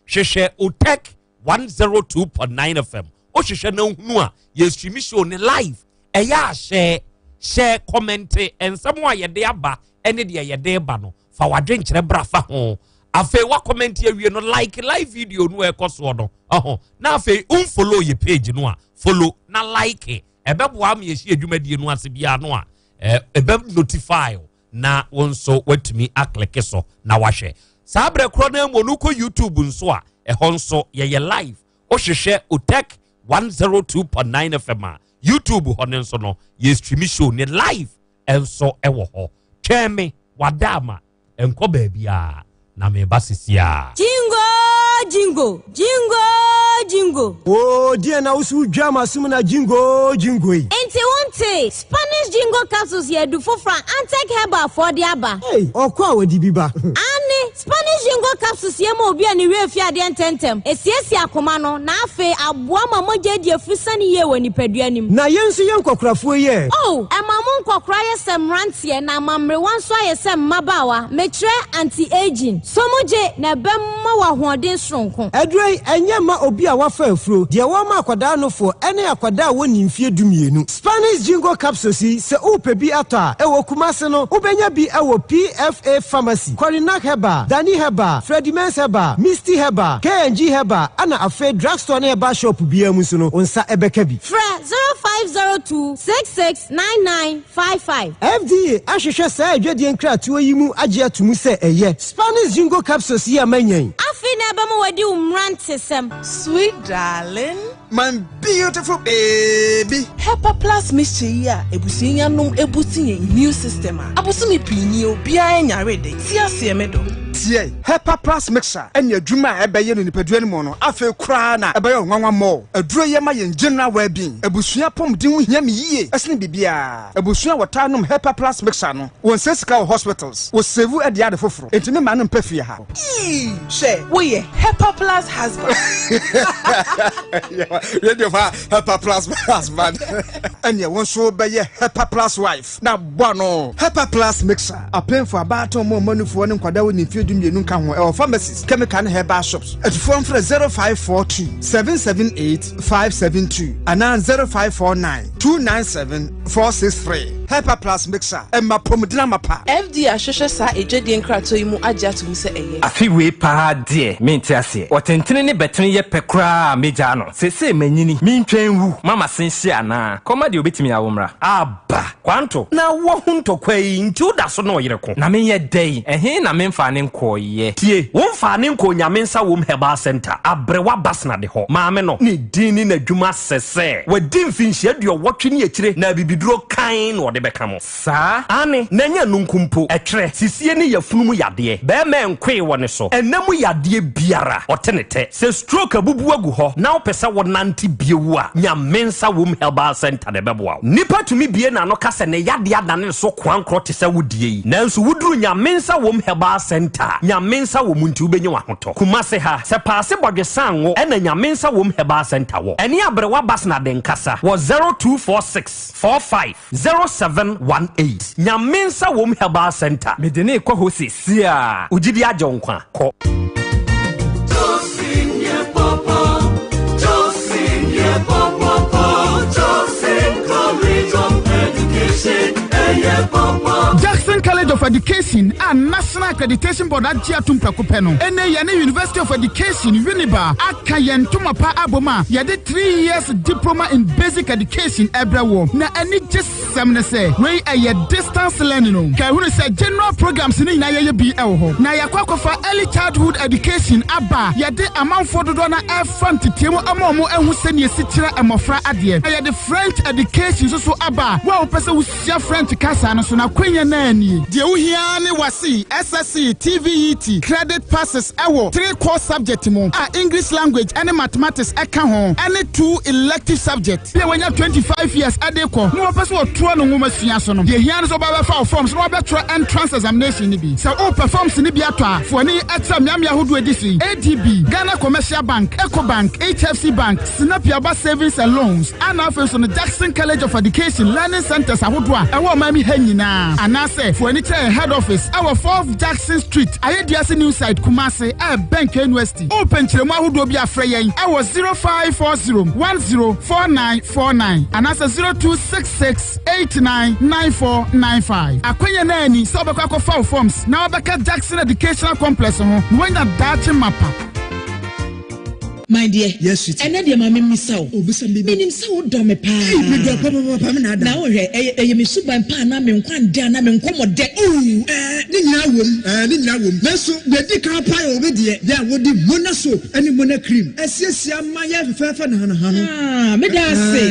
Hwehwɛ Otec 102.9 FM. Wohwehwɛ na hunu a, yɛ stream show ne live. Ɛyɛ a hyɛ hyɛ comment nsɛm a yɛde aba ne deɛ yɛde ba no. Fa w'adwenkyerɛ bra fa ho. Afei wa comment awie no, like live video no ɛkɔ soɔ no. Ɔho. Na afei unfollow yɛ page no a, follow na like. Ɛbɛboa ama yɛhyia adwumadie no ase biara no a, ɛbɛ notify na wo nso watumi aclick so na wahwɛ. Saa berɛ korɔ no mu no, kɔ YouTube nso a, ɛhɔ nso yɛyɛ live. Wohwehwɛ Otec 102.9 FM a, YouTube hɔ no nso no, yɛ stream show ne live nso ɛwɔ hɔ. Twɛn me, wada ama nkɔ baabiara na meba sisi a. Jingo jingo jingo jingo. O deɛ na woso dwa ma som na jingo jingo yi. Nti wonte Spanish Jingo capsules yɛ adu foforɔ a Antec Herbal foɔ de aba. Hey, ɔkɔ a wɔde bi ba. Ane Spanish Jingo capsules yɛ ma obi a ne werɛ fi adeɛ ntɛmntɛm, esiesie akoma no na afei aboa ma mogya adi afuru sane yie wɔ nipadua nim. Na yɛn nso yɛ nkɔkorafoɔ yi ɛ? Oh, ɛma mo nkɔkora yɛ sɛ mmeranteɛ na ama mmerewa nso ayɛ sɛ mmabaawa. Mekyerɛ anti-aging. So mogye na ɛbɛma wɔ ahoɔden soronko. Aduro yi ɛnyɛ ma obi a wafa afuro, deɛ wɔma akwadaa nofoɔ ɛne akwadaa a wɔnni mfeɛ 12. Spanish Jingo capsules yi, sɛ wopɛ bi atɔ a, ɛwɔ Kumase no, wobɛnya bi ɛwɔ PFA Pharmacy, Korinak Herbal, Dani Herbal, Freddie Mens Herbal, Misty Herbal, K&G Herbal, ana afei drugstore ne herbal shop biara mu nso no, wo nsa ɛbɛka bi. Frɛ 0502 669955. FDA ahwehwɛ saa adwadie nkratoɔ yi mu agye ato mu sɛ ɛyɛ. Spanish Jingo capsules yi ama nyɛn. Afei na ɛbɛma wadi wo mmerantesɛm. Sweet darling. My beautiful baby. Hepa Plus mixture yi a ebusua yi anom ebusi yɛn immune system a abosome pii ni obiara nyare de ti aseɛ me do. Tie, Hepa Plus mixture ɛne adwuma a ɛbɛyɛ no nipadua no mu no, afei koraa na ɛbɛyɛ ɔnwanwa mmɔ. Aduro yɛ ma yɛn general well-being. Abusua pɔmuden ho hia me yie ɛsene biribiara. Abusua a wɔtaa nom Hepa Plus mixture no, wɔn nsɛ sika wɔ hospitals, wɔ save ɛde ade foforɔ. Enti me ma no mpɛ fie ha. Ii, hwɛ, woyɛ Hepa Plus husband. Radio fa Hepa Plus husband. Ɛneɛ wɔn nso bɛyɛ Hepa Plus wife. Na bɔ no. Hepa Plus mixture. Apemfo, abaatan mu ɔmanufoɔ ne nkwadaa wɔ ne mfeɛ 12 nka ho. Ɛwɔ pharmacies, chemical ne herbal shops. Atufoɔ mfrɛ 0542 778 572 anaa 0549 297 463. Hepa Plus mixture. Ɛma pɔmuden amapa. FDA ahwehwɛ saa edwadie nkratoɔ yi mu agye ato mu sɛ ɛyɛ. Afi wei paa deɛ, mente aseɛ. Ɔtentene ne bɛtene yɛ pɛ koraa a, megyaa no. Seesei manyini, mentwɛn wu mama sen hye anaa? Kɔma deɛ obɛtumi awo mmra. Aba Kwanto na wɔho ntɔkwa yi nti woda so na ɔyere ko. Na menyɛ dɛn? Ɛhe na memfaa ne nkɔɔyɛ? Tie, womfaa ne nkɔɔ Nyame Nsa Wom Herbal Center, Aberewa Basna de hɔ. Maame no, ne din ne n'adwuma sɛ sɛ wadi mfinhyia 80 ne akyire na abibiduro kan na ɔde bɛka mo. Saa? Aane, na ɛnyɛ ɛno nko mpo, ɛtwerɛ, sisie ne yafunu mu yadeɛ, bɛrima nkoe wɔ ne so, ɛnɛ mu yadeɛ biara, ɔte ne tɛ. Sɛ stroke abubu agu hɔ na wopɛ sɛ wonante bio a, Nyame Nsa Wom Herbal Center na ɛbɛboa wo. Nnipa tumi bie n'ano ka sɛ ne yadeɛ adane ne so koankorɔ te sɛ wo deɛ yi, nanso woduru Nyame Nsa Wom Herbal Center a, Nyame Nsa wɔ mu nti wobɛnya w'ahotɔ. Kumase ha, sɛ Paase Bɔdwe Sango ɛna Nyame Nsa Wom Herbal Center wɔ. Ɛne Aberewa Basna de nkasa wɔ 0246 45 0718. Nyame Nsa Wom Herbal Center. Mede ne kɔ hɔ seesei a. Wo gyidi agye wo nkwa. Kɔ. Tosin ye papa, Tosin ye papa, Tosin College of Education, eh, papa. Jackson College of Education a National Accreditation Board agye atom prɛko pɛ no, ɛnɛ yɛne University of Education, Winneba, aka yɛn ntoma pa abom a yɛde 3 years diploma in basic education ɛbrɛ wɔ. Na ani gye sɛm ne sɛ wei ɛyɛ distance learning o. Ka ehunu sɛ general programs ne nyinaa yɛyɛ bi ɛwɔ hɔ. Na yɛakɔ akɔfa early childhood education aba a yɛde amanfoɔ dodoɔ na ɛfa nteteɛ mu ama wɔn ahu sɛnea esi kyerɛ mmɔfra adeɛ. Na yɛde French education nso so aba a wo a wopɛ sɛ wosua French kasa no so na akwanya naa nie. Deɛ wohia ne WASSCE, SSC, TVET credit passes ɛwɔ three core subject mu a English language ɛne mathematics ɛka ho ɛne two elective subject. Bi a wanya 25 years ɛde kɔ na wɔpɛ sɛ wɔtoa no nwoma sua so no, deɛ hia no sɛ wɔbɛbɛfa wo forms na wɔbɛtwerɛ entrance examination no bi. Sɛ wopɛ forms no bi atɔ a, foani ɛkyerɛ mmeammea ahodoɔ adi so yi: ADB, Ghana Commercial Bank, Ecobank, HFC Bank, Sinapiaba Savings and Loans, ana afei so no Jackson College of Education learning centers ahodoɔ a ɛwɔ ɔman mi ha nyinaa, anaasɛ foani w'ani kyerɛ yɛn head office ɛwɔ 4th Jackson Street, Ayeduase New Site, Kumasi, ɛbɛn KNUST. Wopɛ nkyerɛmu ahodoɔ bi afrɛ yɛn ɛwɔ 0540 104949 anaasɛ 0266 899495. Akwanya no ani sɛ wobɛkɔ akɔfa wo forms na wabɛka Jackson Educational Complex ho na woanya daakye mapa. My dear. Yes, sweetie. Ɛnɛ deɛ ma me mmisa wo. Obisa me Menim sɛ wodɔ me paa. Medɔ papa me na ada. Na wohwɛ, ɛyɛ me suban pa anaa me nkwa ndɛ anaa me nkɔmmɔ dɛ. Oh, ne nyinaa wom, ne nyinaa wom. Nanso deɛ di kan paa yɛ obi deɛ, deɛ a wode Mona soap ne Mona cream asiesie ama yɛ fɛfɛɛfɛ nahanaha no. Ah, meda ase.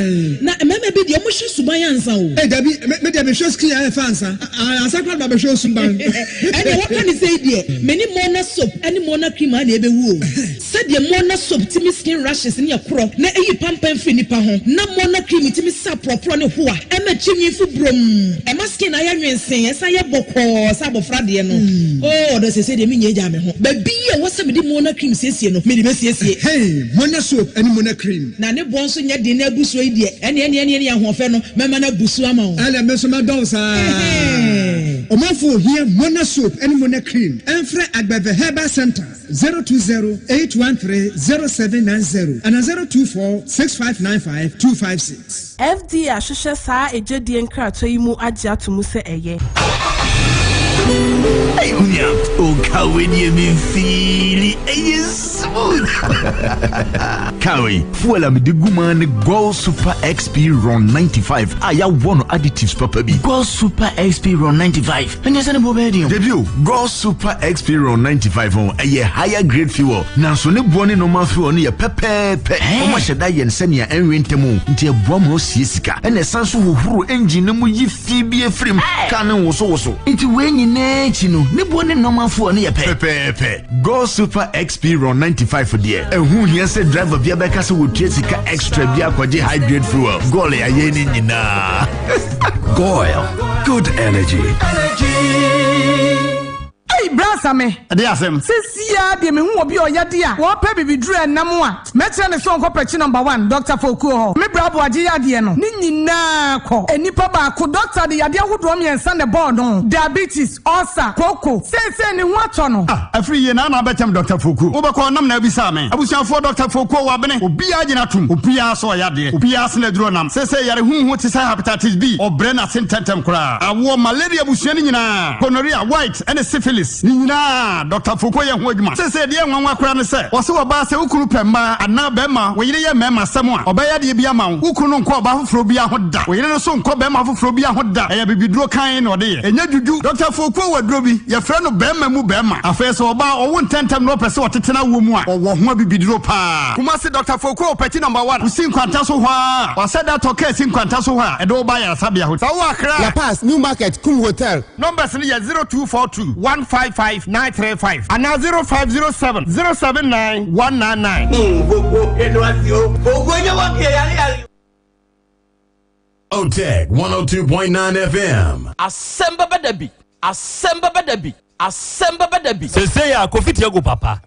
Na mmarima bi deɛ, wɔhwɛ suban ansa o. Ee, dabi, me deɛ mehwɛ skin ayɛ fɛ ansa. Ansa koraa na mabɛhwɛ osuban. Ɛnneɛ wɔka ne sɛi deɛ, me ne Mona soap ne Mona cream a na ɛbɛwu o. Sɛdeɛ Mona soap tumi skin rashes ne ɛkorɔ na ɛyi pampan firi nipa ho, na Mona cream tumi sa porɔporɔ ne hoa, ɛma akyi nwi fu brom, ɛma skin ayɛ nwensee, ɛsan yɛ bɔkɔɔ sɛ abɔfra deɛ no. Oh ɔdɔ seesei deɛ menyɛ gyaa me ho. Baabi a ɛwɔ sɛ mede Mona cream siesie no, mede bɛsiesie. Hey, Mona soap ne Mona cream. Na ne boɔ nso nyɛ den na abu soɔ yi deɛ, ɛneɛ ɛneɛ ɛneɛ ahoɔfɛ no, mɛma no abu so ama wo. Ɛneɛ me nso mɛdɔ wo saa. Ɔmanfoɔ ohia Mona soap ne Mona cream, ɛmfrɛ Agbeve Herbal Centre. 020 813 0790 anaa 024 6595 256. FDA ahwehwɛ saa egyedie nkratoɔ yi mu agye ato mu sɛ ɛyɛ. Hey, unya, o kawe ni mi feeli, ɛyɛ smooth. Kawe, fuel a mede gu mu ne Goil Super XP Ron 95 a yɛawɔ no additives papa bi. Goil Super XP Ron 95. Ɛnyɛ sɛ ne boɔ bɛyɛ den o. Dabi o, Goil Super XP Ron 95 ho ɛyɛ higher grade fuel, nanso ne boɔ ne normal fuel no yɛ pɛpɛɛpɛ. Wɔn ahyɛ da yɛn sɛnea ɛnwe ntɛm o, nti ɛboa ma osie sika. Ɛna ɛsan so hohoro engine no mu yi fi bi efirim, kaa no nwosowoso. Nti wei nyinaa akyi no, ne boɔ ne normal fuel no yɛ pɛ. Pɛpɛɛpɛ. Goil Super XP Ron 95 deɛ, ɛho hia sɛ driver bi abɛka sɛ wɔtua sika extra bi akɔgye high grade fuel. Goil ayɛ ne nyinaa. Goil, good energy. Ei, bra Same. Ɛde asɛm. Sesia deɛ mehu obi a ɔyɛ de a wɔpɛ bibiduro ɛnam a, mɛkyerɛ ne sɛ ɔnkɔ pɛkyi number one, Doctor Fokuo hɔ. Me bra Aboagye yadeɛ no, ne nyinaa kɔ. Nnipa baako, doctor de yadeɛ ahodoɔ mmiɛnsa na ɛbɔɔ no, diabetes, ulcer, kooko. Seesei ne ho atɔ no. Ah, afiri yie na ana abɛkyɛm Doctor Fokuo. Wobɛkɔ nam na abisaa me. Abusuafoɔ Doctor Fokuo wabene. Obiara gyina tom. Obiara sɛ ɔyɛ adeɛ. Obiara sene aduro nam. Seesei yare huhu te sɛ hepatitis B, ɔbrɛ n'ase ntɛmntɛm koraa. Awoɔ, malaria abusua no nyinaa, gonorrhea, white, ne syphilis, ne nyinaa, Doctor Fokuo yɛ ho adwuma. Seesei deɛ ɛnwanwa koraa ne sɛ, ɔse ɔbaa sɛ wo kunu pɛ mmaa anaa bɛrima, wo yere yɛ mmarima asɛm a, ɔbɛyɛ adeɛ bi ama wo. Wo kunu no nkɔ ɔbaa foforɔ biara ho da. Wo yere no nso nkɔ bɛrima foforɔ biara ho da. Ɛyɛ abibiduro kann na ɔde yɛ. Ɛnyɛ dwudwu. Doctor Fokuo wɔ aduro bi, yɛfrɛ no bɛrima mu bɛrima. Afei sɛ ɔbaa ɔwo ntɛmntɛm na ɔpɛ sɛ ɔtete n'awoɔ mu a, ɔwɔ ho abibiduro paa. Kumasi Doctor Fokuo wɔ Pɛkyi Number One. Wosi Nkwanta so hɔ ara a, wɔasɛ da tɔ kaa si Nkwanta so hɔ a, ɛde wo ba ayaresabea hɔ. Sɛ wowɔ Accra a. La Paz, New Market, Kum Hotel. Numbers no yɛ 0242 155 935 anaa 0507 079 199. Otec 102.9 FM. Asɛm bɛba da bi, asɛm bɛba da bi, asɛm bɛba da bi. Sese ya Kofi Tiago papa.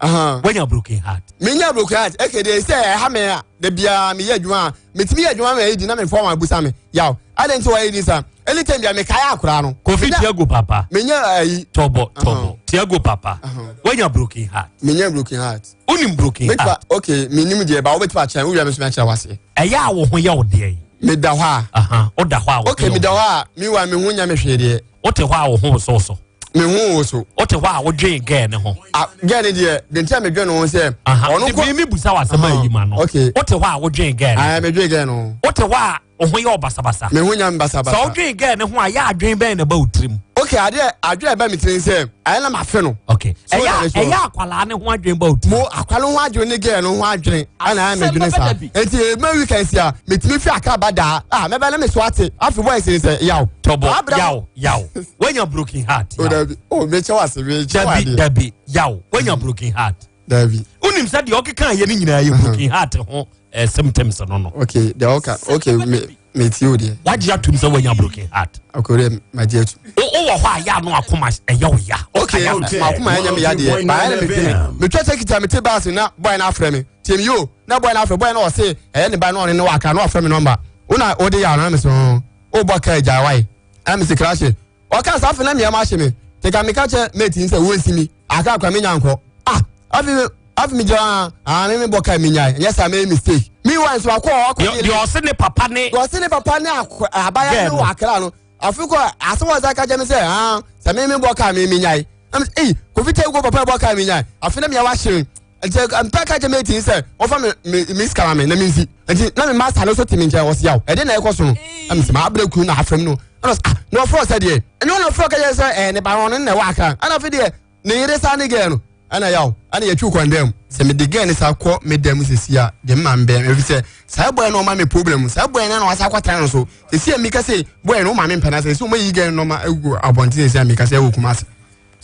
Wanya broken heart. Menya broken heart. Eke de sɛ ɛha me a da biara meyɛ adwuma a metumi yɛ adwuma ma ɛdi na mefɔ wɔn abusa me yaw adɛn nti wɔyɛ di sa anytime bia mekae akora no. Kofi Tiago papa. Menya ayi. Tɔbɔ tɔbɔ Tiago papa. Wanya broken heart. Menya broken heart. Wonim broken heart. Okay menim deɛ ba wobɛtumi akyerɛ wowia me so meakyerɛ wase. Ɛyɛ a wo ho yɛ wo deɛ yi. Meda hɔ a. Woda hɔ a wo ho Okay meda hɔ a mewa me ho nya me hwee deɛ. Wote hɔ a wo ho wosowoso. Me ho woso. Wote hɔ a wodwen gɛɛ ne ho. Ah gɛɛ ne deɛ de nti a medwen ne ho sɛ. Ɔno kɔ mi busa wɔ asɛm a yi ma no. Okay. Wote hɔ a wodwen gɛɛ ne ho. Ayi medwen gɛɛ no. Wote hɔ a wo ho yɛ ɔbasabasa. Me ho nya me basabasa. Sɛ wodwen gɛɛ ne ho a yɛ adwen bɛn na ɛba wo tirim. Okay adeɛ adwen a ɛba me tirim sɛ ayɛ na mafe no. Okay. Ɛyɛ ɛyɛ akwalaa ne ho adwen ba wo tirim. Mo akwalaa ho adwen ne gɛɛ no ho adwen ɛna ayɛ medwene saa. Nti ema weekend si a metumi fi akra ba daa ah mɛbɛ ne me so ate afi boys ne sɛ yaw. Tɔbɔ yaw yaw wanya broken heart. O dabi o mekyɛ wase mekyɛ Dabi wadeɛ. dabi yaw wanya broken heart. Dabi. Wonim sɛ deɛ ɔkeka yɛ no nyinaa yɛ broken heart ho eh, symptoms no no. Okay deɛ ɔka okay me me ti o deɛ. Wagye atum sɛ wanya broken heart. Akɔrɛ magye atum. Wowɔ hɔ a yɛ ano akoma ɛyɛ wo ya. Okay makoma ɛnyɛ me ya deɛ baayɛ na medwene metwa sɛ kita mete baase na boy no afrɛ me tie me yo na boy no afrɛ boy no ɔse ɛyɛ ne ba na ɔne ne wɔ akra na ɔfrɛ me nɔmba wo na wode yɛ ano na mesɛ wobɔ kaa agya wae ɛna mese krahye Ɔka saa afei na mmeɛma ahye me. Te ka meka kyɛ mate n sɛ wɔnsi mi. Aka akora menya nkɔ. Ah, afei afei me gyina ah, ah me me bɔ kaa menyae. Ɛnyɛ saa mɛyɛ mistake. Meanwhile nso akɔ ɔkɔ. Deɛ ɔse ne papa ne. Deɛ ɔse ne papa ne abaya ne wɔ akra no. Afei kɔ asɛm ɔsa ka kyɛ me sɛ ah sɛ me me bɔ kaa me menyae. Na me ei Kofi tɛ ko papa bɔ kaa menyae. Afei na meawa hye me. Nti mpɛ ka kyɛ mate n sɛ wɔfa me me me sika ma me na mensi. Nti na me master no so te me nkyɛn ɔse yaw ɛdeɛ na ɛkɔ so no. Na me sɛ maa brɛ kunu na afrɛ me no. Ɛna ɔse ah na ɔfrɛ sɛ deɛ. Ɛnyɛ ɔna ɔfrɛ ka kyerɛ sɛ ɛɛ ne ba no ɔno na ɛwɔ akra. Ɛna afei deɛ ne yere saa ne gɛɛ no ɛna yaw ɛna yɛtwi kwan dɛm. Sɛ mede gɛɛ ne saa kɔ me dɛm sɛsi a deɛ me maame bɛyɛ ɛfiri sɛ saa bɔɛ no ɔma me problem saa bɔɛ no na wasa akɔtena no so sɛsi a meka sɛ bɔɛ no ɔma me mpɛ no asɛ sɛ ɔma yi gɛɛ no nɔma agu abɔnten sɛsi a meka sɛ ɛwɔ Kumasi.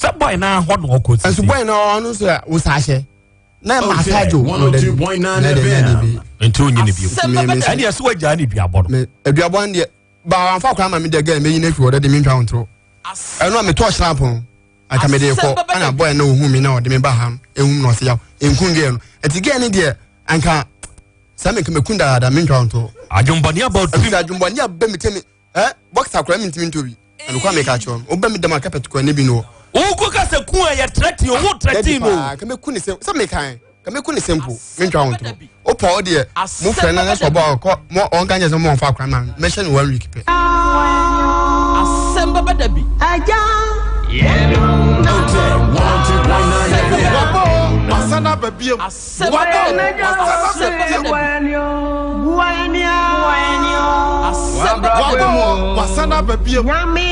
Sɛ bɔɛ no ahɔ na ɔkɔ sisi. Ɛnso bɔɛ no ɔno nso a wosa ahyɛ na ɛma asa dwo oh na de na de bi. Nti onyi ne bio. Ɛne ɛsɛ wagyaa ne duabɔ no. Aduabɔ no deɛ ba wamfa akora ma me deɛ gɛɛ mɛyi no afiri hɔ dɛ de mentwa wo ntoro. Ɛno a metɔɔ hyerɛ apono anka mede kɔ ɛna bɔɛ na ɔhu me na ɔde me ba ha no ɛhum na ɔsɛ yaw ɛnku gɛɛ no ɛnti gɛɛ no deɛ anka sɛ menka mɛku dadaada mentwa wo ntoro. Adwombɔne aba ɔtirim. Adwombɔne aba me tɛmi ɛ boxer koraa mentumi ntɔ bi ɛnokwa meka kyerɛ no wobɛ me dɛm a carpet koraa ne bi no wɔ. Wokɔ ka sɛ ku a yɛ trɛtin o wo trɛtin no. Ka mɛku ne sɛ sɛ meka ka mɛku ne sɛ mpo mentwa wo ntoro wopɔ wo deɛ mo frɛ no na sɛ ɔbɔ ɔkɔ mo ɔnka nyɛ sɛ mo ɔmfa akora ma mɛhyɛ no one week pɛ. Asɛm bɛba da bi. Agya. Wasana ba biem. Wasana ba biem. Wabɔ wasana ba biem.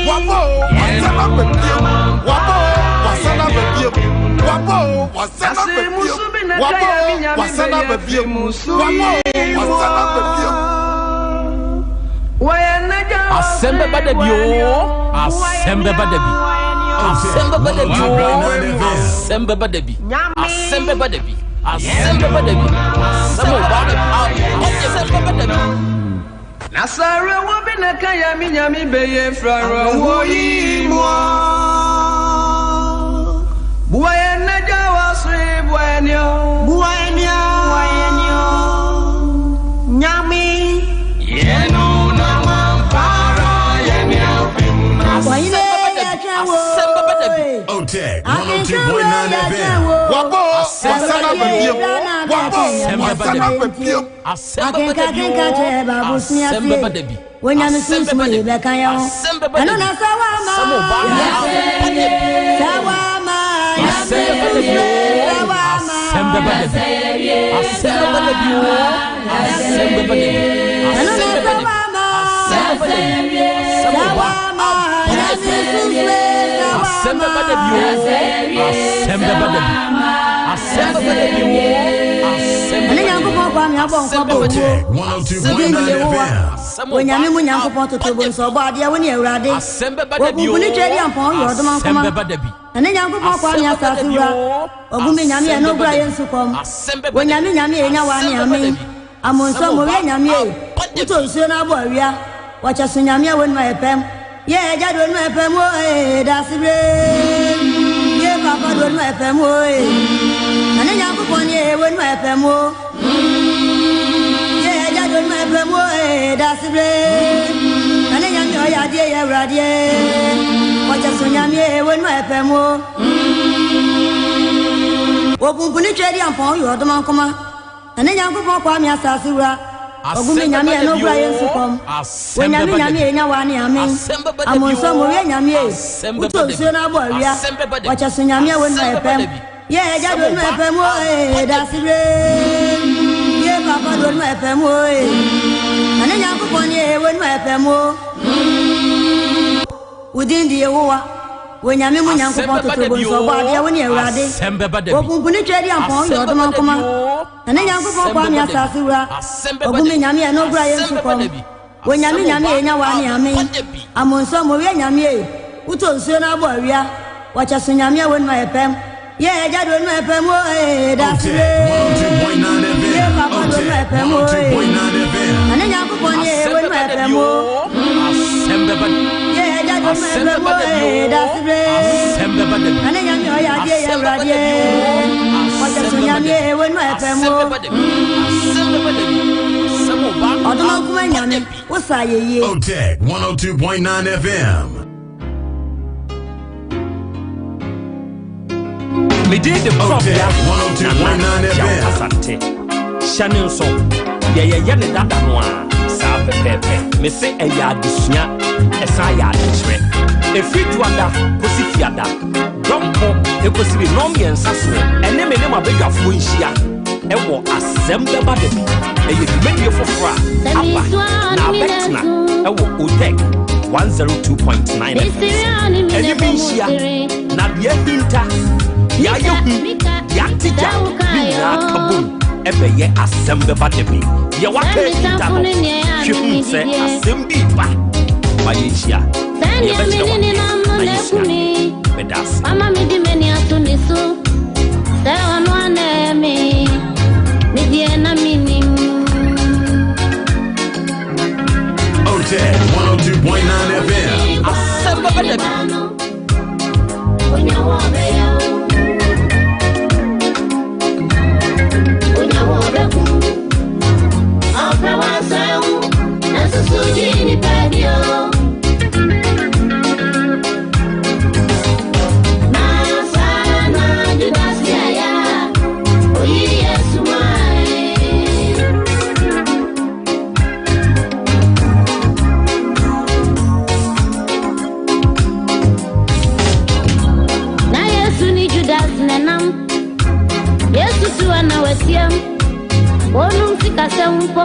Wabɔ wasana ba biem. Wabɔ wasana ba biem. Wabɔ wasana ba biem. Wabɔ wasana ba biem. Asɛm bɛba da bi oo. Asɛm bɛba da bi. Asɛm bɛba da bi oo. Asɛm bɛba da bi. Asɛm bɛba da bi. Asɛm bɛba da bi. Asɛm ɔba asɛm bɛba da bi. Na sɛ wo bi na ka ya mi nyame bɛyɛ frara wo yi mu Bua yɛn na gya wa so yi bua yɛn ni o. Bua yɛn ni o. Bua yɛn ni o. Nyame. Yɛn o na mampara yɛn ni apem na. Asɛm bɛba da bi. Asɛm bɛba da bi. Otec 102.9 FM. Wabɔ wasana ba biem. Wabɔ wasana ba biem. Asɛm bɛba da bi oo. Asɛm bɛba da bi. Onyame Asɛm sunsum bɛba da yi bi. bɛka yɛn ho. Asɛm bɛba da Ɛno bi. na sɛ wama Asɛm ɔba abɔ da bi. sɛ wama Asɛm bɛba da bi oo. Asɛm bɛba da bi. Asɛm bɛba da bi oo. Asɛm bɛba da bi. Ɛno Asɛm na bɛba sɛ da bi. wama Asɛm bɛba da bi. Asɛm sɛ ɔba wama abɔ da Nyame bi. sunsum sɛ Asɛm bɛba da bi oo. Asɛm bɛba da bi. Asɛm bɛba da bi oo. Asɛm Ɛne bɛba da bi. Nyankopɔn kwa me abɔ nkwa bɔ Otec owuo. Wodin de 102.9 Yehowa. FM. Onyame mu Nyankopɔn totorobɔ nso ɔbɔ adeɛ wo ne Awurade. Asɛm bɛba da bi Wɔkunku ne oo. twɛ di ampɔn woyɛ ɔdoma Asɛm nkoma. bɛba da bi. Ɛne Nyankopɔn kwa me Asɛm bɛba da asase bi wura. oo. Ɔgu me Nyame Asɛm ɛno bɛba kura da yɛ bi. nsu kɔm. Asɛm bɛba da bi. Onyame Nyame yɛnya wa ne Asɛm bɛba da amen. bi. Amonso Asɛm mowia ɔba Nyame e. abɔ da Wotɔ bi. nsuo no abɔ awia. Wɔkyɛ so Nyame a wɔnum ayɛ pɛm. Yɛ agya de wɔnum ayɛ pɛm o ee dase bere. Yɛ papa de wɔnum ayɛ pɛm o ee. Na ne Nyankopɔn ne ee wɔnum ayɛ pɛm o. Yɛ agya de wɔnum ayɛ pɛm o ee dase bere. Na ne Nyame ɔyɛ adeɛ yɛ awuradeɛ. Wɔkyɛ so Nyame ee wɔnum ayɛ pɛm o. Wɔpumpuni twɛ di ampɔn yɛ ɔdoma nkoma. Na ne Nyankopɔn kwa me asase wura. Ɔgu me Asɛm Nyame bɛba da ɛno bi kura yɛ oo. nsu kɔm. Asɛm Onyame bɛba da Nyame bi. yɛnya wa ne amen. Asɛm bɛba da bi Amonso oo. mowia Nyame e. Asɛm bɛba Wotɔ da bi. nsuo no abɔ awia. Asɛm bɛba da bi. Wɔkyɛ so Nyame a wɔnum Asɛm ayɛ bɛba pɛm. da bi. Yɛ agya Asɛm de wɔnum ayɛ ɔba pɛm o ee abɔ da dase bi. bere. Yɛ papa de wɔnum ayɛ pɛm o ee. Na ne Nyankopɔn ne ee wɔnum ayɛ pɛm o. Wo din de Yehowa. Onyame mu Asɛm Nyankopɔn bɛba da totorobɔ bi nso ɔbɔ oo. adeɛ wo ne Awurade. Asɛm bɛba da bi. Wɔpumpuni twɛ di ampɔn yɛ Asɛm ɔdoma bɛba da bi nkoma. oo. Na ne Nyankopɔn Asɛm kwa me bɛba da bi. asase wura. Asɛm bɛba Ɔgu da me bi. Nyame ɛno kura yɛ Asɛm nsu bɛba kɔm. da bi. Onyame Asɛm Nyame ɔba yɛnya wa ne abɔ amen. da bi. Amonso mowia Nyame e. Wotɔ nsuo no abɔ awia. Wɔkyɛ so Nyame a wɔnum ayɛ pɛm. Yɛ agya de wɔnum ayɛ pɛm o ee dase Otec bere. 102.9 Yɛ FM. papa de wɔnum Otec ayɛ pɛm o ee. 102.9 FM. Na ne Nyankopɔn ne ee Asɛm wɔnum bɛba ayɛ da pɛm bi o. oo. Asɛm bɛba da bi. Yɛ agya de wɔnum ayɛ Asɛm pɛm bɛba o da bi ee oo. dase bere. Asɛm bɛba da bi. Na ne Nyame ɔyɛ adeɛ yɛ Asɛm bɛba da awuradeɛ. bi oo. Wɔkyɛ Asɛm so bɛba Nyame da bi. ee wɔnum ayɛ pɛm Asɛm o. bɛba da bi. Asɛm bɛba da bi. Asɛm ɔba Ɔdoma abɔ nkuma da Nyame bi. wosa yɛ yie. Otec 102.9 FM. Medin de Korɔbea Nana Yaw Asante. Hyɛ ne nso, deɛ yɛyɛ ne dada no a, saa pɛpɛɛpɛ. Mese ɛyɛ adesua, ɛsan yɛ adekyerɛ. Ɛfiri Dwoada kɔsi Fiada, dɔnko ɛkɔsi ne nnɔnmiɛnsa soɔ, ɛne me ne m'abadwafoɔ nhyia ɛwɔ Asɛm Bɛba Da Bi. Ɛyɛ dwumadie foforɔ a aba na abɛtena ɛwɔ OTEC 102.9 FM so. Ɛne me nhyia na deɛ ahinta, deɛ ayɛ hu, deɛ ate gya ne nyinaa ka bom ɛbɛyɛ Asɛm Bɛba Da Bi. Deɛ waka ahinta no, hwɛ hu sɛ asɛm bi ba ma yɛnhyia. Yɛbɛkyerɛ wadeɛ na yɛsua adeɛ. Meda ase. Mama me di m'ani ato ne so sɛ ɔno ana me me deɛ na menim. OTEC 102.9 FM. Asɛm bɛba da bi. Na Yesu ni Judas nenam. Yesu tu na wasiam. Onum sikasɛm mpo.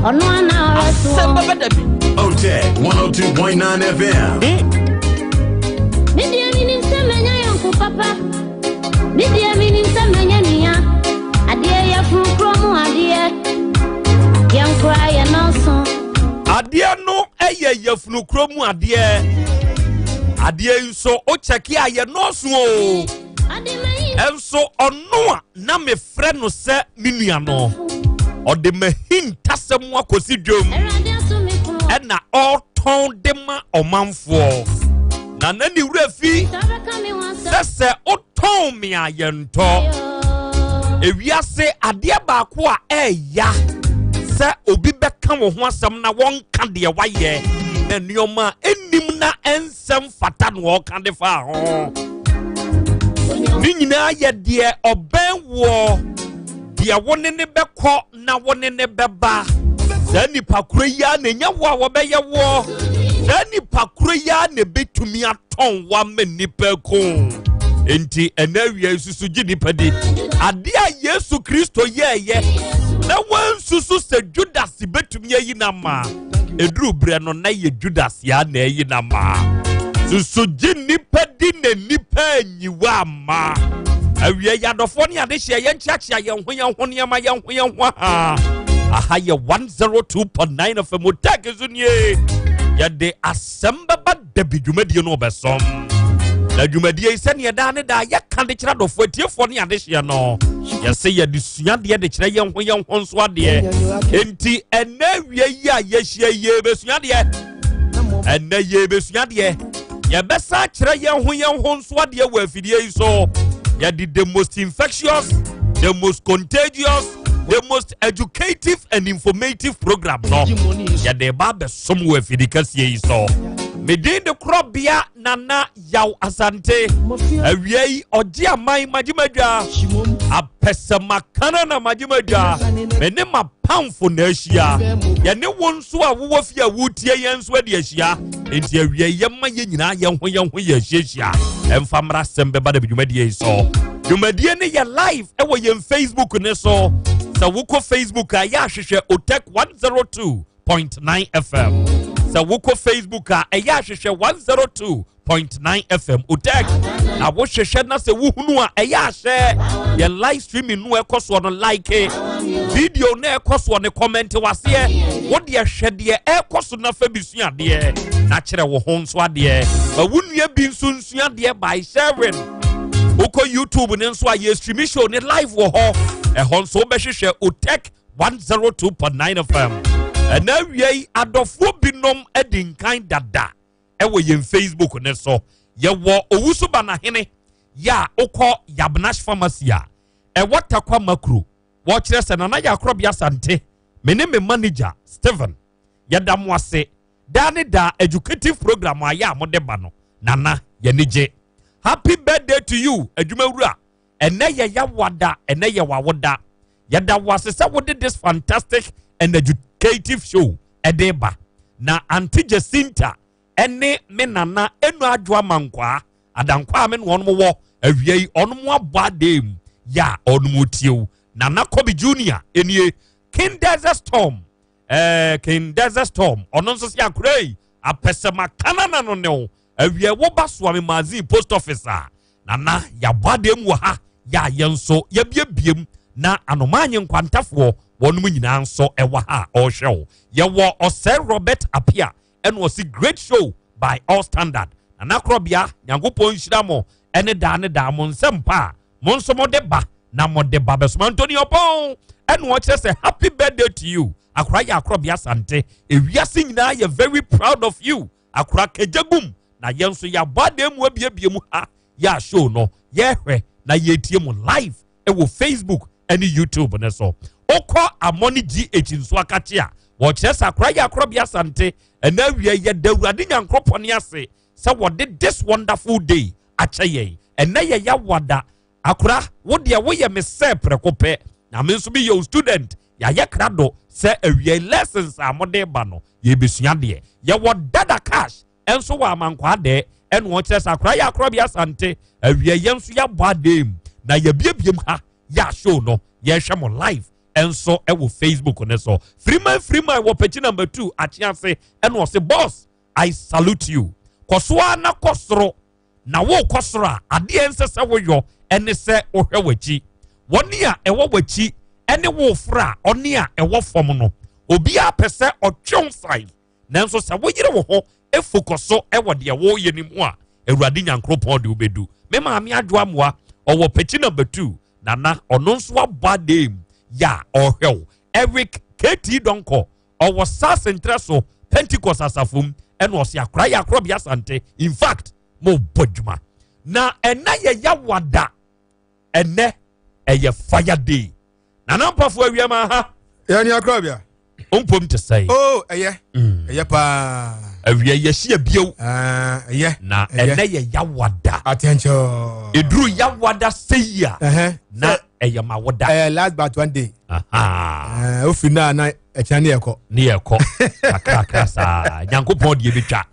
Ɔno ana ɔrɛ so. Asɛm bɛba da bi. OTEC 102.9 FM. Me deɛ menim sɛ manya yɔnko papa. Me deɛ menim sɛ manya nua. Adeɛ yɛ funukuro mu adeɛ. Yɛn kora yɛ nɔɔso. Adeɛ no yɛ yafunu kuro mu adeɛ. Adeɛ yi nso wokyɛke a yɛ nɔɔso o. Ɛnso ɔno a na mefrɛ no sɛ me nua no, ɔde m'ahintasɛm akɔsi dwam ɛna ɔretɔn de ma ɔmanfoɔ. Na na ne werɛ fi sɛ sɛ wotɔn me a yɛntɔ. Ewiase adeɛ baako a ɛɛya sɛ obi bɛka wo ho asɛm na wɔnka deɛ wayɛ na nneɛma a ɛnnim na ɛnsɛm fata na ɔka de fa ho. Ne nyinaa yɛ deɛ ɔbɛn woɔ, deɛ wo ne ne bɛkɔ na wo ne ne bɛba. Saa nipa koro yi ara na ɛnya wo a wɔbɛyɛ woɔ. Saa nipa koro yi ara na ɛbɛtumi atɔn wo ama nipa ko. Enti ɛnɛ awia yi susu gye nipa di. Adeɛ a Yesu Kristo yɛɛyɛ na wansusu sɛ Judas bɛtumi ayi no ama. Ɛduru berɛ no na yɛ Judas ya na ayi no ama. Susu gye nipa di na nipa anyiwa ama. Awia yi adɔfoɔ ne adehyeɛ yɛnkyeakyea yɛn ho yɛn ho nneɛma yɛn ho yɛn ho aha. Aha yɛ 102.9 FM Otec so nie. Yɛde asɛm bɛba dabi dwumadie no ɔbɛsɔm. Na dwumadie yi sɛdeɛ daa ne daa yɛka de kyerɛ adɔfoɔ atiefoɔ ne adehyeɛ no. Yɛsɛ yɛde sua adeɛ de kyerɛ yɛn ho yɛn ho nso adeɛ. Enti ɛnɛ awia yi a yɛahyia yi yɛbɛsua adeɛ. Ɛnɛ yɛbɛsua adeɛ. Yɛbɛsa akyerɛ yɛn ho yɛn ho nso adeɛ wɔ afidie yi so. Yɛde the most infectious, the most contagious, the most educative and informative program no. Yɛde ba abɛsom wɔ afidi kɛseɛ yi so. Medin de korɔbea Nana Yaw Asante. Awia yi ɔgye aman magyemadwa. Apɛsɛmakana na magyemadwa. Me ne m'apamfo na ahyia. Yɛne wo nso a wowɔ fie a wotie yɛn nso adi ahyia. Enti awia yi yɛma yɛn nyinaa yɛn ho yɛn ho yɛ ahyiahyia. Ɛmfa mmra asɛm bɛba da dwumadie yi so. Dwumadie no yɛ live ɛwɔ yɛn Facebook ne so. Sɛ wokɔ Facebook a yɛ ahwehwɛ Otec 102.9 FM. Sɛ wokɔ Facebook a ɛyɛ ahwehwɛ 102.9 FM Otec. Na wohwehwɛ na sɛ wohunu a ɛyɛ ahyɛ yɛn live streaming no ɛkɔ soɔ no like video no ɛkɔ soɔ no comment waseɛ. Wodeɛ hwɛ deɛ ɛkɔ so na fa bi sua adeɛ na kyerɛ wo ho nso adeɛ. Ma wo nua bi nso nsua adeɛ by sharing. Wokɔ YouTube ne nso a yɛ streaming show ne live wɔ hɔ. Ɛhɔ nso wobɛhwehwɛ Otec 102.9 FM. Ɛna awia yi adɔfoɔ binom adi nkan dada ɛwɔ yɛn Facebook ne so. Yɛwɔ Owusu Banahene yɛ a wokɔ Yabnash Pharmacy a ɛwɔ Takwa Makuro. Wɔkyerɛ sɛ Nana Yakorɔbea Asante, me ne me manager Stephen, yɛda mo ase daa ne daa educative program a yɛ a mode ba no. Nana, yɛni gye. Happy birthday to you, adwumawura. Ɛnɛ yɛ yawada, ɛnɛ yɛ wawoda. Yɛda wo ase sɛ wode this fantastic and educative show ɛde ba. Na Auntie Jacinta ɛne me nana Enu Adwoa Mankwaa Adankwa a me ne wɔn wɔ awia yi, wɔn abɔ adeɛ mu yɛ a wɔn tie wo. Nana Kobe Junior enie King Desert Storm ɛɛ eh, King Desert Storm ɔno nso sɛ akora yi apɛsɛmakana na no ne wo awia wo ba soa me magazine post office a nana yɛabɔ adeɛ mu wɔ ha yɛ a yɛn nso yɛbiebie mu na anomaa nye nkwantafoɔ wɔn nyinaa nso ɛwɔ ha a ɔrehwɛ wo. Yɛwɔ ɔsɛ Robert Apia ɛna ɔsi great show by all standard. Nana Korɔbea Nyankopɔn nhyira mo ɛne daa ne daa mo nsɛm pa a mo nso mo de ba na mo de ba bɛsoma Anthony Ɔpɔn ɛna ɔkyerɛ sɛ happy birthday to you akora yɛ Akorɔbea Asante ewiase nyinaa yɛ very proud of you akora kagya gum na yɛn nso yɛabɔ adan mu abiebie mu ha yɛ a show no yɛhwɛ na yɛtie mo live ɛwɔ Facebook ɛne YouTube ne so. Wokɔ Amɔne GH nso akakye a, wɔkyerɛ sɛ akora yɛ Akorɔbea Asante ɛna awia yɛda Awurade Nyankoropɔn ase sɛ wɔde this wonderful day akyɛ yɛn. Ɛnɛ yɛ Yawada. Akora, wo deɛ woyɛ me sɛ prɛko pɛ, na me nso meyɛ wo student. Yɛayɛ krado sɛ awia lessons a mode ba no, yɛbɛsua deɛ. Yɛwɔ Dada Cash nso wɔ amankwaa dɛɛ ɛna ɔkyerɛ sɛ akora yɛ akorɔbea asante awia yɛn nso yɛabɔ adan mu na yɛbiebiem ha yɛ a show no yɛhwɛ mo live nso ɛwɔ Facebook ne so. Freeman Freeman wɔ pɛkyi number 2 akyease ɛna ɔse boss I salute you, kɔ so ara na kɔ soro na wokɔ soro a adeɛ nsɛ sɛ woyɔ ɛne sɛ wohwɛ w'akyi. Wɔne a ɛwɔ w'akyi ɛne wo foro a ɔne a ɛwɔ fam no obiara pɛ sɛ ɔtwew san, nanso sɛ woyere wo ho focus so wɔ deɛ wɔreyɛ no mu a, Awurade Nyankoropɔn de wobɛdu. Me maame Adwoa Mmoa ɔwɔ pɛkyi number 2 nana ɔno nso abɔ adeɛ mu yɛ a ɔrehwɛ wo. Eric KT Donkor ɔwɔ SARS ntrɛ so Pentecost asafo mu ɛna ɔse akora yɛ akorɔbea Asante. In fact mo bɔ dwuma na ɛnɛ yɛ yawada, ɛnɛ ɛyɛ fire day. Nana mpɔfo awia ma ha. Yɛn ni akorɔbea. Mpom te sɛn? Oh, ɛyɛ. Ɛyɛ paa. Awia yɛhyia bio. Ɛyɛ. Na ɛnɛ yɛ yawada. Atɛnkyɛw. Eduru yawada sɛyi a. Na ɛyɛ ma woda. Ɛyɛ last but one day. Ofiri na na ɛkyɛn ne yɛkɔ. Ne yɛkɔ. Kakrakra saa. Nyankopɔn deɛ betwa.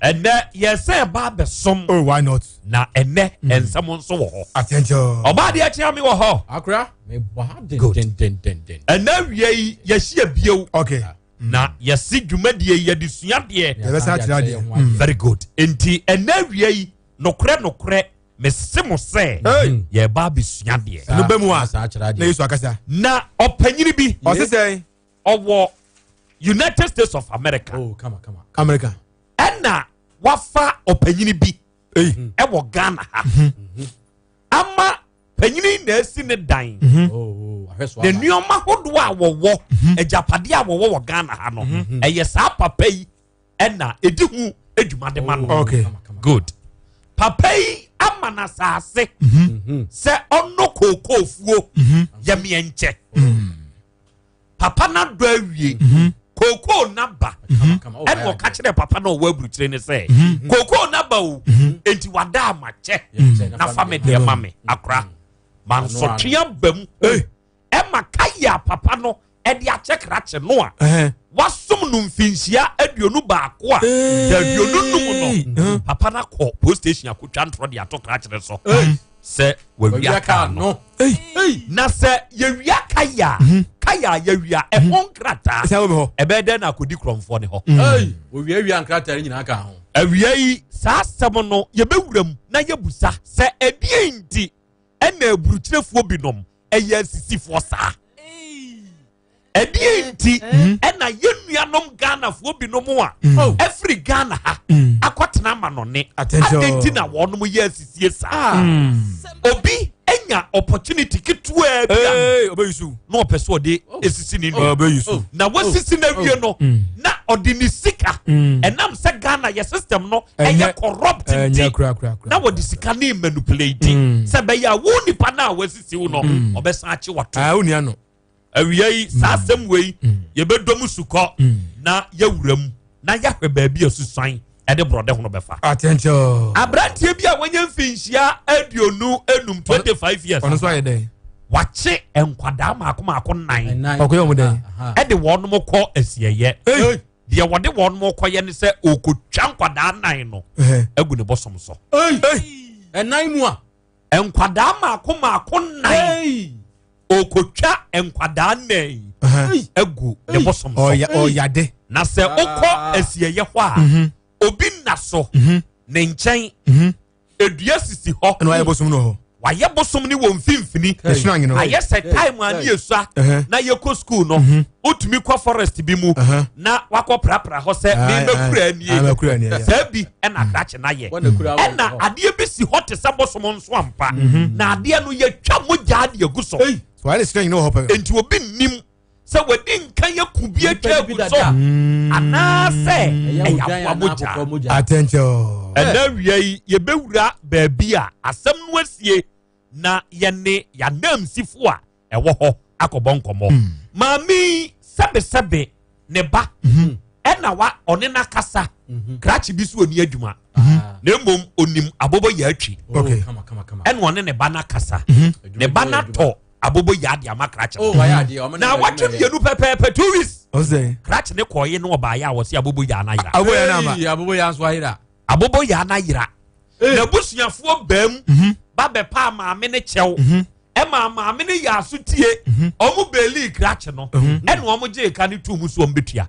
Ɛnɛ yɛsɛ ɛba abɛsom. Oh, why not? Na ɛnɛ nsɛm nso wɔ hɔ. Atɛnkyɛw. Ɔbaa deɛ kyea mi wɔ hɔ. Akora. Good. Ɛnɛ awia yi yɛhyia bio. Okay. Na yɛsi dwumadie yɛde sua deɛ. Yɛbɛsa akyerɛ adeɛ. Very good. Nti ɛnɛ awia yi nokorɛ nokorɛ mese mo sɛ yɛba abɛsua deɛ. Ɛno bɛ mu a na Yesu akasa. Na ɔpanyini bi. Ɔse sɛn? Ɔwɔ United States of America. Oh, kama kama. America. Ɛna wafa ɔpanyini bi ɛwɔ Ghana ha. Ama panyini na esi ne dan. Ne nneɛma hodoɔ a wɔwɔ, agyapadeɛ a wɔwɔ wɔ Ghana ha no, ɛyɛ saa papa yi ɛna edi ho adwuma de ma no. Okay. Good. Papa yi ama na saase sɛ ɔno kookoofuo yɛ mmiɛnkyɛ. Papa na dɔ awie. Kookoo naba ɛna ɔka kyerɛ papa na ɔwɔ aburukyire ne sɛ kookoo naba o, enti wada amakyɛ na fa me deɛ ma me akora mansɔtwe aba mu ɛma kaya papa no ɛde akyɛ krakye no a wasom no mfinhyia 21 a 25 no papa no akɔ police station akotwa ntorɔ de ato krakye no so sɛ wawia kaa no. Na sɛ yɛwia kaya kaya yɛwia ɛho nkrataa ɛbɛyɛ dɛn na akɔdi kurɔmfoɔ ne hɔ? Owiawia nkrataa nyinaa ka ho. Awia yi saa asɛm no yɛbɛwura mu na yɛbusa sɛ ɛdeɛ nti ɛna aburukyirefoɔ binom ɛyɛ asisifoɔ saa. Ɛdeɛ nti ɛna yɛn nuanom Ghanafoɔ binom a ɛfiri Ghana ha akɔtena amanɔne adɛn nti na wɔnom yɛ asisie saa? Obi anya opportunity ketewa bi a na ɔpɛ sɛ ɔde esisi ne nua na wasisi no awie no na ɔde ne sika ɛnam sɛ Ghana yɛ system no ɛyɛ corrupt nti na wɔde sika ne manipulate sɛ bɛyɛ a wo nipa no a wasisi wo no ɔbɛsan akye wato. Awia yi saa asɛm wei yɛbɛdɔ mu sukɔ na yɛwura mu na yɛahwɛ baabi a susan ɛde borɔde hono bɛfa. Atɛnkyɛw. Aberanteɛ bi a wanya mfinhyia 25, 25 years. Ɔno nso ayɛ dɛn? Wakye nkwadaa mako mako nnan. Ɔkɔyɛ wɔn dɛn? Ɛde wɔn kɔ asieyɛ. Deɛ wɔde wɔn kɔyɛ ne sɛ ɔkɔtwa nkwadaa nnan no agu ne bɔsɔm so. Ɛnan mu a. Nkwadaa mako mako nnan. Ɔkɔtwa nkwadaa nnan agu ne bɔsɔm so. Ɔyade. Na sɛ wokɔ asieyɛ hɔ a, obi nna so ne nkyɛn edua sisi hɔ. Ɛna wayɛ bosom no hɔ. Wayɛ bosom ne wɔ mfimfini. Ɛsono anwene hɔ. Ayɛ sɛ time a ne yɛsua na yɛkɔ school no, wotumi kɔ forest bi mu na wakɔ prapra hɔ sɛ memɛkura nie. Saa bi ɛna akrakye no ayɛ. Ɛna adeɛ bi si hɔ te sɛ bosom nso ampa. Na adeɛ no yɛtwa mogya de agu so. Enti obi nnim sɛ wadi nka yɛ ku bi atwa agu so anaasɛ ɛyɛ aboa mogya. Atɛnkyɛw. Ɛnna awia yi yɛbɛwura baabi a asɛm no asie na yɛne yɛanamsifo a ɛwɔ hɔ akɔbɔ nkɔmmɔ. Maame yi sɛbesɛbe ne ba ɛna wa ɔne n'akasa krakye bi so ɔni adwuma na mmom onim abobɔ yɛ atwi ɛna ɔne ne ba n'akasa ne ba n'atɔ abobo yɛ ade ama krakye no na watwe mmienu pɛpɛɛpɛ 2 weeks krakye ne kɔɔye ne ɔbaayɛ a wɔsi abobo yɛ anayera abobo yɛ anayera na busuafoɔ bɛm ba bɛpa maame ne kyɛw ɛma maame ne yɛ aso tie ɔmo beeli krakye no ɛna ɔmo gye ka ne tu mu so ɔmo betua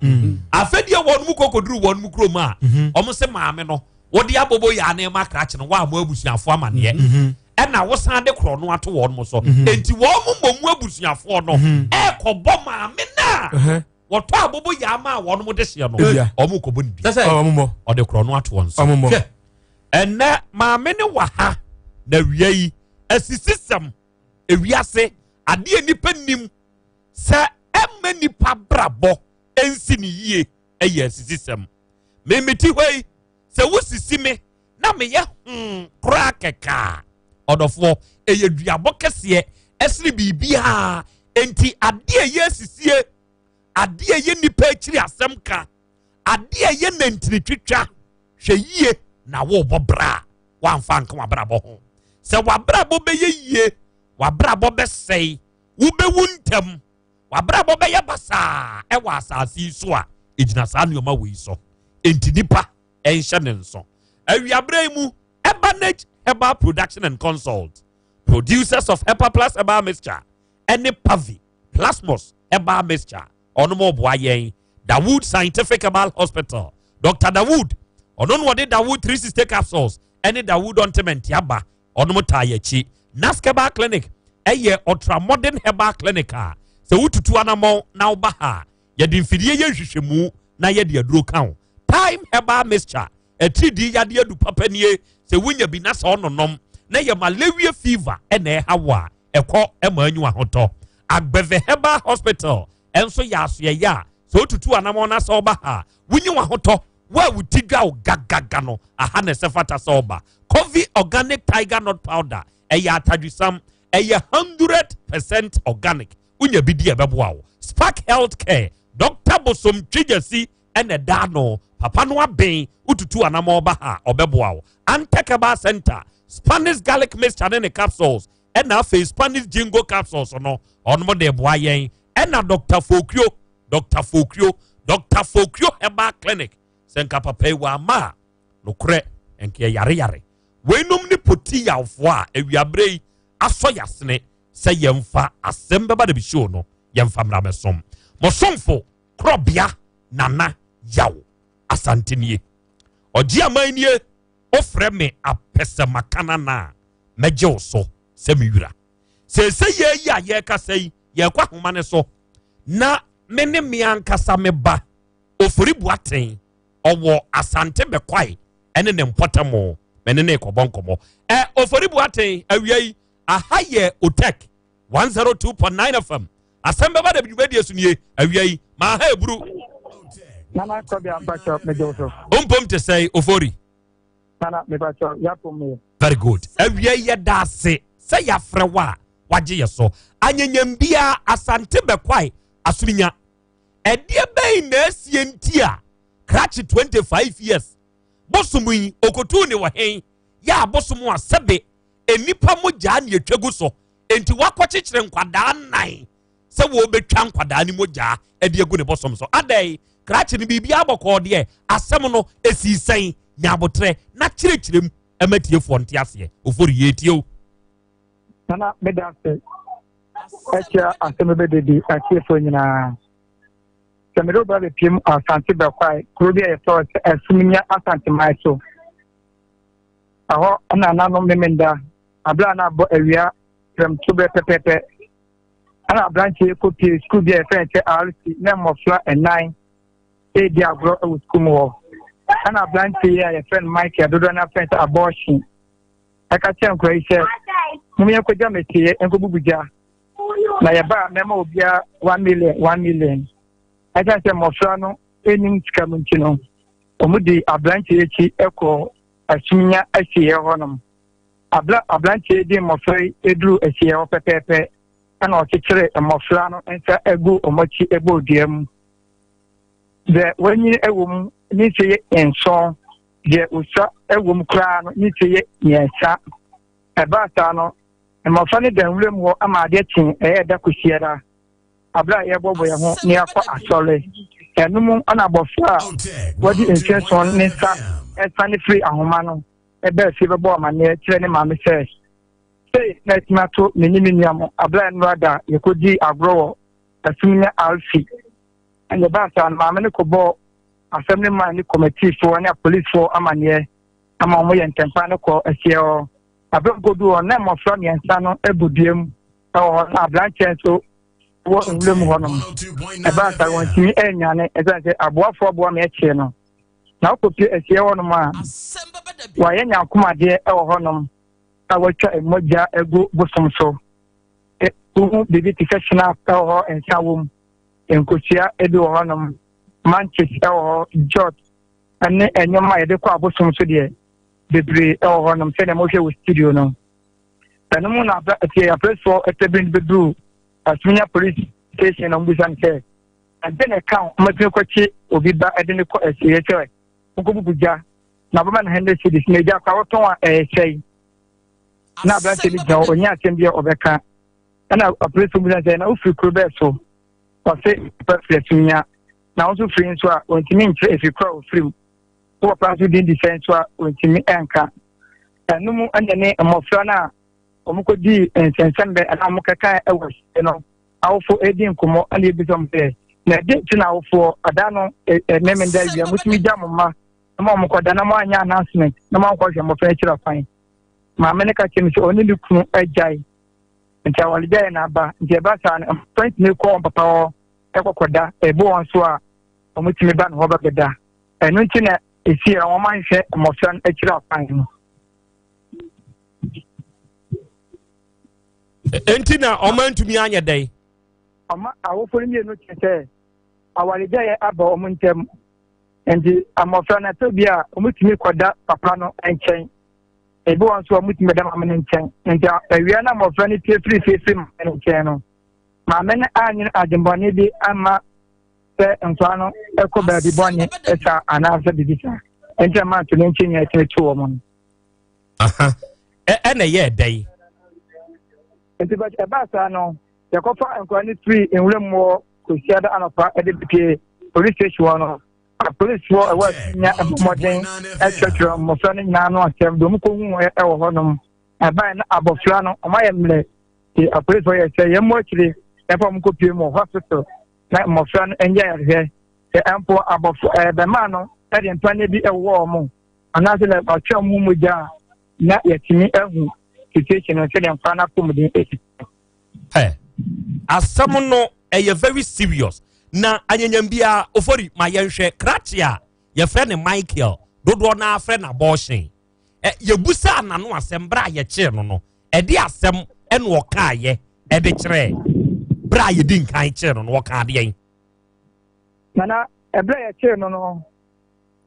afɛdeɛ wɔn mu kɔkɔduru wɔn mu kurom a ɔmo sɛ maame no wɔde abobo yɛ anema krakye no wɔn a mo abusuafoɔ amaneɛ ɛna wosan de korɔ no ato wɔn mo so enti wɔn mo mmɔ mu abusuafoɔ no ɛɛkɔbɔ maame naa wɔtɔ abobo yɛ ama a wɔn mo de seɛ no wɔn kɔbɔ ne dua ɔde korɔ no ato wɔn so ɛnɛ maame ne wɔ ha na wia yi asisi sɛm ewiase adeɛ nipa nim sɛ ɛmɛ nipa brabɔ ɛnsi ne yie ɛyɛ asisi sɛm mɛmɛti hɔ yi sɛ wosisi me na meyɛ koraa kɛkɛ ɔdɔfoɔ ɛyɛ duabɔ kɛseɛ ɛsene biribiara. Enti adeɛ ɛyɛ asisie, adeɛ ɛyɛ nipa akyiri asɛm ka, adeɛ ɛyɛ nantini twitwa, hwɛ yie na wɔrebɔ bra a wamfa nka wabrabɔ ho. Sɛ wabrabɔ bɛyɛ yie, wabrabɔ bɛsɛe, wobɛwu ntɛm, wabrabɔ bɛyɛ basaa ɛwɔ asase yi so a ɛgyina saa nneɛma wei so. Enti nipa ɛnhyɛ ne nso. Awiaberɛ yi mu, Ebanage Herbal Production and Consult, producers of Hepa Plus Herbal Mixture, ɛne Pavi Plasmos Herbal Mixture, ɔnom ɔboa yɛn. Dawood Scientific Herbal Hospital, Dr. Dawood, ɔno na ɔde Dawood 360 capsules ɛne Dawood ointment aba, ɔnom taa yɛkyi. Nask Herbal Clinic ɛyɛ ultra modern herbal clinic a sɛ wotutu anammɔn na woba ha yɛde mfidie yɛ nhwehwɛmu na yɛde aduro ka wo. Time Herbal Mixture, atiridii yadeɛ adu papa nie, sɛ wonya bi na sɛ ɔnonom na yɛ malaria fever ɛna ɛha wo a ɛkɔ ɛma anyi ahotɔ. Agbeve Herbal Hospital ɛnso yɛ asoɛyɛ a sɛ wotutu anammɔn na sɛ ɔba ha wonyi wahotɔ wo a wo ti dwa wo gagaga no aha na ɛsɛ fata sɛ ɔba. Coffee Organic Tiger Nut Powder ɛyɛ atadwisam, ɛyɛ 100% organic, wonya bi di ɛbɛboa wo. Spark Health Care, Dr. Bosom Twegyasi ɛna ɛda no papa no abɛn, wotutu anammɔn ba ha ɔbɛboa wo. Antec Herbal Center, Spanish garlic mixture ne ne capsules ɛna afei Spanish jingo capsules no ɔnom de boa yɛn. Ɛna Dr. Fokrio, Dr. Fokrio, Dr. Fokrio Herbal Clinic, sɛ nka papa yi wɔ ama a nokorɛ nka yare yare weinom ne poti yawfoɔ a awiaberɛ yi asɔ yasene sɛ yɛmfa asɛm bɛba da bi show no yɛmfa mmra mɛsom mɔsomfo korɔbea Nana Yaw Asante nie ɔgye aman nie ofrɛ me apɛsɛmakana na a mɛgye wo so sɛ me wura. Sɛsɛ yɛyi a yɛrekasa yi yɛrekɔ ahoma ne so na me ne me ankasa me ba Ofori Boateng ɔwɔ Asante Bɛkwae ɛne ne mpɔtam me ne ne kɔbɔ nkɔmmɔ. Ofori Boateng awia yi aha yɛ Otek 102.9 FM asɛm bɛba da dwumadie so nie awia yi ma aha eburu. Nana Kɔbi Ampakyɛ megye so. Ompom te sɛ Ofori. Nana mepakyɛ yapom me. Very good. Awia yi yɛda ase sɛ yɛafrɛ wo a wagye yɛ so. Anyenyam biara Asante Bɛkwae Asominya. Ɛdeɛ bɛn na asie nti a krakye 25 years Bosom yi, ɔkɔtuu ne wɔ hen? Yɛ abosom a sɛbe nnipa mogyaa ne ɛtwa gu so, enti wakɔkyekyere nkwadaa nnan sɛ wɔrebɛtwa nkwadaa no mogyaa de agu ne bosom so. Adɛn? Krakye no biribiara bɔkɔɔ deɛ, asɛm no ɛsii sɛn? Nya aboterɛ na kyerɛkyerɛ mu ɛma tiefoɔ nte aseɛ. Ofori, yɛretie o. Nana, meda ase akyia asɛm bɛdedi atiefoɔ nyinaa. Sɛ mede wo ba bɛpiem Asante Bɛkwae, kuro bi a yɛfrɛ hɔ sɛ Asumnya Asanteman so. Ɛhɔ na nanom Memenda, abere a na abɔ awia prɛmtoberɛ pɛpɛpɛ, ɛna aberanteɛ yi kɔpie sukuu bi a yɛfrɛ no sɛ RC na mmɔfra nnan redi agorɔ wɔ sukuu mu hɔ. Ɛna aberanteɛ yi a yɛfrɛ no Michael, dodoɔ no afrɛ no sɛ Abɔɔhye, ɛka kyerɛ nkwadaa yi sɛ, mom yɛnkɔgya mɛtieɛ nkɔbubu gya na yɛba a mɛma obiara 1 million 1 million. Ɛsiane sɛ mmɔfra no nnim sika mu nti no, wɔn di aberanteɛ akyi kɔ Asumnya asieɛ hɔnom. Abla aberanteɛ yi de mmɔfra yi duru asieɛ hɔ pɛpɛɛpɛ ɛna ɔkyekyere mmɔfra no nsa agu wɔn akyi bɔɔ dua mu. Deɛ wanyini wɔ mu ne mfe yɛ 7, deɛ osua wɔ mu koraa no ne mfe yɛ 3. Ɛbaa saa no, mmɔfra no da nwuram hɔ ama adeɛ kye ɛyɛ da kosiara. Abere a yɛbɔbɔ yɛn ho na yɛakɔ asɔre. Ɛno mu na abɔfra a wadi mfe 7 ne nsa sane firi ahoma no baa fie bɛbɔɔ amanneɛ kyerɛɛ ne maame sɛ, Sei na atumi ato me ne me nua mo abere a nnora da yɛkɔdii agorɔ wɔ Asumnya Alfi. Ɛnna ɛbaa saa no, maame no kɔbɔɔ asɛm no maa ne kɔmatiifoɔ ne apolisifoɔ amanneɛ ama wɔyɛ ntɛmpa no kɔɔ asie hɔ. Abere a wɔkɔduu hɔ no, na mmɔfra mmiɛnsa no bɔ dua mu wɔ hɔ na aberanteɛ nso wɔ nwura mu hɔnom. Ɛbaa saa wɔntumi annwane ɛsiane sɛ aboafoɔ aboa me akyie no. Na wokɔpie asie hɔnom a, wɔayɛ nyankomadeɛ wɔ hɔnom a wɔatwa mogya agu bosom so. Wohu biribi te sɛ schnapp wɔ hɔ, nsa wom, nkosua bi wɔ hɔnom, manches wɔ hɔ, jot ne nneɛma a yɛde kɔ abosom so deɛ bebree wɔ hɔnom sɛdeɛ mohwɛ wɔ studio no. Ɛno mu na afei apolisifoɔ ɛtɛbi no bɛduru Asuminya police station na wɔbisa no sɛ ɛdɛn na ɛka ho wɔatumi kɔkye obi ba ɛde no kɔ asieɛ sɛ wokɔbubu gya na wɔbɛma no 100 cedis na egya koraa wɔtɔn a ɛyɛ sɛe. Na aberanteɛ no gyina hɔ ɔnyɛ asɛm bi a ɔbɛka. Ɛna apolisifoɔ bisa sɛ na wofiri kuro bɛɛ so? Ɔse papa firi Asuminya. Na wo nso firi nso a ɔntumi nkyerɛ ɛfiri koro a ɔfiri mu. Wo papa nso din di sɛn nso a ɔntumi nka. Ɛno mu ɛna ne mmɔfra no a wɔkɔdii nsɛnsɛmbɛ anaa wɔkɛkae wɔ ahyia no awofo redi nkɔmmɔ ɛna ebisa wɔn sɛ na ɛde nti na awofoɔ ada no Memenda awia motumi gya mo mma na mo wɔkɔda na moanyɛ announcement na moankɔhwɛ mmɔfra akyiri akwan. Maame no ka kyerɛ me sɛ ɔne ne kunu agyae nti awaregyaeɛ na aba nti ɛba saa no mmɔfra ntumi kɔ wɔn papa hɔ ɛkɔkɔda ɛbu wɔn so a wɔtumi ba ne hɔ bɛbɛda. Ɛno nti na ɛsi a wɔn anhwɛ mmɔfra no akyiri akwan no. Enti na ɔma ntumi anyɛ dɛn? Ɔma awofo no mmienu kyerɛ sɛ awaregyaeɛ aba wɔn ntam. Nti mmɔfra no ɛtɔ bi a wɔtumi kɔda papa no nkyɛn. Ebi wɔn nso a wɔtumi bɛda maame no nkyɛn. Nti awia na mmɔfra no pie firi fie firi maame no nkyɛn no, maame no anyene adwemmɔne bi amma sɛ nkwadaa no kɔ baabi bɔne saa anaasɛ biribi saa. Nti ɛma nto ne nkyɛn nyinaa tumi to wɔn no. Aha, ɛna ɛyɛɛ dɛn? Nti bɛ ɛbaa saa no, yɛkɔfa nkwadaa no firi nwura mu hɔ Kwasiada anɔpa de bepie police station hɔ no, apolisifoɔ ɛwɔ anya mmɔden kyerɛkyerɛ mmɔfra no nyinaa no asɛm deɛ wɔkɔhu ɛwɔ hɔnom. Ɛbae na abɔfra no wɔayɛ mmerɛ, nti apolisifoɔ yɛ sɛ yɛn mmɔ akyire yɛmfa wɔn nkɔpie mu wɔ hospital na mmɔfra no nyɛ ayarehwɛ. Sɛ ɛmpo abɔfra ɛɛ bɛmaa no ɛde mpaneɛ bi ɛwowɔ wɔn anaasɛ na wɔatwe wɔn ho mogya a, na yɛatumi ahu situation no sɛdeɛ nkwadaa no apɔmuden ɛsi. Ɛ asɛm no ɛyɛ very serious na anyanyam biara ofori ma yɛnhwɛ krakye a yɛfrɛ no Michael dodoɔ no afrɛ no abortion ɛ yɛbusaa n'ano asɛm berɛ a yɛkyee no no ɛde asɛm ɛna ɔkaayɛ ɛde kyerɛɛ berɛ a yɛdi nkan kyee no no ɔkaa deɛn? Nana ɛberɛ a yɛkyee no no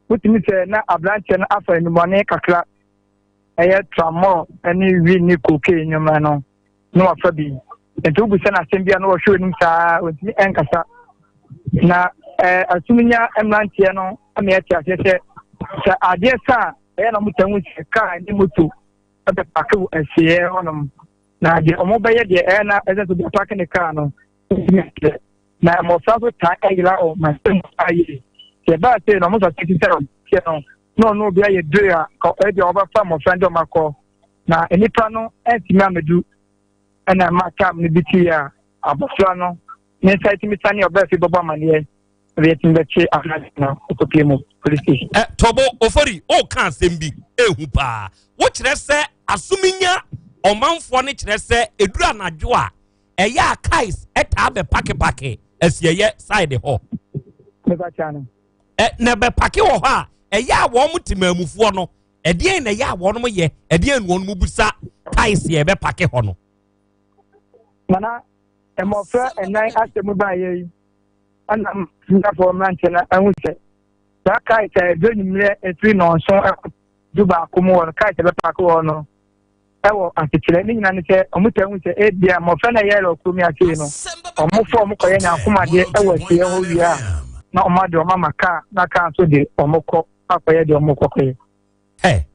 wotumi sɛ na aberanteɛ no afa nnubɔne kakra, ɛyɛ tramol ne wi ne cocaine nneɛma no, na wafa bi. Nti wobisa no asɛm bi a na wɔhwɛ anim saa, wɔntumi nkasa. Na eh, asumnya mmeranteɛ no ama yɛte aseɛ sɛ Sɛ adeɛ sa a, ɛyɛ na wɔtaa hu sɛ kaa ne moto bɛpake wɔ asieeɛ hɔnom. Na deɛ wɔbɛyɛ deɛ ɛyɛ na ɛsɛ sɛ obi apake ne kaa no, ntumi nkyerɛ. Na mmɔfra nso taa yera wɔ mantam mu paa yie. Sɛ ɛbaa sei no, wɔn nso ate sɛ ɔteɛ no, na ɔno obi ayɛ dure a, ɛdeɛ wɔbɛfa mmɔfra no de wɔn akɔ. Na nnipa no antumi ammɛdu ɛna ɛma kaa no bi tii a abɔfra no ne nsa tumi sane ɔbaa fie bɛbɔ amaneɛ na yɛtumi bɛkye aberante no kɔpie mu police station. Ɛ Tɔbo Ofori woka asɛm bi ehu paa wokyerɛ sɛ asominya ɔmanfoɔ no kyerɛ sɛ ɛduru anadwo a ɛyɛ a kais ɛtaa bɛpakepake asiɛyɛ side hɔ ɛ na bɛpake wɔ hɔ a ɛyɛ a wɔn temaamufoɔ no ɛdeɛn na ɛyɛ a wɔn yɛ ɛdeɛn na wɔn busa kais yɛ bɛpake hɔ no. Nana mmɔfra ɛnan asɛm baayɛ yi ɛna mmeranteɛ mmeranteɛ no ahu sɛ saa kae sɛ ɛduru anwummerɛ ɛfiri nnɔnson ɛkɔ du baako mu wɔ no kae sɛ bɛpaake wɔ no ɛwɔ asekyerɛ ne nyinaa ne sɛ ɔmo taa hu sɛ ebia mmɔfra na ɛyɛ wɔ kurom yi ase yi no ɔmo fɔ ɔmo kɔyɛ nyankomadeɛ ɛwɔ asieɛ hɔ wie a na ɔmo ade ɔmo ama kaa na kaa nso de ɔmo kɔ akɔyɛ deɛ ɔmo kɔkɔyɛ. Ɛ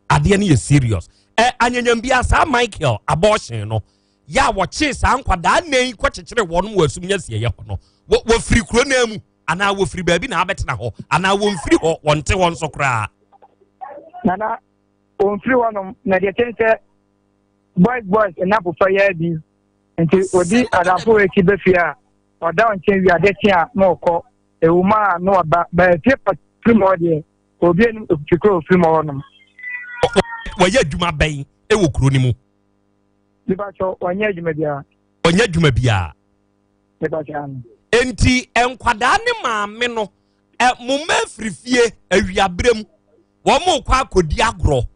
adeɛ no yɛ serious ɛ anyanyambia saa Michael abortion no yɛ a wɔkyee saa nkwadaa nnan yi kɔkyekyere wɔn wɔ asum nyasieɛ hɔ no wɔfiri kuro no mu anaa wɔfiri baabi na abɛtena hɔ anaa wɔmfiri hɔ wɔnte hɔ nso koraa. Nana wɔmfiri hɔnom na deɛ kyɛn sɛ boys boys nnamfofa yɛ bi nti ɔdi adamfo akyi bɛ fie a ɔda nkyɛn wie adeɛ kye a na ɔkɔ ewuma a na waba bɛɛ fie pa firi mu hɔ deɛ obi anim fi kuro ofiri mu hɔnom. Wɔyɛ adwuma bɛn wɔ kuro no mu? Nipa kyɛ wɔnyɛ adwuma biara. Wɔnyɛ adwuma biara. Nipa kyɛ ano. Nti nkwadaa ne maame no ɛ mo mma afiri fie awiaberɛ mu wɔn rekɔ akɔdi agorɔ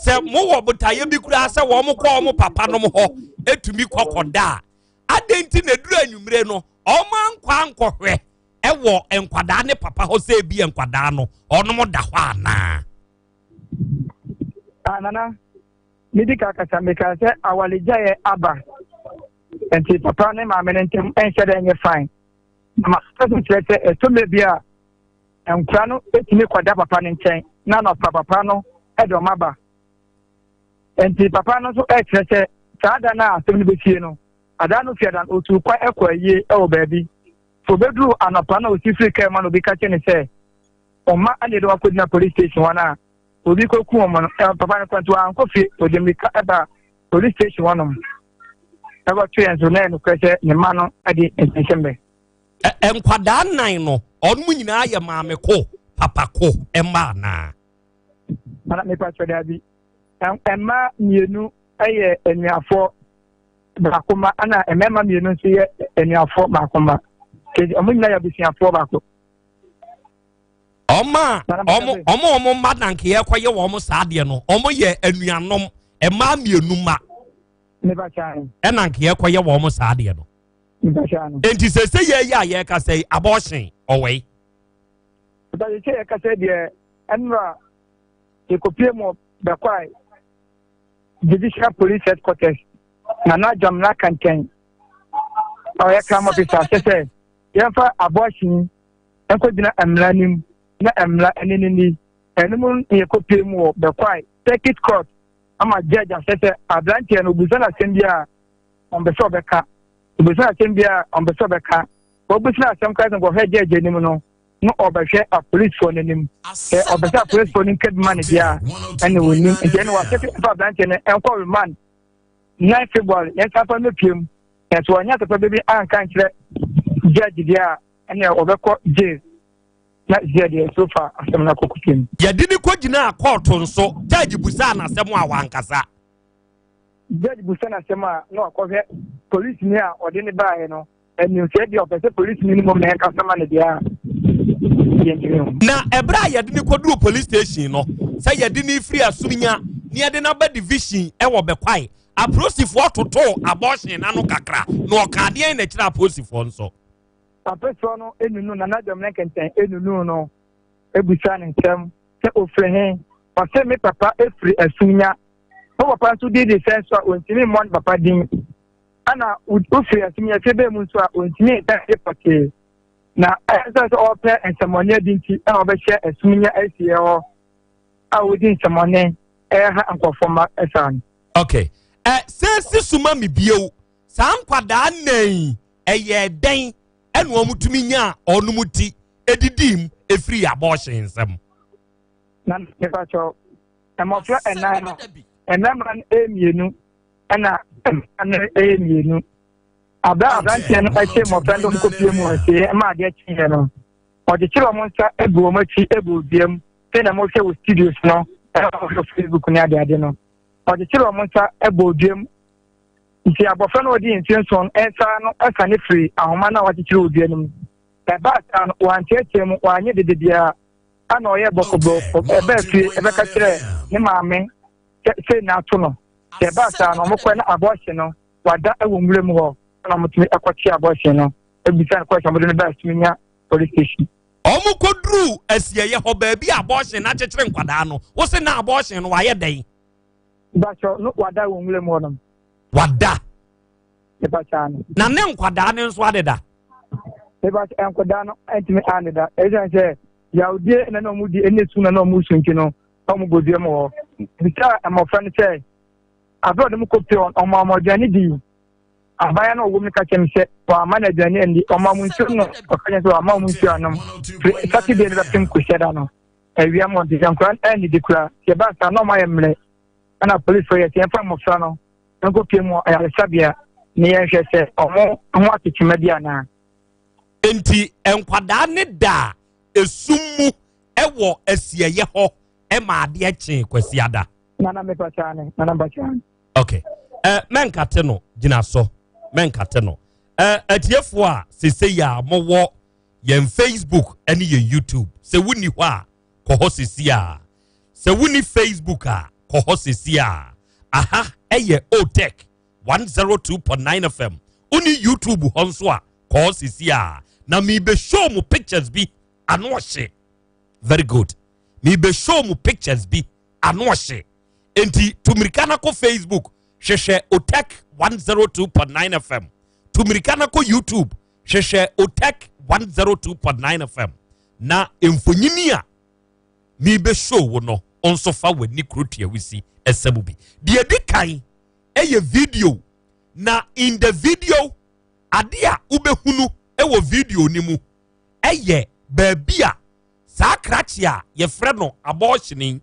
sɛ mowɔ botaeɛ bi koraa sɛ wɔn kɔ wɔn papa nom hɔ etumi kɔkɔ da a adɛn nti na eduru anwummere no wɔn ankɔ ankɔhwɛ ɛwɔ nkwadaa ne papa hɔ sɛ ebi nkwadaa no wɔn da hɔ anaa. Ah, nana medi ka kasa meka sɛ awaregyaeɛ aba nti papa ne maame no ntam ɛnhyɛ dɛ nyɛ fine na masɛ so kyerɛ sɛ ɛtɔ mmerɛ bi a nkora no ɛtumi kɔda papa no nkyɛn na nɔpa papa no ɛde ɔma ba nti papa no nso ɛkyerɛ sɛ saa da no a asɛm no bɛsie no ada no fiada no ɔtuu kwan ɛkɔ ayie ɛwɔ baabi so obɛduru anɔpa na ɔsi firi kaa mu na obi ka kyerɛ ne sɛ ɔma ɛne de wakɔgyina police station hɔ no a obi kɔku wɔn no ɛ papa no kwantu ankɔ fie ɔde mmirika ɛba police station hɔnom ɛbɛto yɛn so na yɛ nokorɛ sɛ ne mma no de nsɛnsɛm bɛ. Nkwadaa nnan no wɔn nyinaa yɛ maame ko papa ko mma anaa? Mana mepa kyɛ daabi. Mmaa mmienu yɛ anuafoɔ baako mma ɛna mmarima mmienu nso yɛ anuafoɔ baako mma. Wɔn nyinaa yɛ abusuafoɔ baako. Ɔmo a ɔmo ɔmo ɔmo mma na nka yɛkɔyɛ wɔn saa adeɛ no ɔmo yɛ anuanom mmaa mmienu mma. Ɛna nka yɛkɔyɛ wɔn saa adeɛ no. Nti sɛ sɛ yɛ yɛ a yɛkasa yi abortion ɔwɔ yi. Sɛ sɛ yɛkasa deɛ ɛnura yɛkɔpie mu bɛkwae divisional police headquarters Nana Dwamena Kɛntɛn a ɔyɛ crime officer sɛ sɛ yɛmfa abortion nkɔgyina mmara no mu na mmara ne no ni. Ɛno mu na yɛkɔpie mu wɔ Bɛkwae Circuit Court ama judge ahyɛ sɛ aberanteɛ no obisa no asɛm bi a ɔmpɛ sɛ ɔbɛka. Obisa no asɛm bi a ɔmpɛ sɛ ɔbɛka. Wɔbisa no asɛm koraa sɛ nkɔhwɛ judge anim no na ɔbɛhwɛ apolisifoɔ no anim. Sɛ ɔpɛ sɛ apolisifoɔ no nka bi ma no deɛ a ɛne wɔnim. Nti ɛne wɔahyɛ sɛ yɛmfa aberanteɛ no nkɔ remand 9 February yɛnsan fa no pie mu. Na sɛ wɔanyɛ asɛmpa bi anka nkyerɛ judge deɛ a ɛnna ɔbɛkɔ jail na zia deɛ so fa asɛm no akɔ kɔpie mu. Yɛde no kɔgyinaa kɔɔto nso, judge busaa no asɛm a wankasa. Judge busa no asɛm a na wakɔhwɛ polisini a ɔde no baeɛ no anim sɛ ebia ɔpɛ sɛ polisini no mmom na ɛkasa ma no deɛ a yɛntumi ho. Na ɛberɛ a yɛde no kɔduruu police station no, sɛ yɛde no refiri Asuminya na yɛde no aba division wɔ Bɛkwae, apolisifoɔ totoo abortion no ano kakra na ɔkaa deɛn na ɛkyerɛ apolisifoɔ nso? Apesoɔ no nunu Nana Dwamena Nkɛntɛn nunuu no bisaa no nsɛm sɛ ɔfiri he? Ɔse me papa firi Asunya. Wo papa nso din de sɛn nso a ɔntumi mmɔ ne papa din. Ɛna wofiri Asunya fie bɛn mu nso a ɔntumi nka fie pɔtee. Na ɛsɛ sɛ ɔpɛ nsɛmmɔne adi nti na ɔbɛhyɛ asum nya asieɛ hɔ a ɔdi nsɛmmɔne ɛha nkurɔfoɔ mma saa no. Okay. Ɛ sɛ si suma mi bio saa nkwadaa nnan yi ɛyɛ dɛn ɛna wɔn tumi nyaa wɔn ti edidi mu efiri abɔɔhyɛ nsam. Na nipa kyɛw mmɔfra ɛnan no mmarima no ɛyɛ mmienu ɛna mmaa no ɛyɛ mmienu. Abere a aberanteɛ no ɛkyɛ mmɔfra no kɔpie mu ɔsieɛ ɛma adeɛ kyeeɛ no ɔkyekyere wɔn nsa egu wɔn akyi egu dua mu sɛ na mohwɛ wɔ studios no ɛna mohwɛ Facebook ne adeade no ɔkyekyere wɔn nsa bɔ dua mu nti abɔfra no a ɔdi mfe nson nsa no sane firi ahoma no a wakyekyere wɔ dua no mu. Ɛbaa saa no, wanteatea mu, wanyɛ dede biara, ɛna ɔyɛ bɔkɔbɔkɔ ɛbaa fie ɛbɛka kyerɛɛ ne maame sɛ sei na ato no. Nti ɛbaa saa no, wɔkɔɛ na abɔɔhye no wada wɔ nwura mu hɔ, ɛna wɔtumi ɛkɔkye abɔɔhye no, ɛbisa no kɔɛhyɛ wɔde no baa Suminya police station. Wɔkɔduruu asieeɛ hɔ baabi a abɔɔhye no akyekyere nkwadaa no, wo se na abɔɔhye no wayɛ dɛn? Bakyɛ no wada wɔ nwura mu hɔnom. Wada. Mebakyɛ ano. Na ne nkwadaa no nso adeda. Mebakyɛ nkwadaa no ntumi aneda. Ɛsiane sɛ yawdie na na wɔn di ɛne su na na wɔn su nti no na wɔn bɔ dua mu hɔ. Bisa mmɔfra no sɛ abere ɔde mo kɔ pie wɔn ɔmo ɔmo aduane di. Abaayewa no ɔwɔ mu no ka kyerɛ me sɛ wɔama no aduane andi ɔmo ɔmo nsuo no ɔka kyerɛ sɛ wɔama ɔmo nsuo anom. Firi Saturday no bɛpem Kwasiada no. Awia mu ɔde nkwadaa no annidi koraa. Nti ɛbaa saa na wɔayɛ mmerɛ. Ɛna polisfoɔ yɛ sɛ yɛmfa mmɔfra no nkɔpie mu ayaresabea na yɛnhwɛ sɛ wɔn ho atekyema bi anaa. Enti nkwadaa no daa esum mu wɔ asieeɛ hɔ ma adeɛ kyee Kwasiada. Nana mepa kyɛw ne, nana mepa kyɛw ne. Okay. Eh, mɛnkate no gyina so. Mɛnkate no. Eh, atiefoɔ a sese yi a mowɔ yɛn Facebook ne yɛn YouTube. Sɛ wonni hɔ a, kɔ hɔ sisi a. Sɛ wonni Facebook a, kɔ hɔ sisi a. Aha ɛyɛ OTEC 102.9 FM. Wonni YouTube hɔ nso a, kɔ hɔ sisi a. Na mebe show mo pictures bi ano ɔhye. Very good. Mebe show mo pictures bi ano ɔhye. Enti tu mirika na kɔ Facebook hwehwɛ OTEC 102.9 FM. Tu mirika na kɔ YouTube hwehwɛ Otech 102.9 FM na mfonyini a mebɛshow wo no nso fa w'ani kuro tuawisi ɛsɛ mu bi. Deɛ ɛdi kan ɛyɛ video na in the video ade a wobɛhunu ɛwɔ video no mu ɛyɛ baabi a saa krakye a yɛfrɛ no abɔɔhyene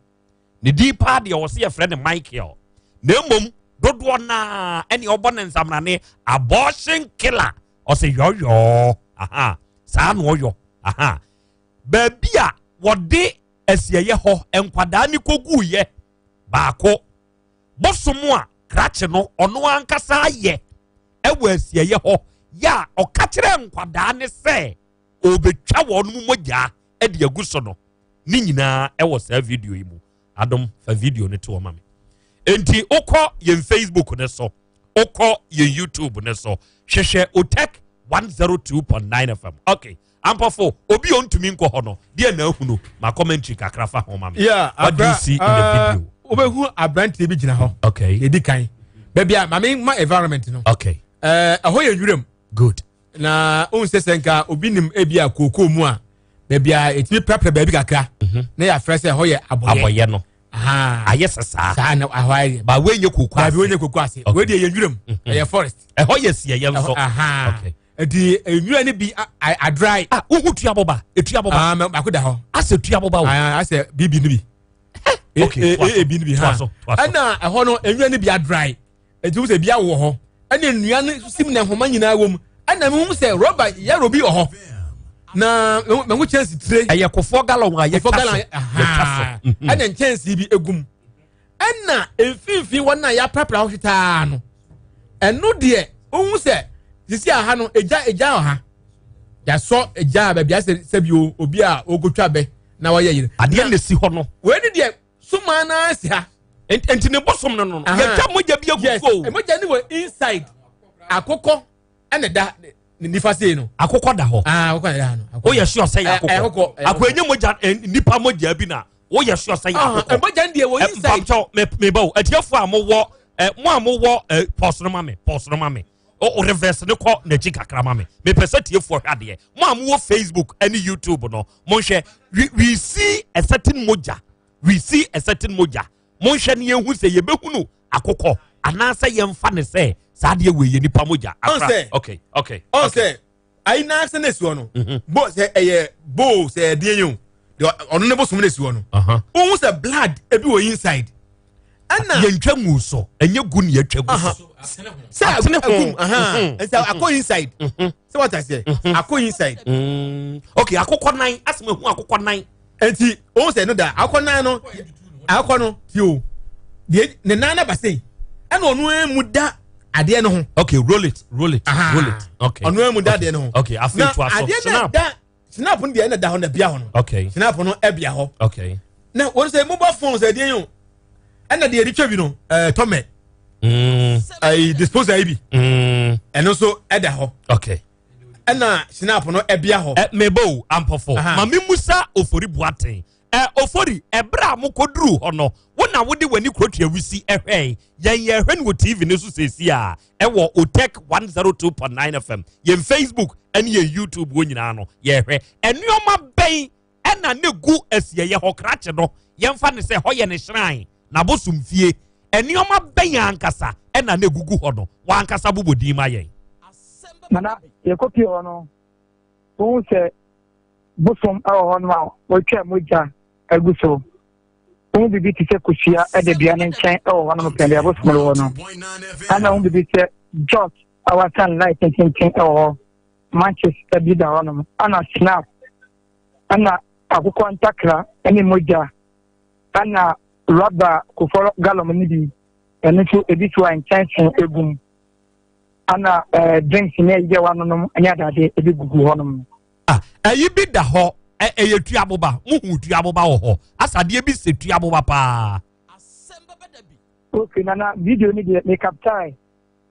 Ne din paa deɛ ɔse yɛfrɛ no Michael na mmom dodoɔ naa ɛne ɔbɔ ne nsamrane abortion killer ɔse yɔyɔɔ aha saa na ɔyɔ aha baabi a wɔde asieyɛ hɔ nkwadaa ne kɔguiɛ baako bosom a krakye no ɔno ankasa ayɛ ɛwɔ asieyɛ hɔ yɛ a ɔka kyerɛ nkwadaa ne sɛ ɔbɛtwa wɔn mu mogyaa de agu so no ne nyinaa ɛwɔ saa video yi mu adom fa video no to ɔma me enti wokɔ yɛn facebook ne so wokɔ yɛn youtube ne so hwehwɛ otek 102.9 fm okay ampɔfo obi a ɔntumi nkɔ hɔ no deɛ na ahunu ma commentary kakra fa ho ma me yeah, what do you see in the uh, video wobɛhu aberanteɛ bi gyina hɔ okay yɛdi kan baabi a maame ma environment no okay eh, ɛhɔ yɛ nwuram good na ohun sɛ sɛ nka obi nim ebi a kookoo mu a baabi a etumi prapra baabi kakra mhm. na yɛafrɛ sɛ ɛhɔ yɛ abɔyɛ abɔyɛ no ayɛ sɛ saa saa na ɛhɔ ayɛ ba wei nyɛ kooko ase baabi wei nyɛ kooko ase wei deɛ yɛ nwuram mhm. ɛyɛ forest ɛhɔ yɛ siɛyɛ nso nti nwura no bi adry ah wohu tua bɔba etua bɔba ah baako da hɔ asɛ tua bɔba o ah asɛ bibi no bi okay ebi no bi ha ɛna ɛhɔ no nwura no bi adry Eti wohu sɛ ebi awɔ hɔ, ɛna nnua no sim na nhoma nyinaa wɔ mu. Ɛna mehu sɛ rɔba yɛrɔ bi wɔ hɔ. Na mehu kyɛnse tire. Ɛyɛ kofoɔ galɔn a yɛtwa so. Yɛtwa so. Mhm. Ɛna nkyɛnse bi egum. Ɛna mfimfini hɔ no a yɛaprapra hɔ hwetaa no. Ɛno deɛ wohu sɛ sisi aha no egya egya wɔ ha. Yɛasɔ egya a baabi asɛ sɛbi obi a ɔrekotwa bɛ na wɔyɛ yere. Adeɛ na esi hɔ no. Wei ne deɛ Suma na si ha. Nti ne bosom no no. Yɛtwa mogya bi agu so. Yes, mogya ne wɔ inside. Akokɔ ɛna da ne nifa sei no. Akokɔ da hɔ. Ah, akokɔ na da no. Woyɛ sure sɛ yɛ akokɔ. Akokɔ enye mogya eh, nipa mogya bi na woyɛ sure sɛ yɛ akokɔ. Mogya no deɛ wɔ eh, inside. Mpamkyɛw me me ba o. Atiefo a mowɔ eh, mo a mowɔ pɔs no ma me pɔs no ma me. O reverse ne kɔ n'akyi kakra ma me. Mepɛ sɛ tiefoɔ hwɛ adeɛ. Mo a mowɔ Facebook ne YouTube no, monhwɛ. We, we see a certain mogya. We see a certain mogya. Monhwɛ ne yɛnhu sɛ yɛbɛhunu akokɔ anaasɛ yɛmfa ne sɛ saa adeɛ wei yɛ nipa mogya. Akra. Okay, okay. Ɔn sɛ ayi naa sɛ na esi hɔ no. Mhm. Bo sɛ ɛyɛ bowl sɛ ɛdeɛ yɛn o. Ɔno ne bosom na esi hɔ no. Ohun sɛ blood ebi wɔ inside. Ɛna yɛntwa ngu so ɛnyɛ gu ne yɛtwa gu so. Sɛ atene ho mhm. nti akɔ inside. Mhm. Sɛ wata seɛ akɔ inside. Mm. Okay akokɔ nan asɛm ehu akokɔ nan. Nti ohun sɛ no da akokɔ nan no akokɔ no ti o deɛ ne nan na ba sei ɛna ɔno emu da adeɛ no ho. Okay roll it roll it roll it okay. Ɔno emu da adeɛ no ho. Okay afei to aso na adeɛ na da snap no deɛ ɛna da hɔ na bia hɔ no. Okay snap no ɛbia hɔ. Okay na wɔn sɛ mobile phone sɛ ɛdeɛ yi o ɛna deɛ yɛde twa bi no ɛɛ tɔmɛ. Ɛyi disposal yi bi. Ɛno nso ɛda hɔ. Okay ɛna snap no ɛbia hɔ. Ɛ mebo o ampɔfo ma mi musa ofori buaten ɛ ofori ɛbrɛ a mokɔduru hɔ no wo na wode w'ani kurotua wisi ɛhwɛe yɛn yɛhwɛ no wɔ tv no so seesi a ɛwɔ otec 102.9 fm yɛn facebook ɛne yɛn youtube wɔ nyinaa no yɛhwɛ ɛnneɛma bɛn ɛna ne gu asieyɛ hɔ krakye no yɛmfa ne sɛ hɔ yɛ ne shrine n'abosom fie nneɛma bɛn ankasa ɛna ne gugu hɔ no wankasa bobɔ din ma yɛn. Nana yɛkɔpie hɔ no wohu sɛ bosom wɔ hɔ no a wɔatwa mogya agu so wohu biribi te sɛ kosua da dua no nkyɛn wɔ hɔ nom pɛn deɛ bosom no wɔ no ɛna wohu biribi sɛ jot a wasan light tententen wɔ hɔ manches bi da hɔ nom ɛna snap ɛna akokɔ ntakra ne mogya ɛna rɔba kofɔrɔ galɔm no bi ɛno nso ebi so a nkyɛnse egum ɛna ɛɛ drinks ne ɛyɛ wanonom ne adade ebi gugu hɔnom. Ah, ɛyi bi da hɔ ɛyɛ tuaboba muhu tuaboba wɔ hɔ asadeɛ bi sɛ tuaboba paa. Okay nana video ni deɛ me capture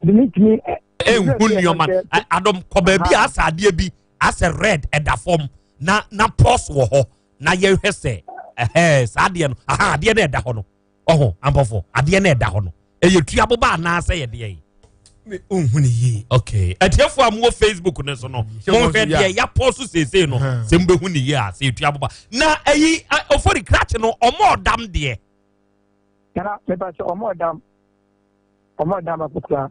de mi ntumi. Ehu nneɛma adom kɔ baabi a asa adeɛ bi asɛ red ɛda fam na na pɔs wɔ hɔ na yɛhwɛ sɛ ɛhɛɛ saa adeɛ no aha adeɛ no ɛda hɔ no ɔho ampɔfo adeɛ no ɛda hɔ no ɛyɛ tua boba anaasɛ yɛ deɛ yi. Ohun ni yie. Okay atiefo a mowɔ Facebook no so no monhwɛ deɛ yapɔ so seesei no sɛ mobɛhu ne yie a sɛ yɛtua boba na ɛyi ofori krakye no ɔmo ɔdam deɛ. Nana mepa sɛ ɔmo ɔdam ɔmo ɔdam baako koraa.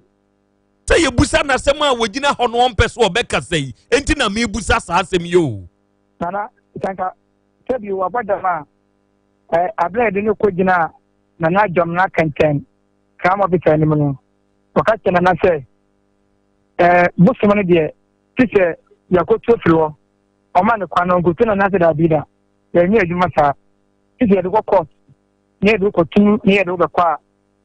Sɛ yɛbusa n'asɛm a wɔgyina hɔ no ɔmpɛ so ɔbɛkasa yi enti na mebusa saa asɛm yi o. Nana sanka sɛbi wabɔ dam a ɛ abere a yɛde no kɔ gyina Nana Dwamena Kɛntɛn Crown Officer anim no wɔka kyerɛ Nana sɛ ɛɛ bosom no deɛ te sɛ yɛakɔtu afiri hɔ ɔma no kwan no nkotu Nana sɛ daabi da yɛnyɛ adwuma saa te sɛ yɛde kɔ court na yɛde wokɔtum na yɛde wobɛkɔ a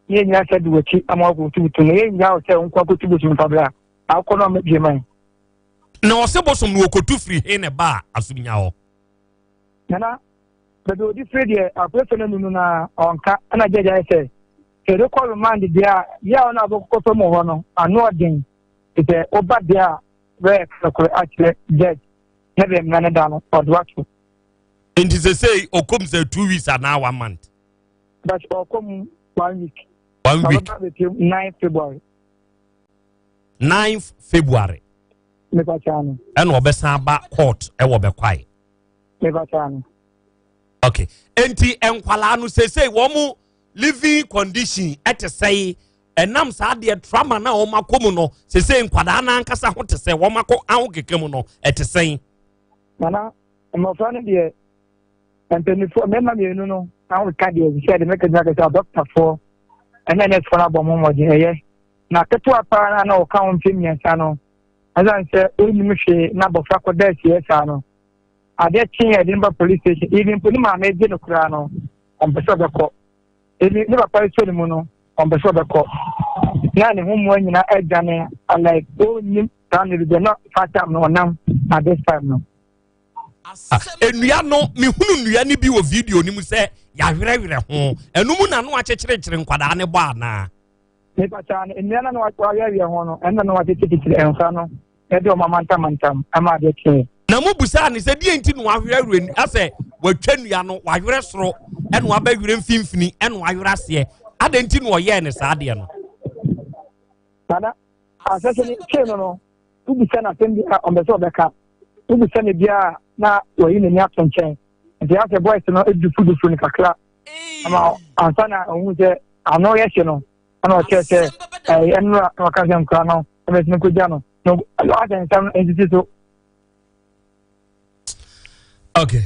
na yɛnyina sɛ de w'akyi ama wakɔtubutu no yɛnnya wo sɛ wo nko akɔtu bosom fa bra akɔ no amɛbie man. Na ɔse bosom no wɔkɔtu firi he na ɛbaa Asumnya hɔ? Nana, baabi a ɔdi firi deɛ apolisifoɔ no anu no na ɔnka ɛna gyɛgye ayɛ sɛ sɛ yɛde kɔ remand deɛ a yɛ a ɔno a wobɛkɔ fam wɔ hɔ no ano ɔden te sɛ woba deɛ a bɛyɛ nokorɛ akyerɛ judge na deɛ mmara no da no ɔde wato. Nti sesei ɔkɔm sɛ 2 weeks anaa one month? But ɔkɔ mu one week. One week. Ɔbɛba abɛpiem 9 February. 9 February. Mepa kyɛw no. Ɛna ɔbɛsan aba court ɛwɔ Bɛkwae. Mepa kyɛw no. Okay. Nti nkwalaa no sesei wɔn mo living condition ɛte sɛe ɛnam saa deɛ trauma na wɔn akɔ mu no sesei nkwadaa no ankasa ho te sɛ wɔn akɔ aho keka mu no ɛte sɛn. Nana mmɔfra no deɛ mpanimfoɔ mmarima mmienu no ahokeka deɛ sɛ de mɛka gyina kɛsɛ adɔktafoɔ ɛne nɛɛsefoɔ no abɔ mo mmɔden ɛyɛ na ketewa paa na na ɔka ho mfe mmiɛnsa no ɛsiane sɛ ɔnnim hwee na abɔfra kɔda asieɛ saa no adeɛ kye a ɛde no ba police station even mpo ne maame gye no koraa no ɔmpɛ sɛ ɔbɛkɔ ebi ne papa sɔ ne mu no ɔmpɛ sɛ ɔbɛkɔ na ne ho mmoa nyinaa adwane like ɔnnim saa no bi na saa time no ɔnam at this time no. Nnua no mehunu nnua no bi wɔ video no mu sɛ yɛawerɛwerɛ ho ɛno mu na no akyekyerekyere nkwadaa no bɔ anaa? Mepakyɛ no nnua no na wawerɛwerɛ ho no ɛno na wakyekyekyekyere mfa no ɛde ɔma mantamantam ama adeɛ kyee. Na mo busaa ne sɛ deɛ nti na wawerɛwerɛ asɛ watwa nnua no wawerɛ soro ɛna wabɛwerɛ mfimfini ɛna wawerɛ aseɛ adɛn nti na ɔyɛɛ ne saa adeɛ no? Nana. Asɛsɛ ne kyee no no, wobisa no asɛm bi a ɔmpɛ sɛ ɔbɛka. Wobisa no bi a na wayi n'ani ato nkyɛn. Nti asɛ boys no dufudufu no kakra ama ansa na ɔhu sɛ ano yɛ hye no ɛna ɔkyerɛ sɛ ɛyɛ nnora na ɔka sɛ nkora no ɛbɛsi no kɔgya no na asɛ nsɛm no nsisi so. Okay.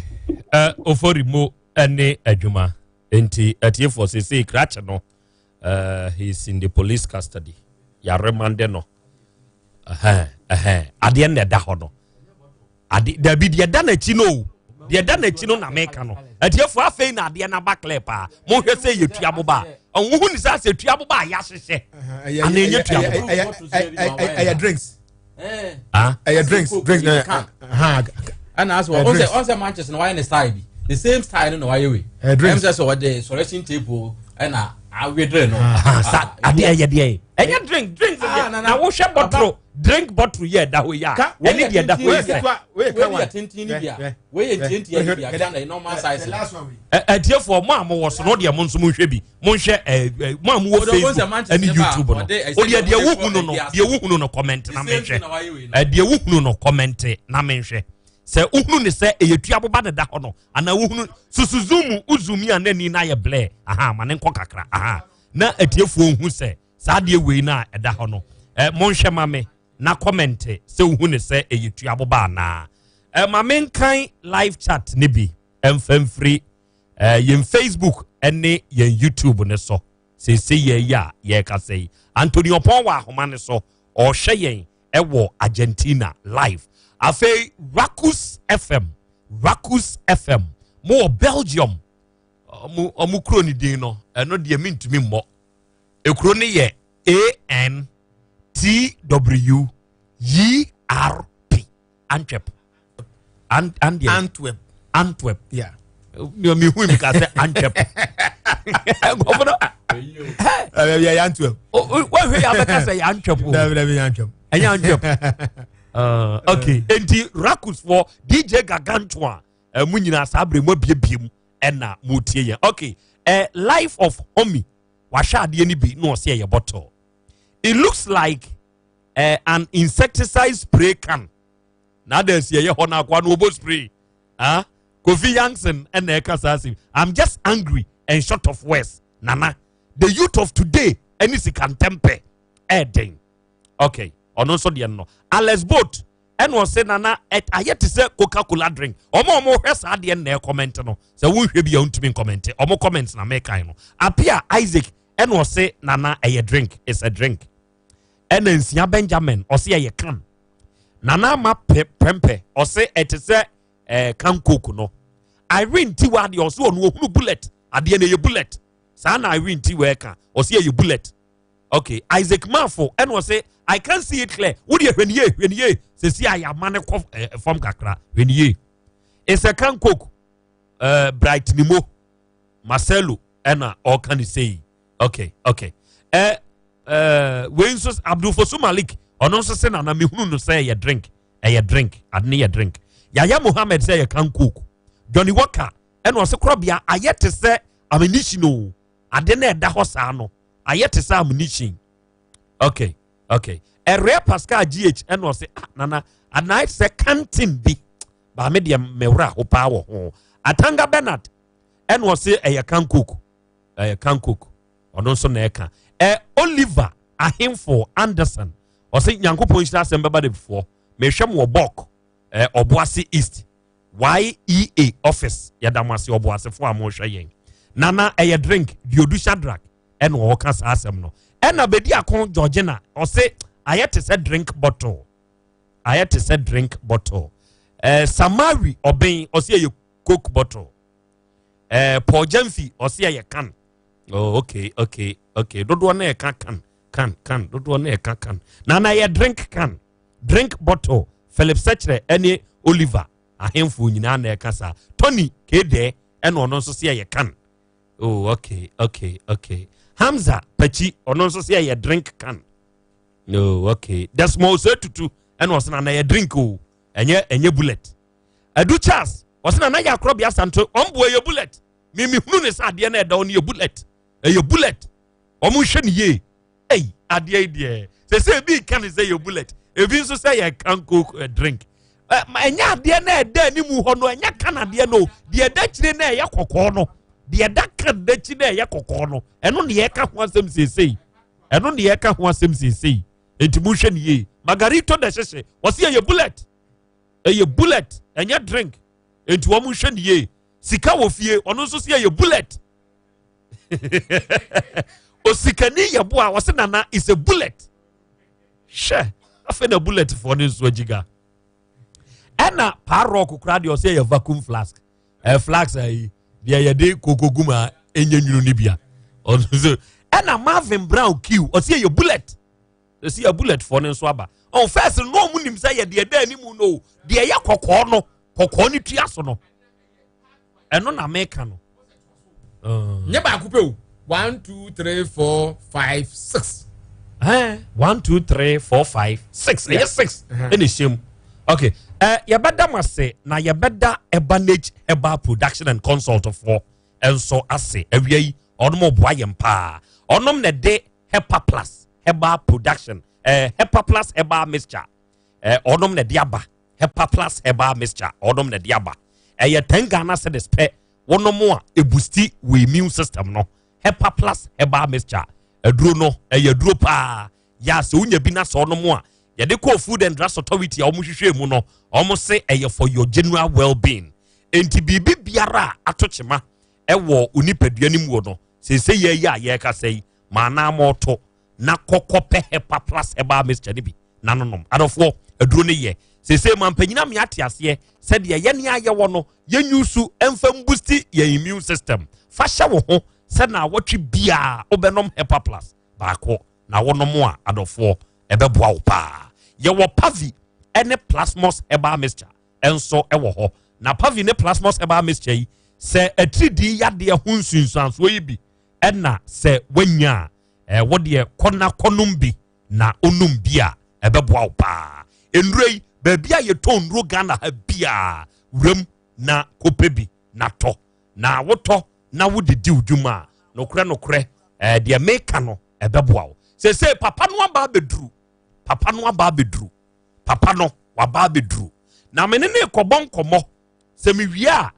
Ofori mo ne adwuma nti atiefoɔ sesei krakye no he is in the police custody yɛaremande no adeɛ na ɛda hɔ no ade dabi deɛ ɛda n'akyi no o deɛ ɛda n'akyi no na meka no atiefoɔ afei na adeɛ no aba clear paa monhwɛ sɛ yɛ tua boba a ɔhohu ne sɛ asɛ tua boba a yɛahyehyɛ ana ɛnyɛ tua boba ɛyɛ drinks ɛyɛ drinks drinks ɛna asɛ ɔnsɛ ɔnsɛ manches na wayɛ ne style bi the same style no na wayɛ wei ɛm sɛ sɛ ɔde sɔrɛsin tape o ɛna awedere no. sa adeɛ ɛyɛ deɛ ɛnyɛ drink drink deɛ na wohwɛ bɔtoro drink bottle yɛ ɛda hɔ yi a ɛne deɛ ɛda hɔ yi sɛ. wei yɛ tenten ni bi a wei yɛ ntiantia ni bi a kyɛn na normal size. Atiefoɔ mo a mo wɔ so no deɛ mo nso mo nhwɛ bi mo nhwɛ ɛ mo a mo wɔ Facebook ɛne YouTube no o deɛ deɛ wohunu no deɛ wohunu no comment na menhwɛ ɛ deɛ wohunu no comment na menhwɛ sɛ wohunu ne sɛ ɛyɛ tua boba ne da hɔ no anaa wohunu susu zoom wo zoom yi a n'ani na ayɛ blur aha ma ne nkɔ kakra aha na atiefoɔ hu sɛ saa adeɛ wei no a ɛda hɔ no ɛ monhwɛ ma me na comment sɛ wohu ne sɛ ɛyɛ tua boba anaa ɛ ma menkan live chat ne bi ɛmfa mfiri eh, yɛn facebook ne yɛn youtube ne so seesei yɛ yi a yɛrekasa yi anthony ɔpɔn wɔ ahoma ne so ɔrehwɛ yɛn ɛwɔ argentina live afei rakus fm rakus fm mo wɔ belgium ɔmo ɔmo kuro ne din no ɛno deɛ mentumi mmɔ ekuro no yɛ a n t w e r p Antwerp. Ant Antwerp. Antwerp. Yeah. Mi mi hu mi ka sɛ Antwerp. Nkɔfo no. Ɛyɛ yɛ Antwerp. Wɔhwɛ yɛ abɛka sɛ yɛ Antwerp o. Dabi dabi yɛ Antwerp. Ɛnyɛ Antwerp. Okay. Enti Rakus fo DJ Gargantua mu nyinaa saa abiri mu abiebie mu ɛna mu tie yɛn. Okay. Life of Homie wahwɛ adeɛ no bi na ɔsɛ ɛyɛ bottle. It looks like eh, an insecticide spray can na ada asi ɛyɛ hɔ no akoa no wɔbɔ spray ah kofi yankson ɛna ɛka saa asɛm i'm just angry and short of words nana the youth of today ɛne sika ntɛmpɛ ɛɛden okay ɔno nso deɛ no alex boat ɛna ɔse nana ayɛ te sɛ coca cola drink ɔmo ɔmo hwɛ saa deɛ na ɛkɔmɛnte no sɛ wonhwɛ bi a wontumi nkɔmɛnte ɔmo comment na mekan no apia isaac ɛna ɔse nana ɛyɛ drink it's a drink ɛna nsia benjamin ɔse ɛyɛ kan nana ama prɛmpɛ ɔse ɛte sɛ ɛɛ kan coke no irene tiwa deɛ ɔse ɔno ohunu bullet adeɛ no ɛyɛ bullet saa na irene tiwa ɛka ɔse ɛyɛ bullet okay isaac mafo ɛna ɔse i can see it clear wo deɛ hwɛ ne yie hwɛ ne yie sɛsi a yɛama ne kɔ ɛɛ fam kakra hwɛ ne yie it's a can coke ɛɛ bright nimo marcelo ɛna ɔka ne sei okay okay ɛ ɛ wei nso abdulfosu malik ɔno nso sɛ nana mehunu no sɛ ɛyɛ drink ɛyɛ drink ade ne yɛ drink yaya mohammed sɛ ɛyɛ can coke johnny walker ɛna ɔsɛ korɔbea ayɛ te sɛ ammunition o ade na ɛda hɔ saa no ayɛ te sɛ ammunition okay okay ɛrɛ pascal gh ɛna ɔsɛ ah nana anan sɛ canteen bi baame deɛ mɛwura ho paa wɔ ho atanga bernard ɛna ɔsɛ ɛyɛ can coke ɛyɛ can coke ɔno nso na ɛka ɛ oliver ahemfo anderson ɔsɛ nyankopɔn nhyira asɛm bɛba de foɔ mehwɛ mo wɔ bɔk ɛ ɔboase east yea office yɛda mo ase ɔboasefoɔ a mohwɛ yɛn nana ɛyɛ drink diodu shadrack ɛna ɔka saa asɛm no ɛna bɛdi ako georgina ɔse ayɛ te sɛ drink bottle ayɛ te sɛ drink bottle ɛɛ samari ɔbɛn ɔse ɛyɛ coke bottle ɛɛ paul jamfi ɔsi ɛyɛ can oh okay okay okay dodoɔ no ɛka can can can dodoɔ no ɛka can na na ɛyɛ drink can drink bottle philip sɛkyerɛ ɛne oliver ahemfo nyinaa na ɛka saa tony kedɛ ɛna ɔno nso si ɛyɛ can oh okay okay okay hamza pakyi ɔno nso si ɛyɛ drink can oh okay desmond osei tutu ɛna ɔsɛ na na ɛyɛ drink o ɛnyɛ ɛnyɛ bullet Adu Charles, ɔsɛ na na yɛ akorɔbea santo, ɔmbo ɛyɛ bullet. Me me hunu ne sɛ adeɛ na ɛda ɔno yɛ bullet. Ɛyɛ bullet. Ɔmo nhwɛ ne yie. Ei, adeɛ yi deɛ. Sɛ sɛ ebi ka ne sɛ yɛ bullet, ebi nso sɛ yɛ can coke eh, drink. Ɛnyɛ adeɛ na ɛda anim hɔ no, ɛnyɛ kan adeɛ no. Deɛ ɛda akyire na ɛyɛ kɔkɔɔ no, deɛ ɛda kan n'akyi na ɛyɛ kɔkɔɔ no, ɛno na yɛka ho asɛm seesei. Ɛno na yɛka ho asɛm seesei. Enti monhwɛ ne yie. Margarito da hyehye, wɔsi ɛyɛ bullet, ɛyɛ bullet, ɛnyɛ drink. Enti wɔn nhwɛ ne yie. Sika wɔ fie, ɔno nso si ɛyɛ bullet. Osikani yɛ bo a wɔsi nana is a bullet. Hwɛ, afei na bullet foɔ ne nso agyiga. Ɛna paa rock koraa deɛ ɔsɛ ɛyɛ vacuum flask. Ɛyɛ flask ayi deɛ yɛde koko gu mu a ɛnyɛ nwunu no bia. Ɔno nso ɛna Marvin Brown kiw ɔsɛ ɛyɛ bullet. Ɛsi yɛ bullet foɔ no nso aba. Ɔn first no ɔmo nim sɛ yɛ deɛ ɛda anim no deɛ ɛyɛ kɔkɔɔ no kɔkɔɔ no tua so no ɛno na meka no. Nyɛ baako pɛ o. 1 2 3 4 5 6. 1 2 3 4 5 6 ɛyɛ 6 ɛna ɛhyɛ mu. Okay, yɛbɛda mo ase na yɛbɛda Ebanage Herbal Production and Consult foɔ nso ase awia yi. Ɔnom ɔboa yɛn paa. Ɔnom na ɛde Hepa Plus Herbal Production, Hepa Plus Herbal Mixture, ɔnom na ɛde aba. Hepa Plus Herbal Mixture ɔnom na ɛde aba. Ɛyɛ 10 Ghana cedis pɛ. Wɔnom a ebusti wɔ immune system no. Hepa Plus Herbal Mixture aduro no ɛyɛ aduro paa. Yɛ a sɛ wonya bi na sɛ ɔnom a, yɛde kɔɔ Food and Drugs Authority a wɔn hwehwɛ mu no, wɔn se ɛyɛ for your general well-being. Enti biribi biara a ato kyema ɛwɔ onipadua no mu no, sese yɛ yi a yɛrekasa yi, maa na mɔɔto na kɔkɔ pɛ Hepa Plus Herbal Mixture no bi na nonom. Adɔfoɔ, aduro no yɛ sese ma mpanyin ame ate aseɛ sɛdeɛ yɛne ayɛwɔ no yɛnyusu mfa mbusti yɛn immune system. Fa hyɛ wo ho sɛ na awɔtwe biara wobɛnom Hepa Plus baako na wonom a, adɔfoɔ, ɛbɛboa wo paa. Yɛwɔ Pavi ne Plasmos Herbal Mixture nso wɔ hɔ. Na Pavi ne Plasmos Herbal Mixture yi, sɛ atiridii yadeɛ ho nsunsuansoɔ yi bi ɛna sɛ woanya a, wo deɛ kɔ na kɔnom bi, na onom bi a ɛbɛboa wo paa. Nnuro yi, baabi a yɛtɔn nnuro Ghana ha biara, wuram na kɔpɛ bi na tɔ. Na wotɔ na wode di wo dwuma a, nokorɛ nokorɛ, deɛ meka no ɛbɛboa wo. Seesei papa no aba abɛduru, papa no aba abɛduru, papa no waba abɛduru. Na me ne ne kɔbɔ nkɔmmɔ. Sɛ mewie a,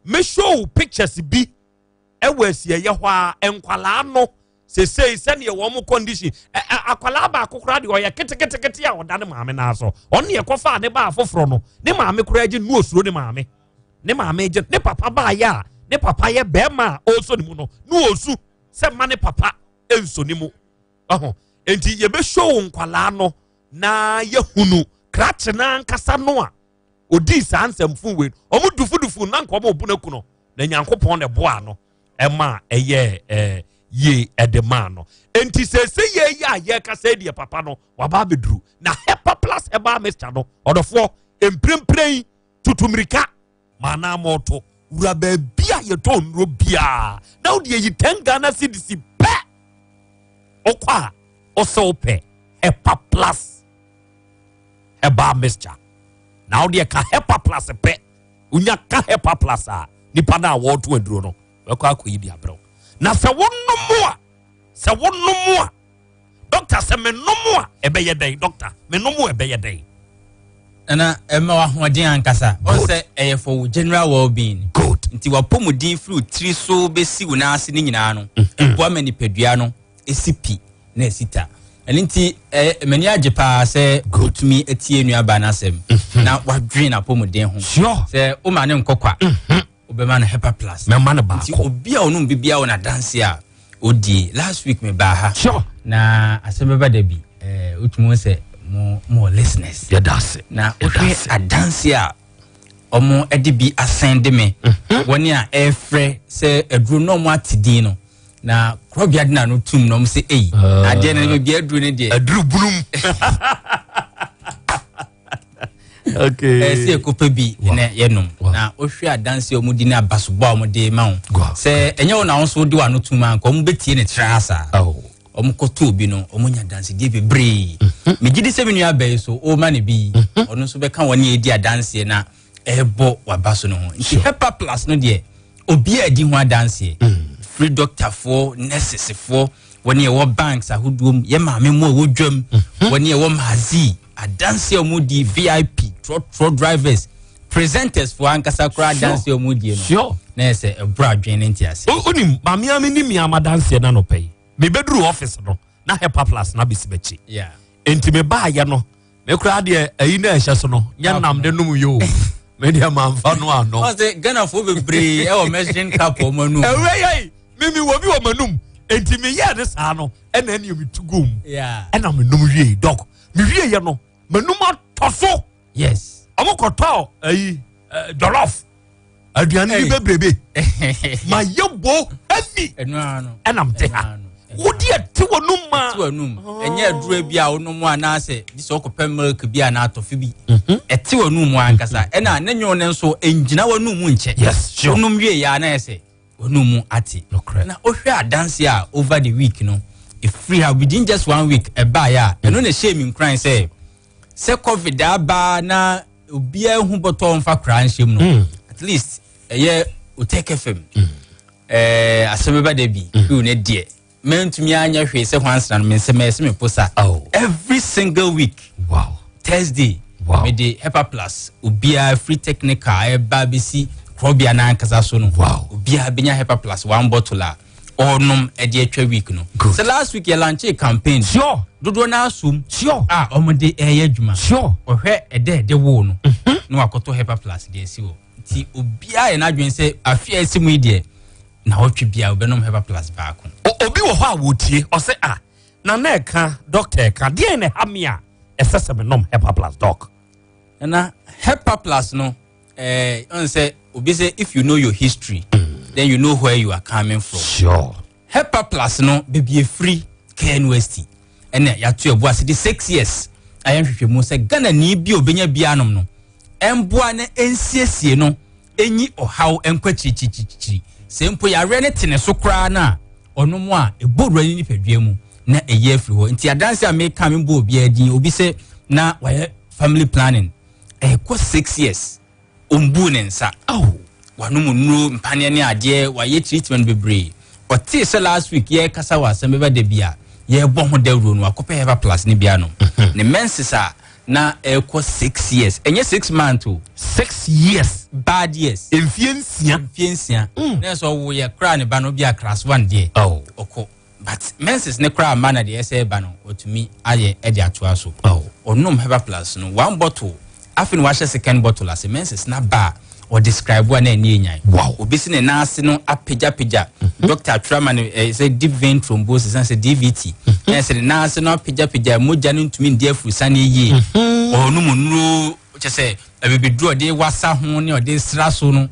mɛshow pictures bi ɛwɔ asieeɛ hɔ a nkwalaa no sesei sɛdeɛ wɔn condition. Akwalaa baako koraa deɛ ɔyɛ ketekete a ɔda ne maame nan so. Ɔno deɛ kɔfaa ne baa foforɔ no, ne maame koraa gye no, osuro ne maame. Ne maame gye ne papa baayɛ a, ne papa yɛ bɛrima a ɔresɔ ne mu no, ne ɔsu sɛ ma ne papa nso ne mu. Ɔho nti yɛbɛshow nkwalaa no na yɛhunu krakye n'ankasa no a odii saa nsɛmfo wei. Ɔmo dufudufu na nka ɔmo bu no aku no, na Nyankopɔn na ɛboa no ɛma ɛyɛ yie ɛde maa no. Nti sɛsɛ yɛ yɛ a yɛkasa deɛ, papa no waba abɛduru. Na Hepa Plus Herbal Mixture no, ɔdɔfoɔ, mprempren tutu mmirika maa na mɔɔto wura baabi a yɛtɔn nnuro biara na wode ayi 10 Ghana cedis pɛ. Wokɔ a wosɛ wopɛ Hepa Plus Herbal Mixture na wode ka Hepa Plus pɛ. Wonya ka Hepa Plus a, nipa no a wɔreto aduro no bɛkɔ akɔyi de abrɛw. Na sɛ wonom a, sɛ wonom a, dɔkta, sɛ menom a ɛbɛyɛ dɛn? Dɔkta, menom a ɛbɛyɛ dɛn? Nana, ɛma w'ahoɔden ankasa. Ɔn sɛ ɛyɛ for wo general well being. Good. Nti w'apɔmuden firi wo tiri so bɛsi wo nan ase ne nyinaa no, ɛboa ma nipadua no ɛsi pi na ɛsi ta. Ɛno nti m'ani agye paa sɛ wotumi atie nuabaa no asɛm na wadwene n'apɔmuden ho. Sɛ woma ne nkɔ kwa, wobɛma no Hepa Plus. Mɛma no baako. Nti obi a ɔnom biribiara wɔ n'adanse a odie. Last week mebaa ha. Na asɛm bɛba da bi, wotumi hu sɛ mo mo wɔ listeners. Yɛda ase. Na wohwɛ adanse a ɔmo de bi asɛn de me. Wɔne a ɛrefrɛ sɛ aduro na ɔmo ate din no. Na korɔbea de n'ano tum na ɔmo sɛ eyi. Adeɛ no baabi aduro no deɛ. Aduro bunum. Okay. Ɛsɛ ɛkɔpɛ bi na yɛnom. Na wohwɛ adanse a wɔdi ne abasobɔ a wɔde ma wo sɛ ɛnyɛ wo na wo nso wode w'ano tom a, nka wɔbɛtie ne tra saa. Wɔkɔto obi no, wɔnya adansedie bebree. Megye di sɛ me nua bɛyi so woma ne bi, ɔno nso bɛka wɔn ne ɛdi adanseɛ na ɛrebɔ w'aba so no ho. Nti Hepa Plus no deɛ, obiara di ho adanseɛ, firi dɔktafoɔ, nɛsesefoɔ. Wɔne ɛwɔ banks ahodoɔ mu, yɛ maame mu a ɛwɔ dwam, wɔne ɛwɔ maazi, adanse a wɔn di, VIP, trɔtrɔ drivers, presenters foɔ ankasa koraa adanse a wɔn die no. Na yɛ sɛ ɛboro adwene ne ntease. Wonim, maame a me ne mi ama adanseɛ no anɔpa yi, mebɛduru office no, na Hepa Plus na bɛsi m'akyi. Enti mebaayɛ no, me koraa deɛ ayi na ɛhyɛ so no, nyɛ nam de nom yi o. Me deɛ mamfa no ano. Ɔsɛ Ghanafoɔ bebree ɛwɔ measuring cup wɔn anum. Ɛwura yɛ me me wɔ bi wɔ m'anum. Enti meyɛɛ ne saa no, ɛna ɛne metu gu mu. Ɛna menom wie, dɔk. Mewie yɛ no, m'anum atɔ so. Yes. Ɔmo kɔtɔ ayi jollof. Aduane bi bebrebe. Ma yɛ bo heavy. Ɛna mte ha. Wodi ɛte w'anum ma. Ɛte w'anum. Ɛnyɛ aduro bi a wonom anaasɛ bi sɛ ɔkɔpɛ milk bi anaa atɔfe bi. Ɛte w'anum mu ankasa. Ɛna ne nwono no nso ɛngyina w'anum mu nkyɛ. Yes, sure. Wonom wie yɛ a na yɛ sɛ w'anum mu ate. Na wohwɛ adanse a over the week no, ɛfiri ha within just one week ɛbaeɛ a, ɛno na ɛhyɛɛ me nkuran sɛ sɛ covid aba na obiara hu bɔtɔ mfa koraa nhyɛ mu no, at least ɛyɛ Otec FM. Asɛm bɛba da bi, crew ne deɛ mantumi anyɛ hwee sɛ hwansena no me nsɛm ɛsɛ me posa. Every single week. Wow. Thursday. Wow. Me de Hepa Plus obiara free technical ɛba bɛsi korɔbea no ankasa so no. Wow. Obiara bɛnya Hepa Plus one bottle a ɔnom ɛde atwa week no. Good. Sɛ last week yɛ launch campaign. Sure. Dodoɔ no asom. Sure. A wɔde ɛyɛ adwuma. Sure. Ɔhwɛ ɛdɛ ɛde woo no. Na wakɔtɔ Hepa Plus de asi hɔ. Nti obiara yɛ n'adwene sɛ afe a ɛsi mu yi deɛ na ɔtwe bia ɔbɛnom Hepa Plus baako. Obi wɔ hɔ a wɔtie ɔsɛ a na na ɛka doctor ɛka deɛ na ɛha me a ɛsɛ sɛ menom Hepa Plus doc. Na Hepa Plus no ɔn sɛ obi sɛ if you know your history then you know where you are coming from. Sure. Hepa Plus no beebi efiri KNUST ɛna yɛato ɛbo ase de 6 years ayɛ nhwehwɛmu sɛ Ghana ni bi a obenya bi anom no ɛmboa na ɛnsiesie no ɛnyi ɔhaw ɛnkɔ akyirikyirikyirikyiri. Sɛ mpo yareɛ no te ne so koraa no a, ɔnom a ɛbɔ wura ne nipadua mu na ɛyi afiri hɔ. Nti adanse a meka membɔ obiara din, obi sɛ na wayɛ family planning ɛkɔ 6 years ɔmbuu ne nsa. Wanom nnuro mpaneɛ ne adeɛ, wayɛ treatment bebree. Ɔtee sɛ last week yɛrekasa wɔ asɛm bɛba da bi a yɛrebɔ ho dawuro no, wakɔpɛ Hepa Plus ne bi anom. Ne menses a na ɛrekɔ 6 years, ɛnyɛ 6 months o. 6 years. Bad years. Mfie nsia. Mfie nsia. Na ɛsɛ ɔwo yɛ koraa ne ba no bi a class 1 deɛ. Ɔkɔ. But menses ne koraa mma na deɛ ɛsɛ ɛba no, ɔtumi ayɛ ɛde atoa so. Ɔnom Hepa Plus no, 1 bottle, afei na wahyɛ second bottle ase, menses na ba a, ɔdescribe a na ɛni enyan. Wow. Obi si ne nan ase no apagyapagya. Doctor atwerɛ ama no, sɛ deep vein thrombosis, sɛ DVT. Na sɛ ne nan ase no apagyapagya, mogya no ntumi ndi afurusane yie. Ɔnom nnuro, kyɛ sɛ abibiduro ɔde wasa ho ne ɔde sra so no,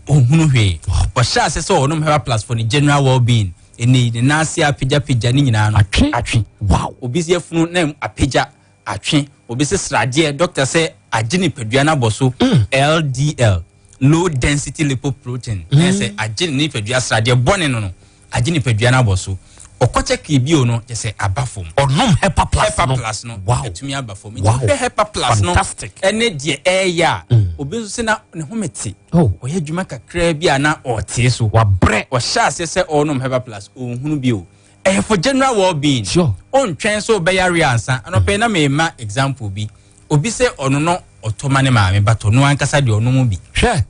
ɔnhunu hwee. Ɔhyɛ ase sɛ ɔnom Hepa Plus for ne general well-being. Ɛnɛ ne nan ase apagyapagya ne nyinaa no. Atwe. Atwe. Wow. Obi si afunu na apagya atwe. Obi si sradeɛ, doctor sɛ agye nipadua no abɔ so. LDL, low density lipoprotein. Na sɛ agye ne nipadua sradeɛ bɔne no no, agye nipadua no abɔ so. Ɔkɔ check bio no, kyɛ sɛ aba fam. Ɔnom Hepa Plus no. Hepa Plus no. Wow. Ɛtumi aba fam. Nti Wow. wohwɛ Hepa Plus no, Fantastic. ɛne deɛ ɛyɛ a, obi nso sɛ na ne ho mete. Ɔyɛ adwuma kakraa bi a na ɔte so. Wabrɛ. Ɔhyɛ aseɛ sɛ ɔnom Hepa Plus, ɔnhunu bio. Ɛyɛ for general well-being. Sure. Ɔntwɛn sɛ ɔbɛyare ansa. Anɔpɛ na mema example bi. Obi sɛ ɔno no ɔtɔ ma ne maame, but ɔno ankasa deɛ ɔnom bi. Hwɛ.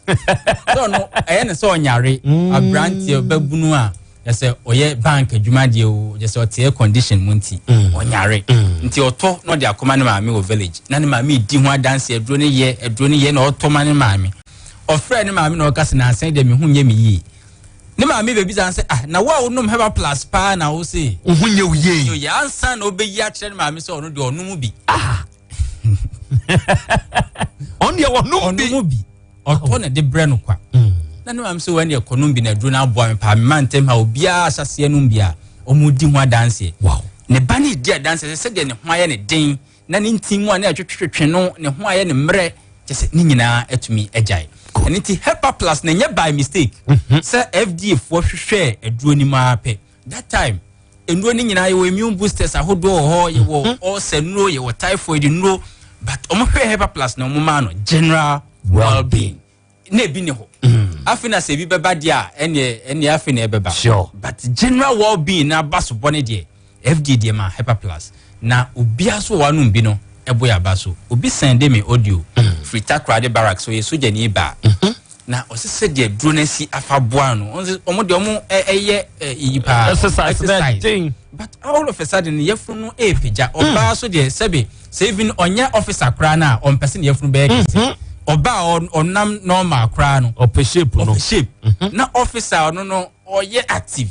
Sɛ ɔno ɛyɛ ne sɛ ɔnyare, aberanteɛ ɔbɛbunu a yɛsɛ ɔyɛ bank adwuma deɛ o, yɛsɛ ɔte air condition mu nti ɔnyare. Nti ɔtɔ na ɔde akɔma ne maame wɔ village. Na ne maame di ho adanse, aduro ne yɛ, aduro ne yɛ na ɔtɔ ma ne maame. Ɔfrɛ ne maame na ɔka sɛ nansa deɛ me ho nyɛ me yie. Ne maame bɛbisa sɛ, ah, na wo a wonom Hepa Plus paa na wo se wo ho nyɛ wo yie. Nyɛ wo yie. Ansa na ɔbɛyi akyerɛ ne maame sɛ ɔno deɛ ɔnom bi. Ɔno deɛ ɔnom bi. Ɔnom bi. Ɔtɔ na de brɛ no kwa. Na ne maame sɛ wɔn deɛ kɔnom bi na aduro no aboa me paa. Mema ntɛm ha obiara ahyɛseɛ nom bi a wɔn di ho adanseɛ. Wow. Ne ba no di adanseɛ sɛ sɛdeɛ ne ho ayɛ ne den na ne ntin mu a na ɛtwetwetwe no, ne ho ayɛ ne mmerɛ, kyɛ sɛ ne nyinaa atumi agyae. Ɛno nti Hepa Plus na ɛnyɛ by mistake sɛ FDA foɔ hwehwɛɛ aduro no mu ara pɛ. That time nnuro no nyinaa yɛwɔ immune boosters ahodoɔ wɔ hɔ, yɛwɔ ulcer nnuro, yɛwɔ typhoid nnuro, but wɔn hwɛɛ Hepa Plus na wɔn maa no general well-being. Na ebi ne hɔ. Afei na sɛ ebi bɛba deɛ a, ɛneɛ ɛneɛ afei na ɛbɛba. Sure. But general well being na aba so bɔ ne deɛ, FDA deɛ ma Hepa Plus. Na obiara so wɔ wanom bi no, ɛbɔ yɛ aba so. Obi sɛnde me audio firi Takoradi Barracks, ɔyɛ sogyani baa. Na ɔse sɛdeɛ duro no asi afa boa no, ɔno sɛ ɔmo deɛ ɔmo ɛyɛ iyi paa. Exercise na ɛden. But all of a sudden ne yafunu no ɛɛpagya. Ɔbaa so deɛ sɛbe sɛ even ɔnyɛ officer koraa no a, ɔmpɛ sɛ ne yafunu bɛyɛ kɛse. Ɔbaa a ɔnam normal koraa no, ɔpɛ shape no. Ɔpɛ shape. Na officer ɔno no ɔyɛ active.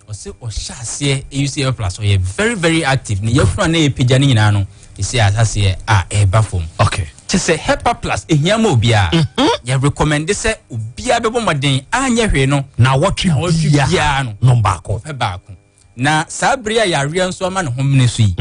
Ɔse ɔhyɛ aseɛ ɛyi sɛ plus ɔyɛ very very active. Ne yafunu a na ɛɛpagya no nyinaa no, ɛsɛ aseɛ a ɛɛba fam. Okay. Kyɛ sɛ Hepa Plus ehia ma obiara. Yɛ recommend sɛ obiara bɛbɔ mmɔden anyɛ hwee no. Na wɔtwe biara no. Nom baako. Ɔpɛ baako. Na saa bere a yareɛ nso ama ne ho mene so yi,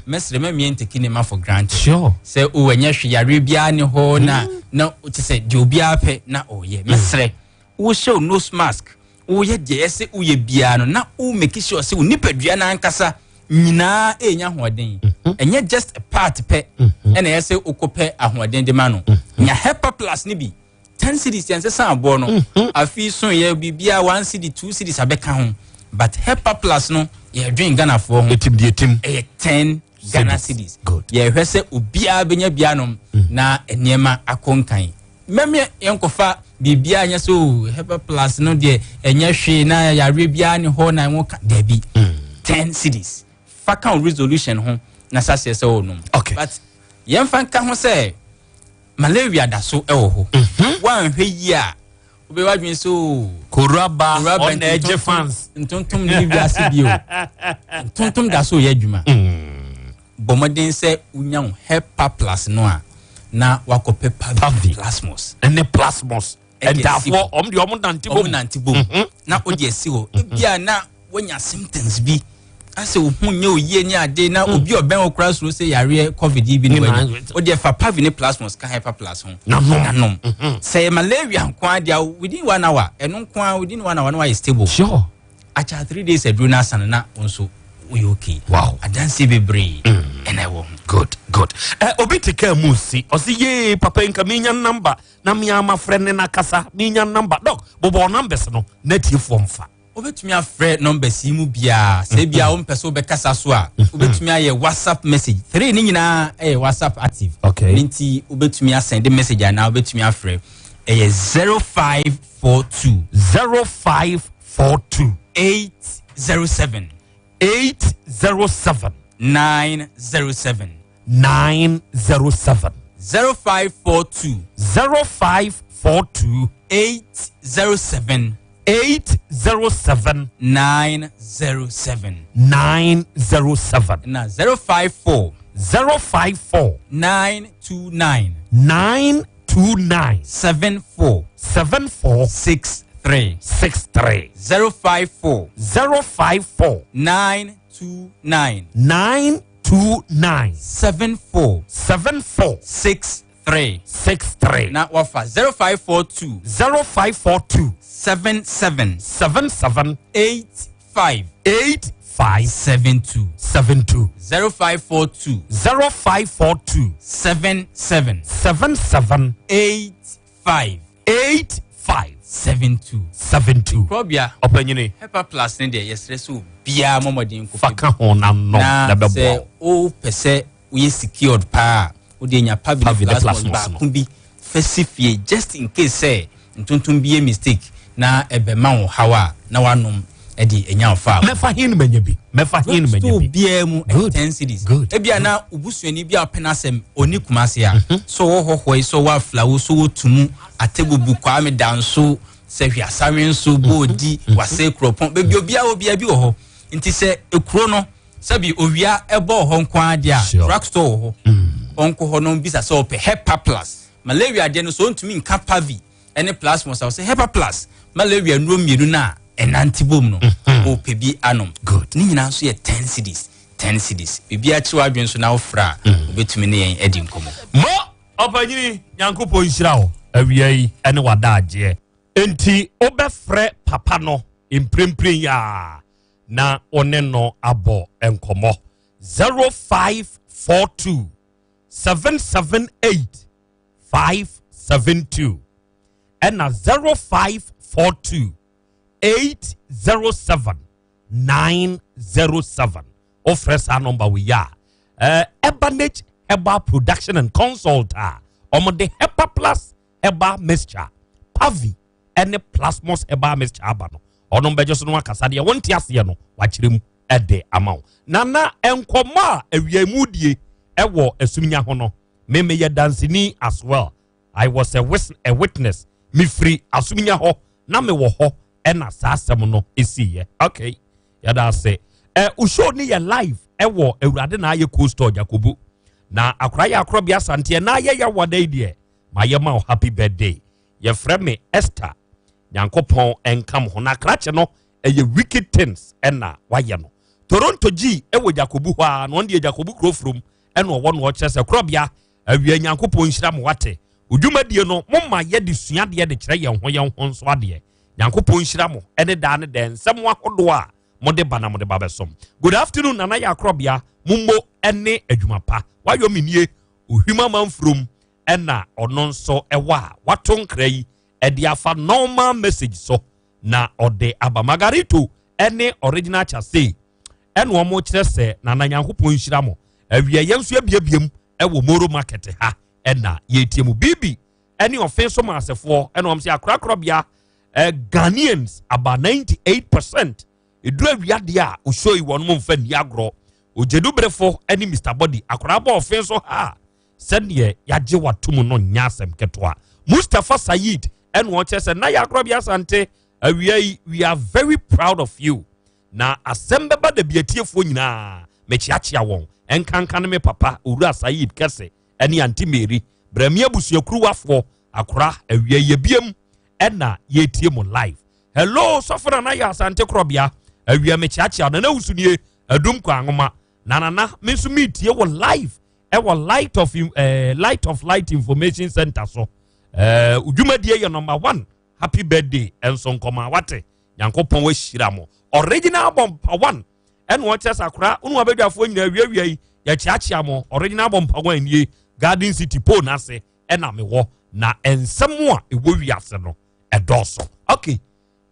mɛsrɛ mɛmie ntake ne ma for granted. Sure. Sɛ o ɛnyɛ hwee yareɛ biara ne hɔ na na kyɛ sɛ deɛ obiara pɛ na ɔyɛ. Mɛsrɛ wohyɛ wo nose mask, woyɛ deɛ ɛsɛ woyɛ biara no na wo make sure sɛ wo nipadua no ankasa nyinaa ɛnya ahoɔden. Ɛnyɛ just a part pɛ ɛna ɛyɛ sɛ wokɔpɛ ahoɔden de ma no. Nya Hepa Plus no bi 10 cedis yɛn sesa aboɔ no. Afei so yɛ biribiara 1 cedi 2 cedis abɛka ho, but Hepa Plus no yɛdwen Ghanafoɔ ho. Ɛtim deɛ tim. Ɛyɛ 10 Ghana cedis. Yɛhwɛ sɛ obiara bɛnya bianom na nneɛma akɔ nkan. Mɛmɛ yɛnkɔfa biribiara nyɛ sɛ o Hepa Plus no deɛ ɛnyɛ hwee na yareɛ biara ne hɔ na ɛho ka dabi. 10 cedis fa ka wo resolution ho na saseɛ sɛ wɔnom. Okay. But yɛmfa nka ho sɛ malaria da so ɛwɔ hɔ. Woanhwɛ yie a wobɛyɛ w'adwene sɛ o Koraba Koraba ɔna ɛgye fans. Ntontom ne wiase bio. Ntontom da so yɛ adwuma. Bɔ mmɔden sɛ wonya wo Hepa Plus no a na wakɔpɛ Pavi Plasmos. Ɛne Plasmos. Ɛde asi Ɛntaafoɔ hɔ. ɔmo deɛ ɔmo nante bom. Ɔmo nante bom. Na wode asi hɔ. Ebia na woanya symptoms bi. Asɛ wo ho nyɛ oyie ne ade na obi ɔbɛn wo koraa suro sɛ yareɛ COVID yi bi ne wanya. Wode fa Pavi ne Plasmos ka Hepa Plus ho. Na nom. Na nom. Sɛ yɛ malaria nko ara deɛ within 1 hour ɛno nko ara within 1 hour na wayɛ stable. Sure. Akyɛ 3 days aduro no asa no na wo nso woyɛ okay. Wow. Adanseɛ bebree ɛna ɛwɔ ho. Good, good. Obi te kaa mu si ɔsi yee papa nka minya number na mia ma frɛ ne na kasa minya number dɔk bobɔ numbers no na tiefoɔ mfa. Wobɛtumi afrɛ numbers yi mu biara sɛ bia wompɛ sɛ wobɛkasa so a wobɛtumi ayɛ WhatsApp message 3 ne nyinaa ɛyɛ WhatsApp active. Okay. Ne nti wobɛtumi asɛnde message anaa wobɛtumi afrɛ. Ɛyɛ 0542 0542 807 807 907 907 0542 0542 807 807 907 907 na 054 054 929 929 74 74 63 63 054 054 929 929 74 74 63 63 na wafa 0542 0542 77 77 85 85 72 72 0542 0542 77 77 85 85 72 72. Krobia Ɔpanyini. Hepa Plus ne deɛ yɛsrɛ sɛ obiara mmɔmɔden nkɔ Fa ka ho na nom na bɛboa sɛ wopɛ sɛ woyɛ secured paa wode anya Pavi Pavi ne ne Plasmos Plasmos baako bi fa si fie just in case sɛ ntontom bi yɛ mistake na ɛbɛma wo haw a na wanom ɛde anya wo fa. Mɛfa hin manya bi. Mɛfa hin manya Store bi. biara mu ɛyɛ 10 cedis. Ebia na obusuani bi a ɔpɛ n'asɛm ɔni Kumase a so wɔ hɔhɔe so wɔ aflawo so wɔ tumu atebubu Kwame Danso sɛ hwiasawe nso boodi wase kuropɔn baabi obiara obiara bi wɔ hɔ nti sɛ ekuro no sɛbi owia ɛbɔ hɔ nko ara deɛ a drug store wɔ hɔ ɔnkɔ hɔ no bisa sɛ ɔpɛ Hepa Plus malaria deɛ no so ɔntumi nka Pavi ɛne Plasmos a ɔsɛ Hepa Plus malaria nnuro mmienu no a ɛnante bom no ɔpɛ bi anom. Ne nyinaa nso yɛ 10 cedis 10 cedis. Biribiara kyerɛ w'adwene so na wofrɛ a wobɛtumi ne yɛn adi nkɔmmɔ. Mo ɔpanyini Nyankopɔn nhyira wo awia yi ɛne w'adagyeɛ. Enti wobɛfrɛ papa no mprempren yi a na wo ne no abɔ nkɔmmɔ. 0542 778 572. Ɛna 0542 807 907. Wofrɛ saa nɔmba wei a, Ebanage Herbal Production and Consult a wɔde Hepa Plus Herbal Mixture, Pavi ɛne Plasmos Herbal Mixture aba no, ɔnom bɛgye so no akasa deɛ wonte aseɛ no wakyerɛ mu ɛde ama wo. Nana, nkɔmmɔ a awia mu die ɛwɔ Asumnya ho no, me meyɛ danseni as well. I was a, a witness. Mefiri Asumnya hɔ na mewɔ hɔ ɛna saa asɛm no ɛsiiɛ. Okay, yɛda ase. Ɛ show no yɛ live ɛwɔ Awurade na ayɛ coastal Jakobu. Na akora yɛ akorɔ bi asanteɛ na ayɛ yɛ wada yi deɛ ma yɛ ma wo happy birthday. Yɛfrɛ me Esther. Nyankopɔn ɛnka mo ho. Na akrakye no ɛyɛ wicked things ɛna wayɛ no. Toronto G ɛwɔ Jakobu hɔ a, na ɔno deɛ Jakobu kuro furum ɛna ɔwɔ no, ɔkyerɛ sɛ korɔbea awia Nyankopɔn nhyira mo wate. Odwumadie no mo ma yɛde sua adeɛ de kyerɛ yɛn ho yɛn ho nso adeɛ. Nyankopɔn nhyira mo ɛne daa ne dɛ nsɛm ahodoɔ a mode ba na mode ba bɛsom. Good afternoon Nana yɛ akorɔbea mommo ɛne adwuma pa. Wayɔ me nie ohwim amanfurom ɛna ɔno nso ɛwɔ a wato nkra yi ɛde afa normal message so na ɔde aba. Margarito ɛne original chase ɛna wɔn kyerɛ sɛ Nana Nyankopɔn nhyira mo. Awia yɛn nso abiebiem ɛwɔ Moro Market ha ɛna yɛtie mu. Bibi ɛne ɔfe so maasefoɔ ɛna wɔn sɛ akorakorabea Ghanaians about 98% eduru awia deɛ a osuo yi wɔn mo nfa nni agorɔ. Ogyeduberefo ɛne Mr Body akora bɔ ɔfe so ha sɛdeɛ yagye watum no nya asɛm ketewa. Mustapha Sayid ɛna ɔkyerɛ sɛ na yɛ akorabea Asante awia yi, we are very proud of you. Na asɛm bɛba da bi atiefoɔ nyinaa mekyeakyea wɔn, ɛnkanka ne me papa Owura Sayid kɛse ɛne Auntie Mary Brɛmi abusuakuruwafoɔ. Akora awia yɛ biem ɛna yɛtie mo live. Hello sɔfo Nana yɛ Asante korɔbea awia mekyeakyea Nana wusunie adum kɔ anwoma na Nana me nso metie wɔ live ɛwɔ light of light information center so. Dwumadie yɛ number one. Happy birthday ɛnso nkɔmɔ awate. Nyankopɔn ahyira mo. Original Bɔmpa one ɛna ɔkyerɛ sɛ akora wone wabɛdwafoɔ nyinaa awiawia yi yɛkyeakyea mo. Original Bɔmpa one nie, Garden City pole n'ase ɛna mewɔ na nsɛm a ɛwɔ wiase no ɛdɔɔso. Okay,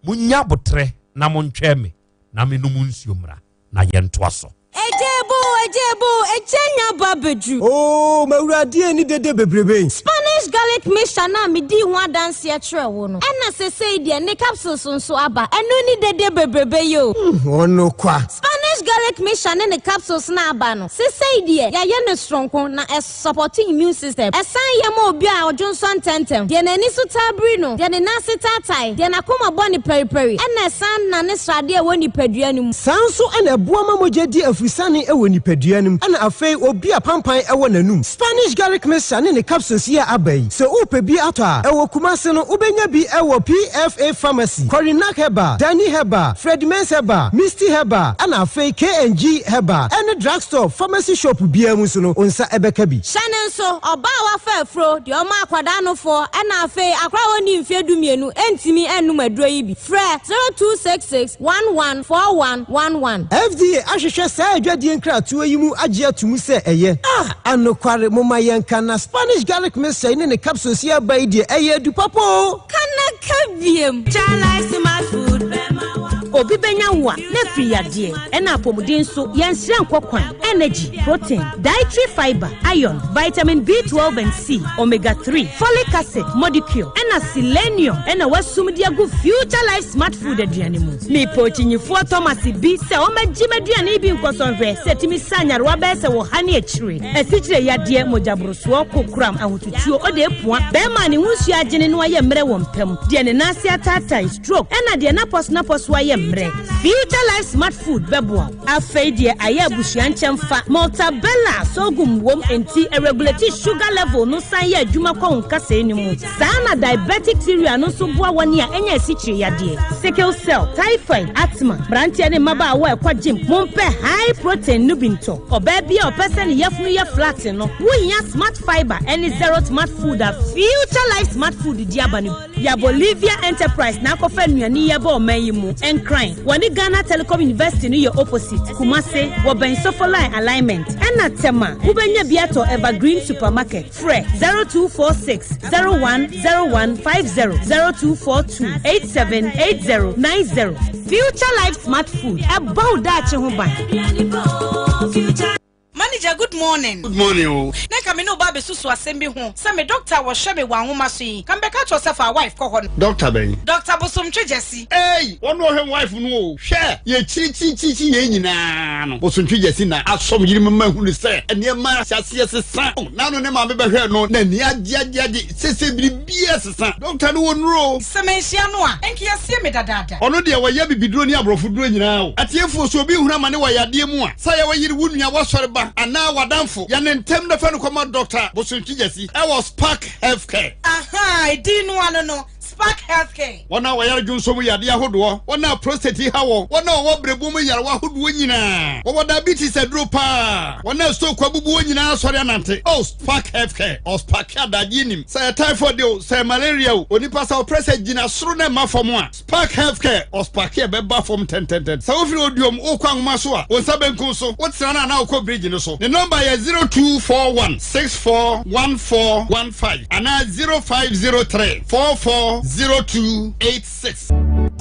munya abotrɛ na montwɛn me na menom nsuo mmra na yɛntoa so. Ejebo, ejebo, eje nya ba bedru. Oh, mawurade ni dede bebrebe. Spanish garlic mixture na me di ho adanse kyerɛ wo no. Ɛna sesei deɛ ne capsules nso aba. Ɛno ni dede bebrebe yo. Ɔno kwa. Spanish garlic mixture ne ne capsules na aba no. Sesei deɛ yɛayɛ ne soronko na ɛsupport immune system. Ɛsan yɛ ma obi a ɔdwonsɔ ntɛntɛm. Deɛ n'ani so taa biri no, deɛ ne nan ase taatae, deɛ n'akoma bɔ ne pɛripɛri, ɛna ɛsan na ne sradeɛ a ɛwɔ nipadua no mu. Saa nso ɛna ɛboa ma mogya di afusane ɛwɔ nipadua no mu, ɛna afei obi a pampan ɛwɔ n'anum. Spanish garlic mixture ne ne capsules yi a aba yi, sɛ wopɛ bi atɔ a, ɛwɔ Kumase no wobɛnya bi ɛwɔ PFA Pharmacy, Korinak Herbal, Dani Herbal, Fred Mens Herbal, Misty Herbal, ɛna afei KNG Herbal ɛne drugstore pharmacy shop biara mu nso no, wo nsa ɛbɛka bi. Hyɛ ne nso, ɔbaa a wafa afuro, deɛ ɔma akwadaa nofoɔ, ɛna afei akora a wɔnni mfeɛ 12 ɛntumi ɛnnom aduro yi bi. Frɛ 0266 114111. FDA ahwehwɛ saa adwadie nkratoɔ yi mu agye ato mu sɛ ɛyɛ a anokware. Momma yɛnka na Spanish garlic mixture yi ne ne capsules yi aba yi deɛ, ɛyɛ adu papa o. Kanaka biem. Chalice smart food. Obi bɛnya wo a na firi yadeɛ ɛna apɔmuden nso yɛnsrɛ nkɔ kwan. Energy, protein, dietary fiber, iron, vitamin B12 and C, omega 3, folic acid, molecule ɛna selenium ɛna wasum de agu Future Life Smart Food aduane mu. Mepɛ okyinyifoɔ Thomas bi sɛ ɔmɛgye m'aduane bi nkɔsɔnhwɛ sɛ tumi sa nyarewa bɛyɛ sɛ wɔ ha ne akyire, asikyire yadeɛ, mogyaborosoɔ, kokoram, ahotutuo, ɔde epua bɛrima ne ho nsuo agyene no ayɛ mmerɛ wɔ mpam, deɛ ne nan ase ataatae, stroke, ɛna deɛ napɔso ayɛ mmerɛ. Future Life Smart Food bɛboa wo. Afei deɛ ayɛ abusua nkyɛn fa Maltabella sorghum wom nti ɛregulate sugar level no, san yɛ adwuma kɔ wo nkasɛɛ no mu. Saa na diabetic cereal no nso boa wɔn a ɛnyɛ asikyire yadeɛ, sickle cell, typhoid, asthma. Mmeranteɛ ne mmabaawa a ɛkɔ gym, mompɛ high protein no bi ntɔ. Ɔbaa bi a ɔpɛ sɛ ne yafunu yɛ flat no, wohia smart fiber ɛne zero smart food a Future Life Smart Food di aba no. Ya Bolivia Enterprise na akɔfa nnuane yi aba ɔman yi mu. Nkran wɔne Wɔne Ghana Telecom University no yɛ opposite, Kumase, wɔbɛn Sofoline Alignment, ɛna Tema, wobɛnya bi atɔ Evergreen Supermarket. Frɛ 0246 010150, 0242 878090. Future Life Smart Food, ɛbɔ wo daakye ho ban. Manager, good morning. Good morning o. Na nka me ne wo ba abɛsusu asɛm bi ho sɛ me doctor a wɔhwɛ me wɔ anwoma so yi, nka mebɛka akyerɛ wo sɛ fa wife kɔ hɔ no. Doctor bɛn? Doctor Bosomtwe Gyasi. Ei! Wɔn na ɔhwɛ me wife no o. Hwɛ! Yɛkyirikyirikyirikyi yɛn nyinaa no, Bosomtwe Gyasi na asɔ me yere mu ma ahunu sɛ nneɛma ahyɛ aseɛ sesa. N'ano ne maame bɛhwɛɛ no, n'ani agye agye agye. Seesei biribiara sesa. Dɔkta no wɔ nnuro o. Sɛ manhyia no a, anka yɛasie me dadaada. Ɔno deɛ ɔyɛ abibiduro ne aborɔfoduro nyinaa o. Atiefoɔ, sɛ obi hunu amane wɔ yadeɛ mu a, sɛ ɛyɛ wo yere, wo nua, w'asɔreba anaa w'adamfo, yɛ no ntɛm na fa no kɔma Dɔkta Bosontwi Gyasi wɔ Spark Healthcare. Ahaa, edin no ano no, Spark Healthcare. Wɔn a wɔyare dwonsɔ mu yadeɛ ahodoɔ, wɔn a prostate ha wɔn, wɔn a wɔwɔ berɛboɔ mu nyarewa ahodoɔ nyinaa, wɔwɔ diabetes aduro paa, wɔn a stroke abubu wɔn nyinaa asɔre anante. Oh, Spark Healthcare, ɔsparke adagyeɛ nim. Sɛ ɛyɛ typhoid o, sɛ ɛyɛ malaria o, onipa sɛ ɔprɛ sɛ gyina soro na ɛmma fam a, Spark Healthcare, ɔsparke ɛbɛba fam ntɛntɛntɛn. Sɛ wofiri Oduom wokɔ Anwoma so a, wo nsa benkum so, wotena no anaa wokɔ bridge no so. Ne nɔmba yɛ 0241 641415 anaa 0503 440286.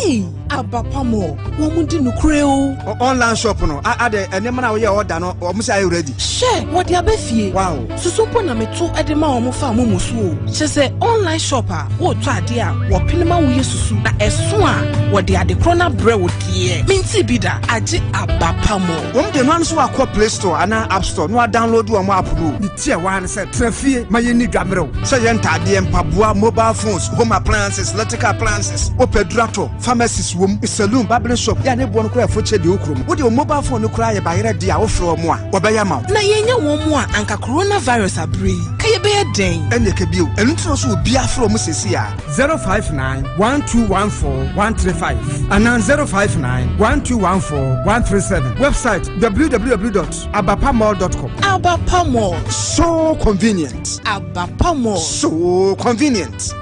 Ei aba pa mo wɔn di nokorɛ o. Online shop no adɛ nneɛma no a woyɛ order no wɔn sɛ ayɛ ready. Hwɛ wɔde aba fie. Wow. Susu mpo na meto de ma wɔn fa momo so o. Kyerɛ sɛ online shop a wotɔ adeɛ a wɔpene ma woyɛ susu na ɛso a wɔde ade korɔ no abrɛ wo deɛ mentee bi da agye aba pa mo. Wɔn deɛ no ara ne sɛ wakɔ play store anaa app store na wadownload wɔn app no o. Ne ti a ɛwɔ ha ne sɛ tena fie ma yɛnni dwa mmerɛw sɛ yɛ ntaadeɛ, mpaboa, mobile phones, home appliances, electrical appliances, wopɛ aduru atɔ, pharmacies wom, saloon, barbering shop, yɛ a ne boɔ no koraa ɛfo kyɛ deɛ ɛwɔ kurom. Wo deɛ wo mobile phone no koraa yɛ bayerɛ deɛ a wofrɛ wɔn a wɔbɛyɛ ama wo. Na yɛnnya wɔn mu a anka coronavirus aberɛ yi ka yɛbɛyɛ dɛn? Ɛnneɛ ka bio, ɛno nti na ɔsɛ obiara frɛ wɔn seesei ara. 059 1214 135 anaa 059 1214 137. Website www.abapamall.com. Abapa Mall. So convenient. Abapa Mall. So convenient.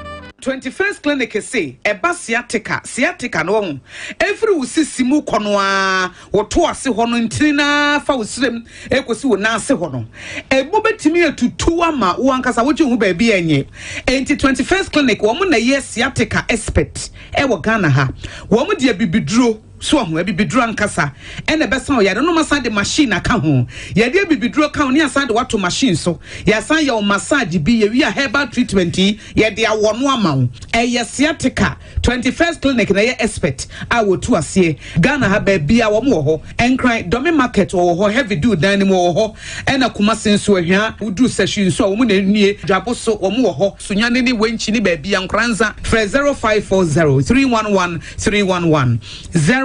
21st Clinic se ɛba sciatica, sciatica no wahu, ɛfiri wo sisi mu kɔ no ara, wo to ase hɔ no, ntini no ara fa wo srem ɛkɔsi wo nan ase hɔ no, ɛmu bɛtumi atutu ama wo ankasa wogye wo ho baabi a ɛnyɛ. Enti 21st Clinic wɔn na ɛyɛ sciatica expert ɛwɔ Ghana ha. Wɔn de abibiduro. So wahu? Abibiduro ankasa na ɛbɛsa wo yare no. Wɔasan de machine aka ho. Yɛde abibiduro ka ho ne yɛasan de wo ato machine so. Yɛasan yɛ wo massage bi. Yɛwie a herbal treatment yi, yɛde awɔ no ama wo. Ɛyɛ sciatica. 21st Clinic na ɛyɛ expert a wɔtu aseɛ. Ghana ha baabiara wɔn wɔ hɔ. Nkran, Dome Market wɔwɔ hɔ, Heavy Dew dan no mu wɔwɔ hɔ. Ɛna Kumasi nso, Ahwia, woduru Sahwi nso a wɔn na ɛnie. Dwabo so wɔn wɔ hɔ. Sunyani ne Wenchi ne baabiara, Nkoranza, frɛ 0540 311 311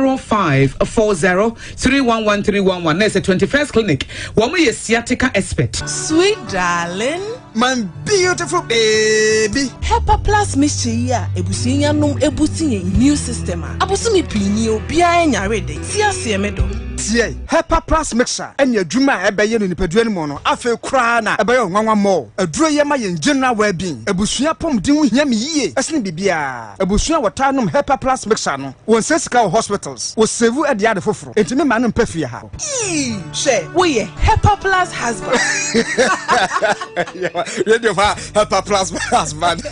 0540 311 311 na ɛsɛ 21st clinic wɔn yɛ sciatica expert. Sweet darling. My beautiful baby. Hepa plus mixture yi a abusua yi anom abusti yɛn immune system a abosome pii nie obiara nyare de, te aseɛ me dɔ. Tie! Hepa plus mixture ɛne adwuma a ɛbɛyɛ no nipadua no mu no afei koraa na ɛbɛyɛ wo nwanwa more. Aduro yi ɛma yɛn general well being. Abusua apɔmuden ho hia me yie ɛsene biribiara. Abusua a wɔtaa nom Hepa Plus mixture no, wɔnsɛe sika wɔ hospitals, wɔsave de ade foforo, enti me mma no mpɛ fie ha. Eii hwɛ woyɛ Hepa Plus husband. Radio fa Hepa Plus husband.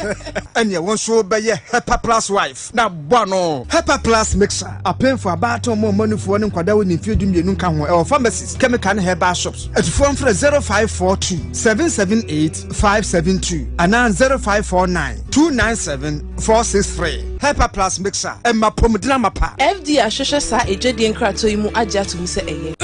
Ɛneɛ wo nso bɛyɛ Hepa Plus wife na bɔ ano. Hepa Plus mixture, apemfo, abaatan, ɔmo a ɔmo anufoɔ ne nkwadaa a wɔnni mfeɛ 12 nka ho, ɛwɔ pharmacies, chemical ne herbal shops. Atufoɔ mfrɛ 0542 778 572 anaa 0549 297 463. Hepa Plus Mixer, ɛma apɔmuden amapa. FDA ahwehwɛ saa adwadie nkratoɔ yi mu agye ato mu sɛ ɛyɛ.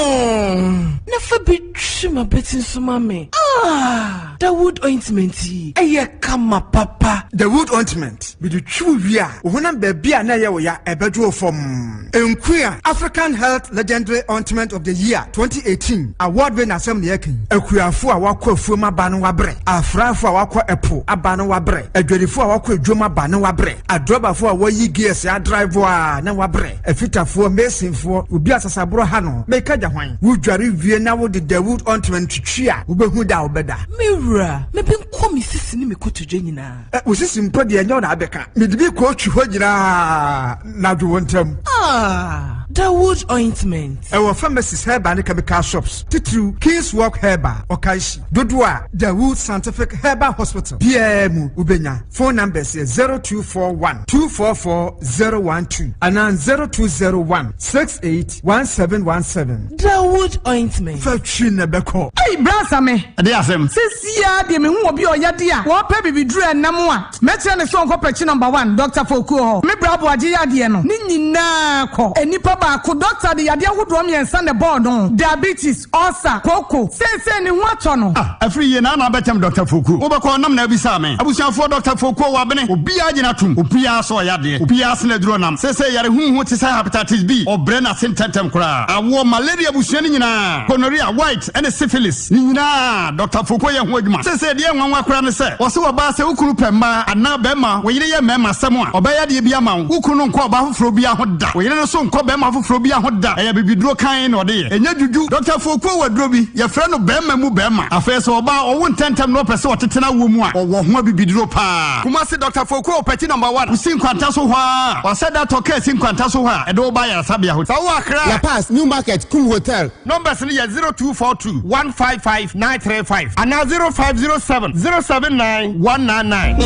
Mhmm na fa bi twi m'abati nso ma me ah Dawood ointment yi ɛyɛ kama papa. Dawood ointment, mede twi wo wie a, wo honam baabi a na ɛyɛ wo ya ɛbɛdwo wo fɔmm. Nkuya African Health Legendary Ointment of the Year 2018 award wei n'asɛm na yɛka yi. Akuafo a wɔakɔ afuom aba no wabrɛ, afrafo a wɔakɔ ɛpo aba no wabrɛ, adwadifo a wɔakɔ adwom aba no wabrɛ, adrɔbafo a wɔayi gears adrive a na wabrɛ, afitafoɔ, masonfoɔ, obi a sasaborɔ ha no, meka gya hwan? Wodware wie na wode Dawood ointment twitwi a, wobɛhu da a wobɛda. Me wura. wura, me bi nkɔ me sisi ne me kotodwe nyinaa. Ɛ, wo sisi mpo deɛ ɛnyɛ wo na abɛka. Mede bi kɔɔtwi hɔ nyinaa na dwo wo ntam. Ah, Dawood ointment. Ɛwɔ pharmacies, herbal ne chemical shops, titiriw King's Walk Herbal, Okaishie. Dodoɔ a Dawood Scientific Herbal Hospital biara mu wobɛnya. Phone numbers yɛ 0241 244 012 anaa 0201 68 1717. Dawood ointment. Fa twi na ɛbɛkɔ. Ei bra Same. Ɛdeɛ asɛm. Sesiaa deɛ mehu obi a ɔyɛ de a wɔpɛ bibiduro ɛnam a mɛkyerɛ no sɛ ɔnkɔ pɛkyi number one Doctor Fokuo hɔ. Me bra Aboagye yadeɛ no ne nyinaa kɔ. Nnipa baako doctor de yadeɛ ahodoɔ mmiɛnsa na ɛbɔɔ no, diabetes, ulcer, kooko. Seesei ne ho atɔ no. Ah, afiri yie na na abɛtɛm Doctor Fokuo. Wobɛkɔ ɔnam na abisaa me. Abusuafoɔ Doctor Fokuo wabene. Obiara gyina tom. Obiara sɛ ɔyɛ adeɛ. Obiara sene aduro nam. Seesei yare huhu te sɛ hepatitis B. Ɔbrɛ n'ase ntɛntɛm koraa. Awoɔ, malaria abusua no nyinaa, gonorrhea, white, ne syphilis, ne nyinaa Doctor Fokuo yɛ ho adwuma. Seesei deɛ ɛnwanwa koraa ne sɛ, wɔse ɔbaa sɛ wo kunu pɛ mmaa anaa bɛrima, wo yere yɛ mmarima asɛm a, ɔbɛyɛ adeɛ bi ama wo. Wo kunu no nkɔ ɔbaa foforɔ biara ho da. Wo yere no nso nkɔ bɛrima foforɔ biara ho da. Ɛyɛ abibiduro kann na ɔde yɛ. Ɛnyɛ dwudwu. Dɔkta Fokuo wɔ aduro bi, yɛfrɛ no bɛrima mu bɛrima. Afei sɛ ɔbaa ɔwo ntɛntɛm na ɔpɛ sɛ ɔtete n'awoɔ mu a, ɔwɔ ho abibiduro paa. Kumasi Dɔkta Fokuo wɔ Pɛkyi Number One. Wosi Nkwanta so hɔ ara a, wɔasɛ da tɔ kaa si Nkwanta so hɔ a, ɛde wo ba ayaresabea hɔ. Sɛ wowɔ Accra a. La Paz, New Market, Kum Hotel. Numbers no yɛ 0242 155 935 anaa 0507 079 199.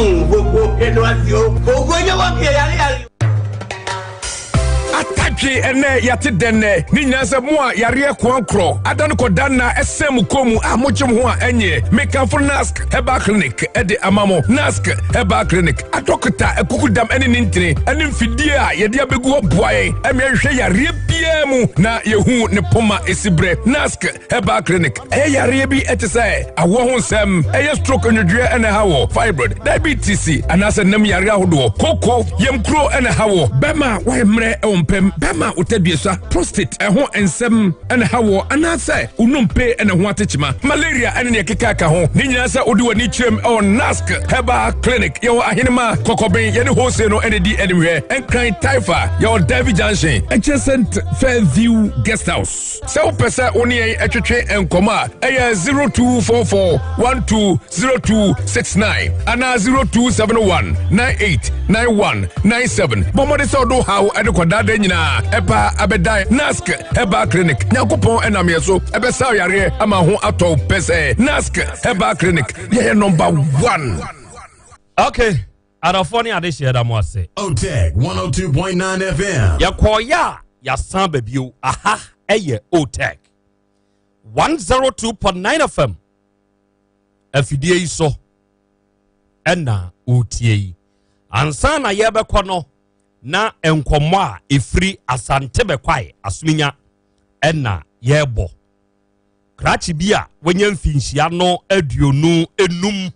Atadwe ɛnɛ yɛate dɛn nɛ ne nyinaa sɛ mo a yareɛ koankorɔ ada no kɔda nna ɛsɛn mo kɔn mu a mogye mo ho a ɛnyɛ mekamfo nask herbal clinic ɛde ama mo nask herbal clinic adɔkota akukudam ɛne ne ntini ɛne mfidie a yɛde abɛgu hɔ boa yɛn ɛma yɛhwehwɛ yareɛ biara mu na yɛhu ne poma ɛsi berɛ nask herbal clinic ɛyɛ yareɛ bi ɛte sɛ awoɔ ho nsɛm ɛyɛ stroke nnwodwoeɛ ɛna ɛha wɔ fibroid diabetes anaasɛ nam yareɛ ahodoɔ koko yamkuro ɛna ɛha wɔ bɛma wayɛ mmerɛ ɛwɔ mpam bɛma wotaduasa prostate ɛho nsɛm ɛna ɛha wɔ anaasɛ wonompe ɛna ho atekyema malaria ɛne neɛ keka ka ho ne nyinaa sɛ wode w'ani kyerɛm ɛwɔ nask herbal clinic yɛwɔ ahenema kɔkɔben yɛne hose no ɛne di animhwɛ nkran taifa yɛwɔ davy junction adjacent fairview guest house Sɛ wopɛ sɛ wo ne yɛn twetwe nkɔmmɔ a, ɛyɛ 0244 120269 anaa 0271 989197. Bɔ mmɔden sɛ ɔdo haw de kɔdaadaa nyinaa ɛba abɛdan Nask Herbal Clinic. Nyankopɔn ɛnam yɛn so ɛbɛsa yareɛ ama ho atɔ wo pɛ sɛ Nask Herbal Clinic yɛyɛ number one. Okay, adɔfoɔ ne adehyeɛ da mo ase. Otec 102.9 FM. Yɛkɔɔyɛ a yɛasan ba bio. Aha ɛyɛ Otec 102.9 FM afidie yi so ɛna wotie yi. Ansa na yɛbɛkɔ no na nkɔmmɔ a ɛfiri Asante Bɛkwae Asominya ɛna yɛrebɔ. Krakye bi a wanya mfinhyia no 25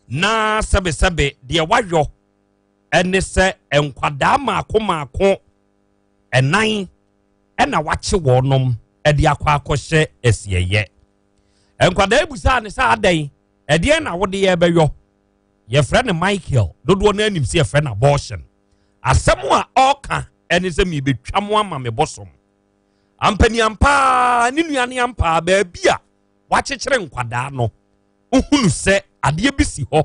na sɛbesɛbe deɛ wayɔ ɛne sɛ nkwadaa mmaako mmaako ɛnan ɛna wakye wɔnom ɛde akɔ akɔhyɛ asiɛyɛ. Nkwadaa ebusaa ne sɛ adɛn ɛdeɛn na wode yɛ bɛyɔ? Yɛfrɛ no Michael, dodoɔ no anim sɛ yɛfrɛ no abortion. Asɛm a ɔka ɛne sɛ mebɛtwa mo ama me bosom. Ampaniampaa ne nua ne ampaa baabi a wakyekyere nkwadaa no wohunu sɛ adeɛ bi si hɔ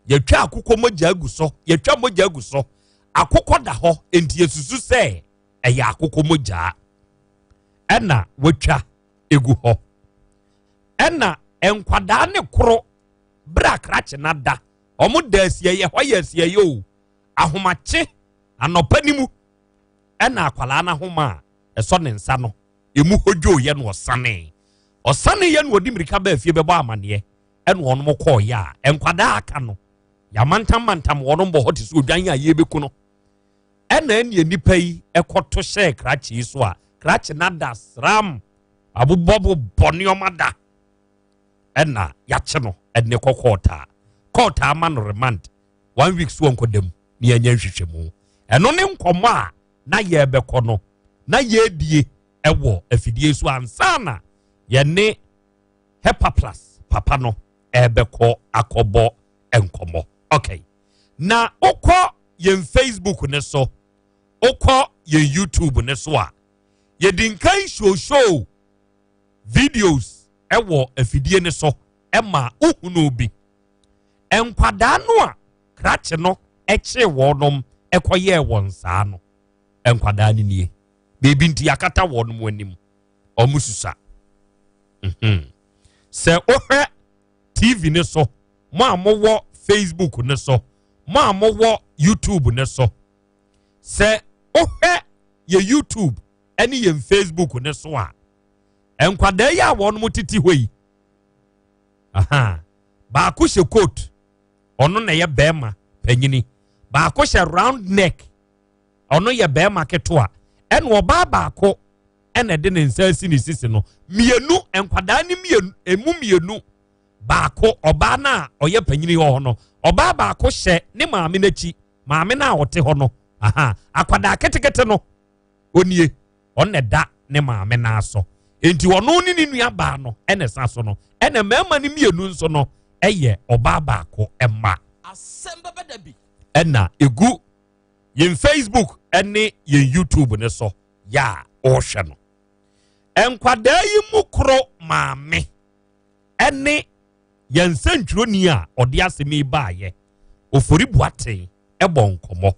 yɛtwa akokɔ mogya agu so yɛtwa mogya agu so akokɔ da hɔ nti yɛsusu sɛ ɛyɛ akokɔ mogya ɛna watwa egu hɔ ɛna nkwadaa ne koro berɛ akrakye no ada wɔn da asieyɛ hɔ yɛ asieyɛ o ahomakye anɔpa ne mu ɛna akwadaa no ahoma a ɛsɔ ne nsa no emu hodwooyɛ na ɔsanee. Ɔsaneeɛ na ɔde mmirika baa fie bɛbɔ amaneɛ ɛna wɔnom kɔɔyɛ a nkwadaa aka no yɛamantammantam wɔnom bɔ hɔ te sɛ odwan a yɛrebɛku no. Ɛna ɛneɛ nnipa yi ɛkɔto hyɛɛ krakye yi so a krakye no ada sram abobɔbobɔ nneɛma da ɛna yɛakye no ɛde kɔ kɔɔtaa kɔɔtaa ma no remand one week so ɔnkɔda mu na yɛnyɛ nhwehwɛmu. Ɛno ne nkɔmmɔ a na yɛrebɛkɔ no na yɛredie wɔ afidie so ansa na yɛne Hepaplas papa no ɛrebɛkɔ akɔbɔ nkɔmmɔ. Okay. Na wokɔ yɛn Facebook ne so, wokɔ yɛn YouTube ne so a, yɛdi nkan showshow videos ɛwɔ afidie ne so. ma wohunuu bi. Nkwadaa no a krakye no kyee wɔnom kɔyɛɛ wɔn saa no, nkwadaa no nie. Biribi nti yɛakata wɔnom anim. Wɔn susua. Mhm. Sɛ wohwɛ TV no so, mo a mowɔ Facebook no so, mo a mowɔ YouTube no so, sɛ wohwɛ yɛ YouTube ne yɛn Facebook no so a, nkwadaa yi a wɔnom tete hɔ yi, aha, baako hyɛ coat, ɔno na ɛyɛ bɛrima panyini, baako hyɛ round neck, ɔno yɛ bɛrima ketewa, ɛna ɔbaa baako ɛna ɛde ne nsa asi ne sisi no mmienu nkwadaa ne mmienu emu mmienu baako ɔbaa no a ɔyɛ panyini wɔ hɔ no ɔbaa baako hyɛ ne maame n'akyi maame no a ɔte hɔ no aha akwadaa ketekete no onie ɔno na ɛda ne maame no aso nti ɔno ne ne nua baa no ɛna ɛsa so no ɛna mmarima no mmienu nso no ɛyɛ ɔbaa baako ɛma ɛna egu yɛn Facebook ɛne yɛn YouTube ne so yɛ a ɔrehwɛ no. Nkwadaa yi mu koro maame ne yɛn nsɛntwerɛni a ɔde asɛm yi baayɛ, Ofori Boateng bɔ nkɔmmɔ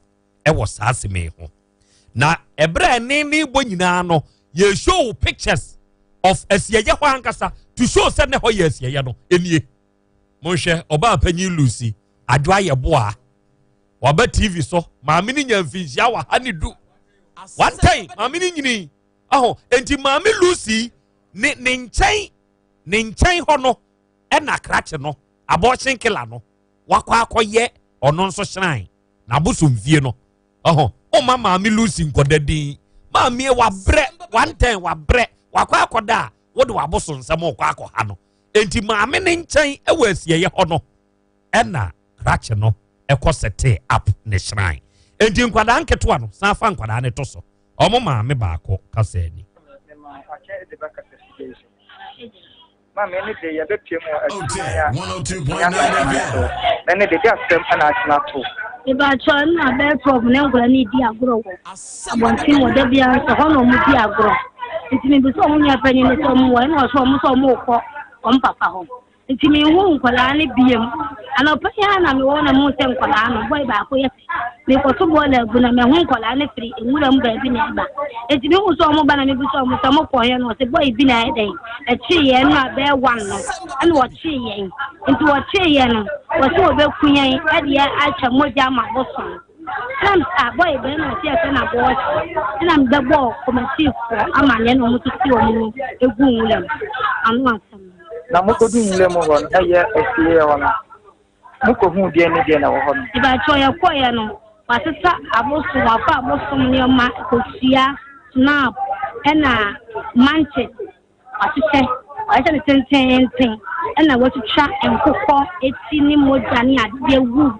wɔ saa asɛm yi ho. Na ɛberɛ a ɛne ne bɔ nyinaa no, yɛ show pictures of asieyɛ hɔ ankasa to show sɛ ne hɔ yɛ asieyɛ no nie. Monhwɛ ɔbaa panyin Lucy Adwo ayɛ boa waba TV so maame no nya mfinhyia wɔ ha ne du one time maame no nyini aho enti maame Lucy ne ne nkyɛn ne nkyɛn hɔ no ɛna krakye no abɔɔkyen kela no wakɔ akɔyɛ ɔno nso hyran na abosomfie no ɔho ɔma maame Lucy nkɔda din maame wabrɛ one time wabrɛ wakɔ akɔda a wode wabosonsɛm ɔkɔ akɔha no enti maame ne nkyɛn ɛwɔ asieɛ hɔ no ɛna krakye no ɛkɔ sɛtee up ne shrine enti nkwadaa nketewa no san fa nkwadaa no to so ɔmo maame baako kasa ani. Maame ɛne de yɛbɛpie mu akyinɛ a so na ɛne de de asɛm ɛna akyena to. Ìbàkyọ̀ ɛnu abɛɛ twelve ne nkwadaa ne di agorɔ wɔ abɔnten wɔ da biara sɛ hɔ na wɔn di agorɔ nti mi bi sɛ wɔn nua panyin sɛ wɔn wɔ ɛna ɔsɛ wɔn sɛ wɔn rekɔ wɔn papa hɔ. Nti menhuu nkwadaa no biom. Anɔpa yi ara na mewɔ hɔ na mehu sɛ nkwadaa no, bɔe baako yɛ sɛ merekɔto bɔɔla agu na mahu nkwadaa no firi nwura mu baabi na ɛba. Nti mehu sɛ wɔn ba na mebisa wɔn sɛ wɔkɔ he no, wɔse bɔe bi na ɛyɛ dɛn ɛkyee yɛn no a bɛyɛ one no ɛna wɔkyee yɛn. Nti wɔkyee yɛn no, wɔse wɔbɛku yɛn ɛde atwa mogya ama bosom. Ɛna me ah bɔe bɛn na ɔse yɛfrɛ no abɔɔhye. Ɛna mebɛbɔɔ kɔmatiifoɔ amaneɛ na wɔtete wɔn no egu nwura mu. Ano asɛm no. Na mokoduu nwura mu hɔ no, ɛyɛ asieeɛ hɔ no, mokohuu deɛn ne deɛn na ɛwɔ hɔ no? Mepakyɛw, yɛkɔeɛ no, wɔasesa abosom, wɔafa abosom nneɛma, kosua, snap, ɛna mankyes. Wɔahyehyɛ, wɔahyehyɛ no tenteenten, ɛna wɔatwitwa nkokɔ ti ne mogya ne adeɛ gu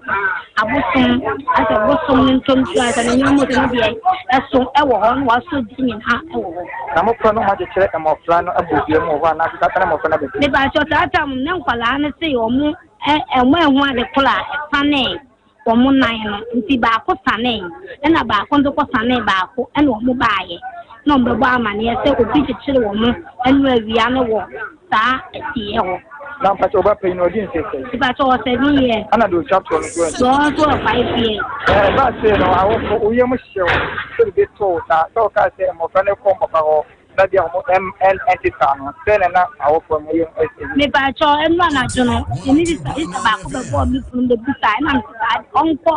abosom, asɛ bosom no ntonto asɛ ne nneɛma sɛ ne deɛ ɛso ɛwɔ hɔ na wɔasɔ gya nyinaa ɛwɔ hɔ. Na mokɔ no moakyekyere mmɔfra no abɔ dua mu wɔ hɔ anaasɛ saa na mmɔfra no abɛdi? Mepakyɛw saa tam no na nkwadaa no se wɔn ɛ wɔn ɛho ade koro a ɛsanee wɔn nan no nti baako sanee ɛna baako nso kɔ sanee baako ɛna wɔn baayɛ na wɔn bɛbɔ amaneɛ sɛ obi kyekyere wɔn ɛno awia no wɔ saa asieɛ hɔ. Na mpakyɛ ɔba panyin no ɔdi mfe sɛn? Mpakyɛ ɔwɔ seven years. Ɛna deɛ otwa toɔ no nso ɛ? Deɛ ɔno nso wɔ five years. Ɛɛ ɛbaa sei no awofo wo yam hyew sɛ biribi too wo saa sɛ wokaa sɛ mmɔfra no kɔ mpapa hɔ na bia wɔn ɛm ɛn ɛnte saa no sɛn na na awofo no yam ɛsi? Mepakyɛ ɛno anadwo no ɛne sista sista baako bɛbɔɔ me kunu bɛbisaa ɛna mese saa ɔnkɔ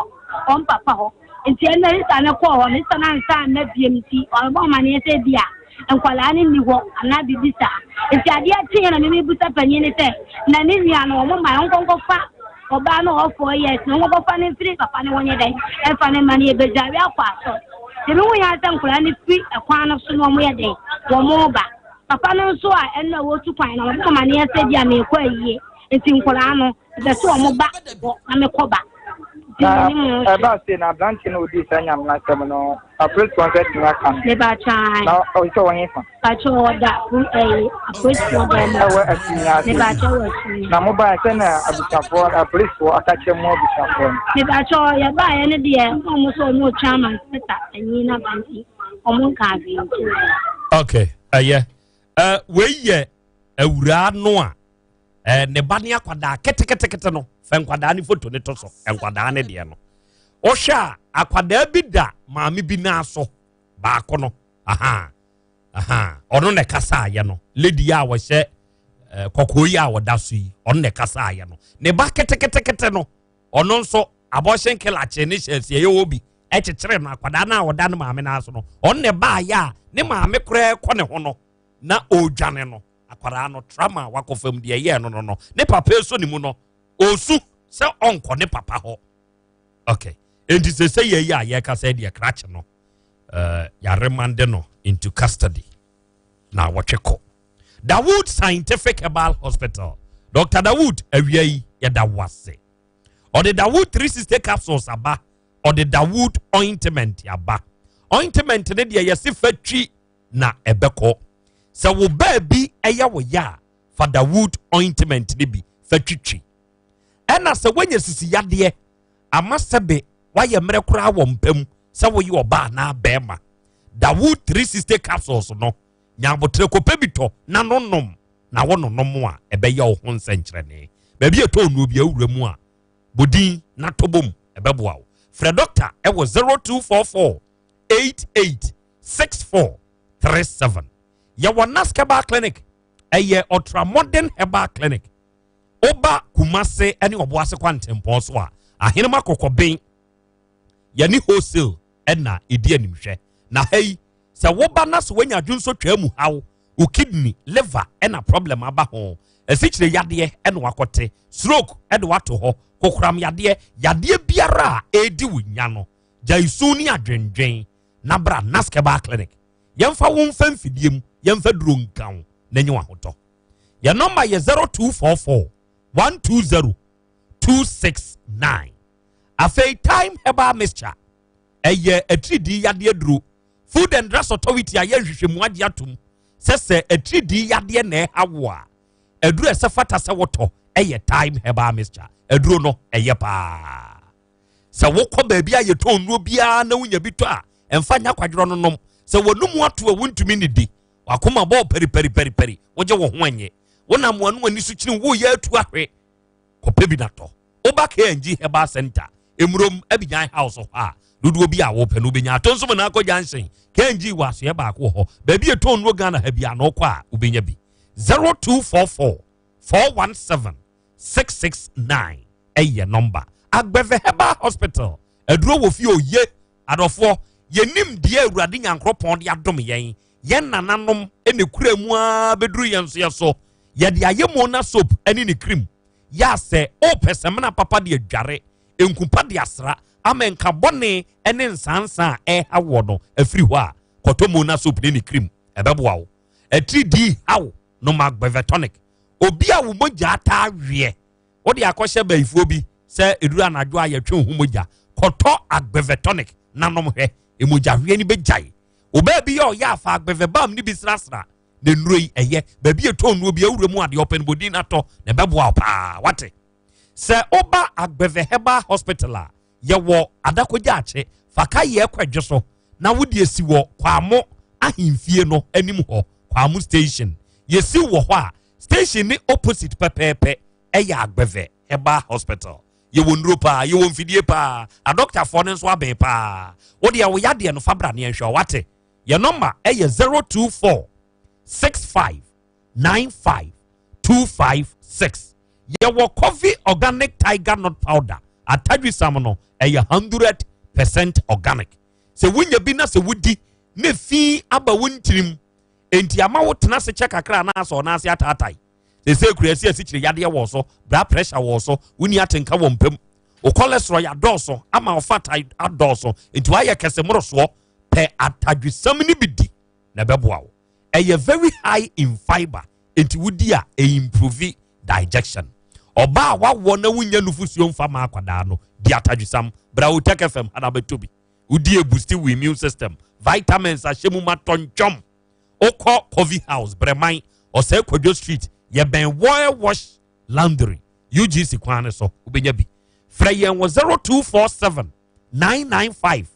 wɔn papa hɔ. Nti ɛnna Esau no kɔɔ hɔ no, Esau no ansan amma biom nti, ɔrebɔ amanneɛ sɛ ebia nkwadaa no nni hɔ anaa biribi saa. Nti adeɛ kyeeɛ na memebisa panin no sɛ, na ne nua no, wɔn mmaeɛ, ɔnkɔ nkɔfa ɔbaa no a ɔwɔ years no, ɔnkɔ nkɔfa no mfiri papa no hɔ nyɛ dɛn, ɛmfa no mma no, yɛbɛdware akɔ asɔre. Deɛ mehu yɛ ara sɛ nkwadaa no firi ɛkwan no so na wɔyɛ dɛn, wɔreba. Papa no nso a ɛno a wɔretu kwan no, ɔrebɔ amanneɛ sɛ ebia merekɔ ayie, nti nkwadaa no, Mepɛ sɛ wɔn ba hɔ na mekɔ ba. Na ɛbaa sei na aberanteɛ no ɔdii saa nyame no asɛm no apolisifoɔ nso atumi aka no. Mebakyɛ Na ɔyɛ sɛ ɔhe fa? Bakyɛ ɔda ɛyi apolisifoɔ dɔm. Ɛwɔ asumi ase. Mebakyɛ wɔ asumi. Na mo baa sɛ na abusuafoɔ apolisifoɔ aka kyerɛ mo abusuafoɔ no. Mebakyɛ yɛbaeɛ no deɛ na wɔn sɛ wɔn retwa ama inspector panyin no aba nti wɔn nka hwee nkyerɛ. Okay, ɛyɛ. Uh, wei yɛ awuraa no a. Eh, ne ba ne akwadaa ketekete no, fɛ nkwadaa ne foto ne to so, nkwadaa ne deɛ no. Wohwɛ a, akwadaa bi da maame bi nan so, baako no, aha, aha, ɔno na ɛkasa ayɛ no, lady a wɔhyɛ eh, kɔkɔɔ yi a wɔda so yi, ɔno na ɛkasa ayɛ no. Ne ba ketekete no, ɔno nso abortion killer kye ne hyɛ asie yɛ obi ɛkyekyere no akwadaa no a ɔda ne maame nan so no, ɔno na ɛbaayɛ a ne maame koraa kɔ ne ho no na ɔredwane no. Akwadaa no trauma a wakɔ fam deɛ ɛyɛɛ no no no ne papa eso ne mu no ɔsu sɛ ɔnkɔ ne papa hɔ. Okay, enti sɛ sɛ yɛ yi a yɛka sɛ deɛ krakye no uh, yɛaremande no into custody na wɔtwe kɔ Dawood Scientific Herbal Hospital. Dr. Dawood awia yi yɛda wo ase. Ɔde Dawood 360 capsules aba, ɔde Dawood ointment aba. Ointment ne deɛ yɛse fa twi na ɛbɛkɔ. Sɛ wo baabi yɛ wo ya a, fa Dawood ointment no bi fa twitwi. Ɛna sɛ woanya sisi yadeɛ ama sɛbe woayɛ mmerɛ koraa wɔ mpa mu sɛ woyɛ ɔbaa anaa bɛrima, Dawood 360 capsules no, nya aboterɛ kɔpɛ bi tɔ na no nom na wo nonom a ɛbɛyɛ wo ho nsɛnkyerɛnne. Baabi a ɛtɔ nnuro bi awura mu a, bɔ din na tɔ bom, ɛbɛboa wo. Frɛ dɔkta ɛwɔ 0244 88 6437. Yɛwɔ Nask Herbal Clinic, ɛyɛ ultra modern herbal clinic. Woba Kumase ne Ɔboase kwantempɔn so a, Ahenema Kɔkɔben, yɛne wholesale ɛna ɛdi animhwɛ. Na ha yi, sɛ woba na sɛ woanya adwonsɔ twaa mu haw, wo kidney, liver ɛna problem aba ho, asikyire yadeɛ ɛna wakɔte, stroke ɛde wato hɔ, kokoram yadeɛ, yadeɛ biara a ɛredi wo nya no, gyae su ne adwendwen na bra Nask Herbal Clinic. Yɛmfa wo mfa mfidie mu, yɛmfa duro nka wo na nyɛ w'ahotɔ. Yɛn nɔmba yɛ 0244 120 269. Afei Thyme Herbal Mixture ɛyɛ atiridii yadeɛ duro. Food and Drugs Authority ayɛ nhwehwɛmu agye atom sɛ sɛ atiridii yadeɛ na ɛha wo a, aduro ɛsɛ fata sɛ wotɔ ɛyɛ Thyme Herbal Mixture. Aduro no ɛyɛ paa. Sɛ wokɔ baabi a yɛtɔn nnuro biara na wonya bi tɔ a, ɛmfa nyɛ akwadworɔ no nom. Sɛ w'anum ato a wontumi nnidi, w'akoma bɔɔ pɛripɛripɛripɛri, wogye wo ho ɛnyɛ, wonam w'ano ani so kyini woyɛ atu ahwe, kɔpɛ bi na tɔ. Woba KNG Herbal Center, Emurom, Abidjan House hɔ a, dodoɔ bi a wopɛ no wobɛnya. Ato nso mu na akɔ Junction, KNG wɔ asoɛ baako wɔ hɔ. Baabi a yɛtɔn nnuro Ghana ha biara no wokɔ a wobɛnya bi. 0244 417 669 ɛyɛ nɔmba. Agbɛvɛ Herbal Hospital, aduro wɔ fie oye. Adɔfoɔ, yɛnim deɛ Awurade Nyankoropɔn de adom yɛn. Yɛn nananom na ɛkura mu ara bɛduru yɛn nso yɛ so. Yɛde ayɛ Mona soap ne ne cream. Yɛ a sɛ wopɛ samina papa de adware, nku pa de asra ama nka bɔne ne nsansa a ɛreha woɔ no afiri hɔ a, kɔtɔ Mona soap ne ne cream. Ɛbɛboa wo. Atiridii haw, nom Agbɛvɛ tonic. Obi a wo mogya taa weɛ, wode akɔhyɛ bayifoɔ bi sɛ ɛduru anadwo a yɛtwe wo ho mogya, kɔtɔ Agbeve tonic na nom hwɛ, mogya weɛ no bɛgyae. Wo baabi yɛ ɔyɛ a, fa Agbeve balm no bi srasra na nnuro yi ɛyɛ. Baabi yɛtɔ nnuro bi awura mu adeɛ ɔpɛ no bɔdin no atɔ na ɛbɛboa wo paa, wate. Sɛ woba Agbeve Herbal Hospital a, yɛwɔ Adakogya Akye, fa ka yɛ kɔ adwo so na wode asi wɔ Kwamo ahemfie no anim hɔ, Kwamo station. Yɛsi wɔ hɔ a, station ne opposite pɛpɛɛpɛ ɛyɛ Agbeve Herbal Hospital. Yɛwɔ nnuro paa, yɛwɔ mfidie paa, adɔktafoɔ no nso abɛn paa. Wo deɛ wo yadeɛ no fa bra ne yɛnhwɛ, wate. Yɛn nɔmba ɛyɛ 024 65 95 256. Yɛwɔ Coffee Organic Tiger Nut Powder, atadwisam no ɛyɛ 100% organic. Sɛ wonya bi na sɛ wodi na fi aba wo ntirim, enti ama wo tena ase kyɛ kakra anaasɛ ɔna ase ataatae. Sɛ kura asi asikyire yadeɛ wɔ so, blood pressure wɔ so, wonni atenka wɔ mpam, wo cholesterol yɛ adɔɔso ama wo fat adɔɔso, enti wayɛ kɛse mmorosoɔ, pɛ atadwisam no bi di na ɛbɛboa wo. Ɛyɛ very high in fiber, enti wodi a ɛimprove digestion. Ɔbaa a wawoɔ na wonya nufosuo mfa ma akwadaa no, di atadwisam. Bra Otec FM ha na bɛtɔ bi. Wodi ebusti wo immune system, vitamins ahyɛ mu ma tɔntwɔm. Wokɔ Coffee House, Brɛman, Ɔsɛe Kwadwo Street, yɛbɛn Royal Wash Laundry, UGC kwan no so, wobɛnya bi. Frɛ yɛn wɔ 0247 995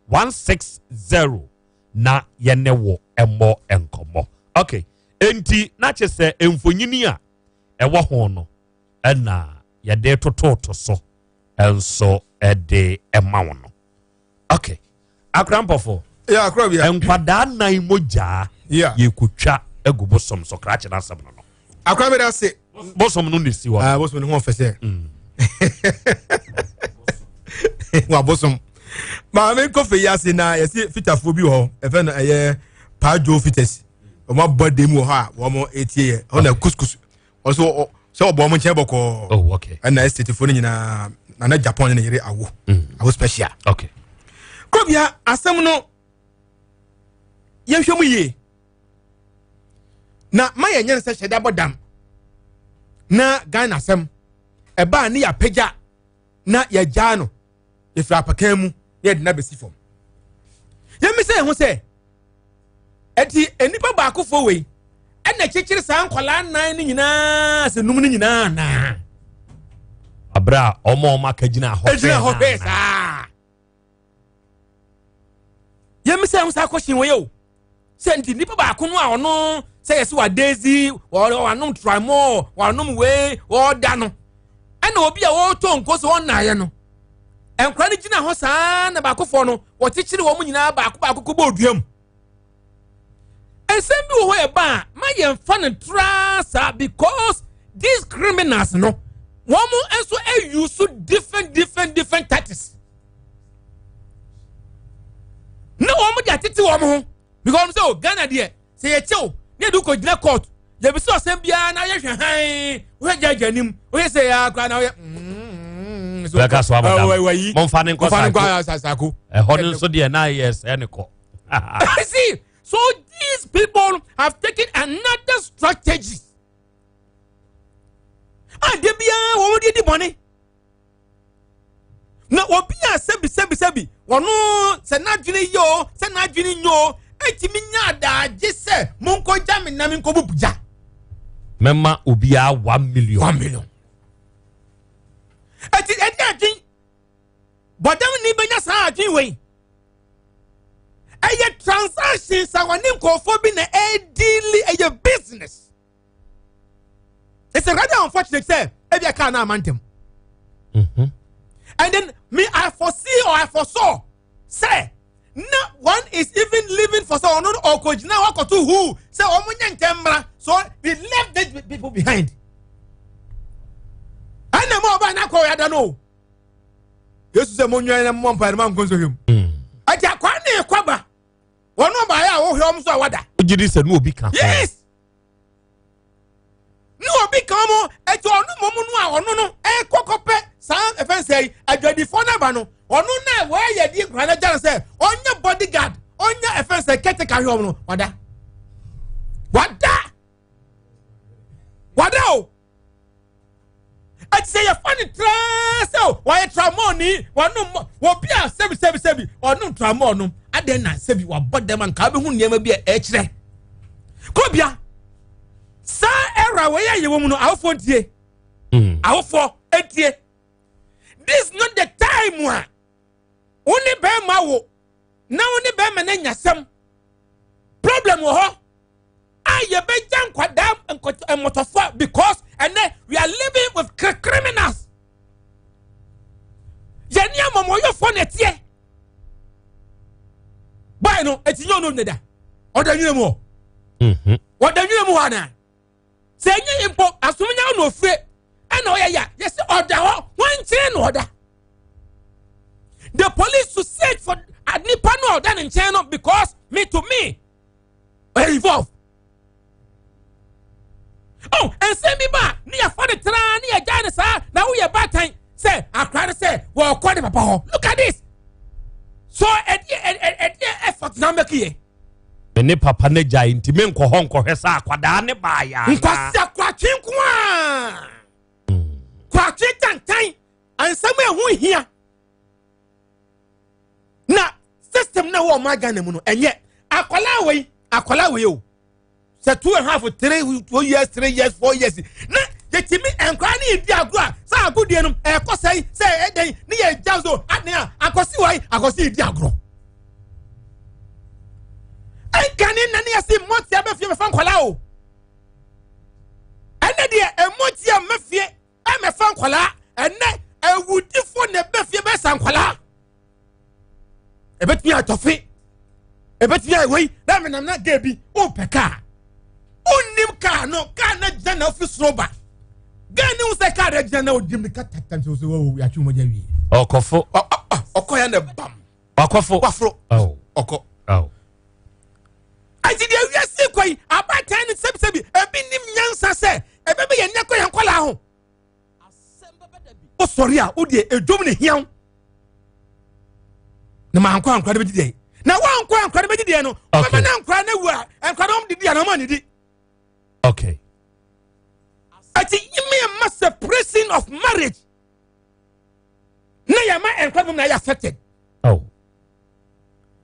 160 na yɛne wo mmɔ nkɔmmɔ. Okay, enti na kyerɛ sɛ mfonyini a ɛwɔ ho no ɛna yɛde tototo so nso ɛde ɛma wo no. Okay. Akora mpɔfo. Yeah, akora bia. Nkwadaa nan mogyaa. Yeah. Yɛkotwa agu bosom so krakye n'asɛm no no. Akora bi da se. Bosom no na esi hɔ. Ah, bosom no ho ɔfɛ sɛ. Wa bosom. Maame nkɔfɛ yi ase na yɛsi fitafoɔ bi wɔ hɔ. Ɛfɛ no ɛyɛ Paajo fitas. Wɔn abɔ dɛm wɔ hɔ a wɔn etie yɛ. Ɔna kuskus. Ɔso sɛ ɔbɔ wɔn nkyɛn bɔkɔɔ. Oh, okay. Ɛna estatefoɔ no nyinaa nana Japan ne ne yere awo. Awo special. Okay. Kɔbia asɛm no yɛnhwɛ mu yie. Na ma yɛnyɛ no sɛ hyɛda bɔ dam na Ghana asɛm ɛbaa ne yɛapagya na yɛgyaa no yɛfiri apakan mu na yɛde no abɛsi fam. Yɛmmisa yɛn ho sɛ ɛti nnipa baakofoɔ wei ɛna kyekyere saa nkwadaa nnan no nyinaa sɛ num no nyinaa naa. Abere a ɔmo ɔmo aka gyina hɔ gyina hɔ hwɛ saa. Yɛmmisa yɛn ho saa kɔhyen wei o. Sɛ nti nipa baako no a ɔno sɛ yɛsɛ wadezi wanom tramɔ wanom wei ɔda no ɛna obi a ɔretɔ nko sɛ ɔnnaeɛ no nkora no gyina hɔ saa na baakofoɔ no wɔkyekyere wɔn nyinaa baako baako kɔbɔ odua mu. Nsɛm bi wɔ hɔ ɛba a ma yɛmfa no traa saa because these criminals no wɔn nso use different different different tactics na wɔn de atete wɔn ho because wɔn sɛ o oh, Ghana deɛ sɛ yɛkyɛw ne yɛde kɔ gyina court yɛbisa ɔsɛm biara na yɛhwɛ hann wohwɛ gyagya anim wohwɛ sɛ yɛ akora na woyɛ mm, bɛka so abada momfa ne nkɔ saako ɛhɔ no nso deɛ na yɛ sɛ ne kɔ. See, so these people have taken another strategy. A de biara wɔn de di bɔne. Na obi a sɛbi sɛbi sɛbi wɔn sɛ n'adwene yɛ o sɛ n'adwene nyɛ o etimi nya adaagye sɛ monkɔgya me nam nkɔbu gya. Mɛma obiara 1 million. 1 million. Eti ɛdi adwene bɔdam ni bɛnya saa adwene wei. Ɛyɛ transactions a wɔne nkurɔfoɔ bi na ɛdeali, ɛyɛ business. It's a rather unfortunate sɛ ebi a car na ama ntɛm. And then me I foresee or I foresaw sɛ na one is even living for sɛ ɔno no ɔkɔgyina hɔ akɔto hu sɛ ɔmo nyɛ ntɛm mmra, so we left these people behind. Ɛna mu ɔbaa n'akɔ ɔyada no o. Yesu sɛ mo nwɛn na mo mpa na mo ankɔ nsɔhwɛ mu. Ɛti akwa ne kwaba wɔn ɔbaayɛ a wɔhwɛ wɔn so a wada. O gyi di sɛ n'obi ka ho. Yes, ne obi ka wɔn. Ɛti ɔno mɔmu no a ɔno no ɛkɔ kɔpɛ saa ɛfɛn sɛ yi adwadifoɔ n'aba no, ɔno na wɔayɛ di nkura n'agya no sɛ ɔnyɛ bodyguard, ɔnyɛ ɛfɛn sɛ caretaker hwɛ wɔn no, wada wada wada o. Ɛti sɛ yɛfa ne traa sɛ wɔyɛ tramɔɔ ni wɔnom wɔbi a sɛbi sɛbi sɛbi ɔnom tramɔɔ no adɛn na sɛbi wabɔ dɛm anka wobɛhu nneɛma bi a ɛkyerɛ kɔbia saa ɛra wɔyɛ a yɛwɔ mu no. Awofoɔ ntie, awofoɔ ntie, this is not the time a wo ne bɛrima wo na wo ne bɛrima no anya sɛm problem wɔ hɔ a yɛbɛgya nkwadaa mmɔtɔfoɔ because ɛnɛ we are living with criminals. Yɛne amɔmɔyɔfoɔ na ɛteɛ bɔyɛ no ɛti nyɛ ɔno neda ɔda nwura mu hɔ, ɔda nwura mu hɔ anaa sɛ ɛnyɛ mpo asomnya na ofire ɛna ɔyɛ ya yɛsɛ ɔda hɔ wɔn nkyɛn na ɔda. The police to search for nipa no a ɔda ne nkyɛn no because me to me ɔyɛ involve. Oh, nsɛm bi ba ne yɛfa ne traa ne yɛgya ne saa na woyɛ baatan sɛ akora no sɛ wɔkɔ ne papa hɔ. Look at this, so ɛdeɛ ɛdeɛ effort na mɛki yɛ. Me ne papa no gyae nti menkɔ hɔ nkɔhwɛ sɛ akwadaa ne baayɛ anaa. Nkwasi akoratwe nko a koratwe tantan nsɛm a ɛho hia na system na ɛwɔ ɔman Ghana mu no ɛnyɛ akwadaa wei, akwadaa wei o sɛ 2.5, 3, 2 years, 3 years, 4 years na yɛtumi nkwadaa ne yɛdi agorɔ a sɛ agodie no ɛkɔ sɛn sɛ ɛdɛn ne yɛ gya so adan a akɔsi wɔ akɔsi yɛdi agorɔ ɛnka ne nane yɛsi mmɔntea bɛfie bɛfa nkwadaa o. Ɛnɛ deɛ ɛmɔ ti a mma fie ɛmɛfa nkwadaa. Ɛnɛ awudifo na ɛbɛ fie bɛsa nkwadaa. Ɛbɛtumi atɔfe, ɛbɛtumi ayɛ wei na menam na gay bi wopɛ kaa, wonnim kaa no, kaa no gyina na ofi soro ba. Gay ne ho sɛ kaa no gyina na odi mirika tata nso so wɔ yɛatwe mogya wie. Ɔkɔfo. Ɔkɔ ya na bam. Wakɔfo. Waforo. Ɔkɔ. Ati deɛ wiase kɔ yi, abaatan no sɛbisɛbi ebi nim nyansa sɛ ɛbɛbɛ yɛn nɛ kɔ yɛn nkɔlaa ho. Wosɔre a wodeɛ edwom ne hia wo. Na maa nkɔ ankora no bɛgye deɛ. Na wankɔ ankora no bɛgye deɛ no, wobɛma na nkora no awu a, nkora no wɔn didi anaa wɔn anidi. Okay. Ati yimi ma separation of marriage. Na yɛ ma nkora no na yɛ affected. Oh.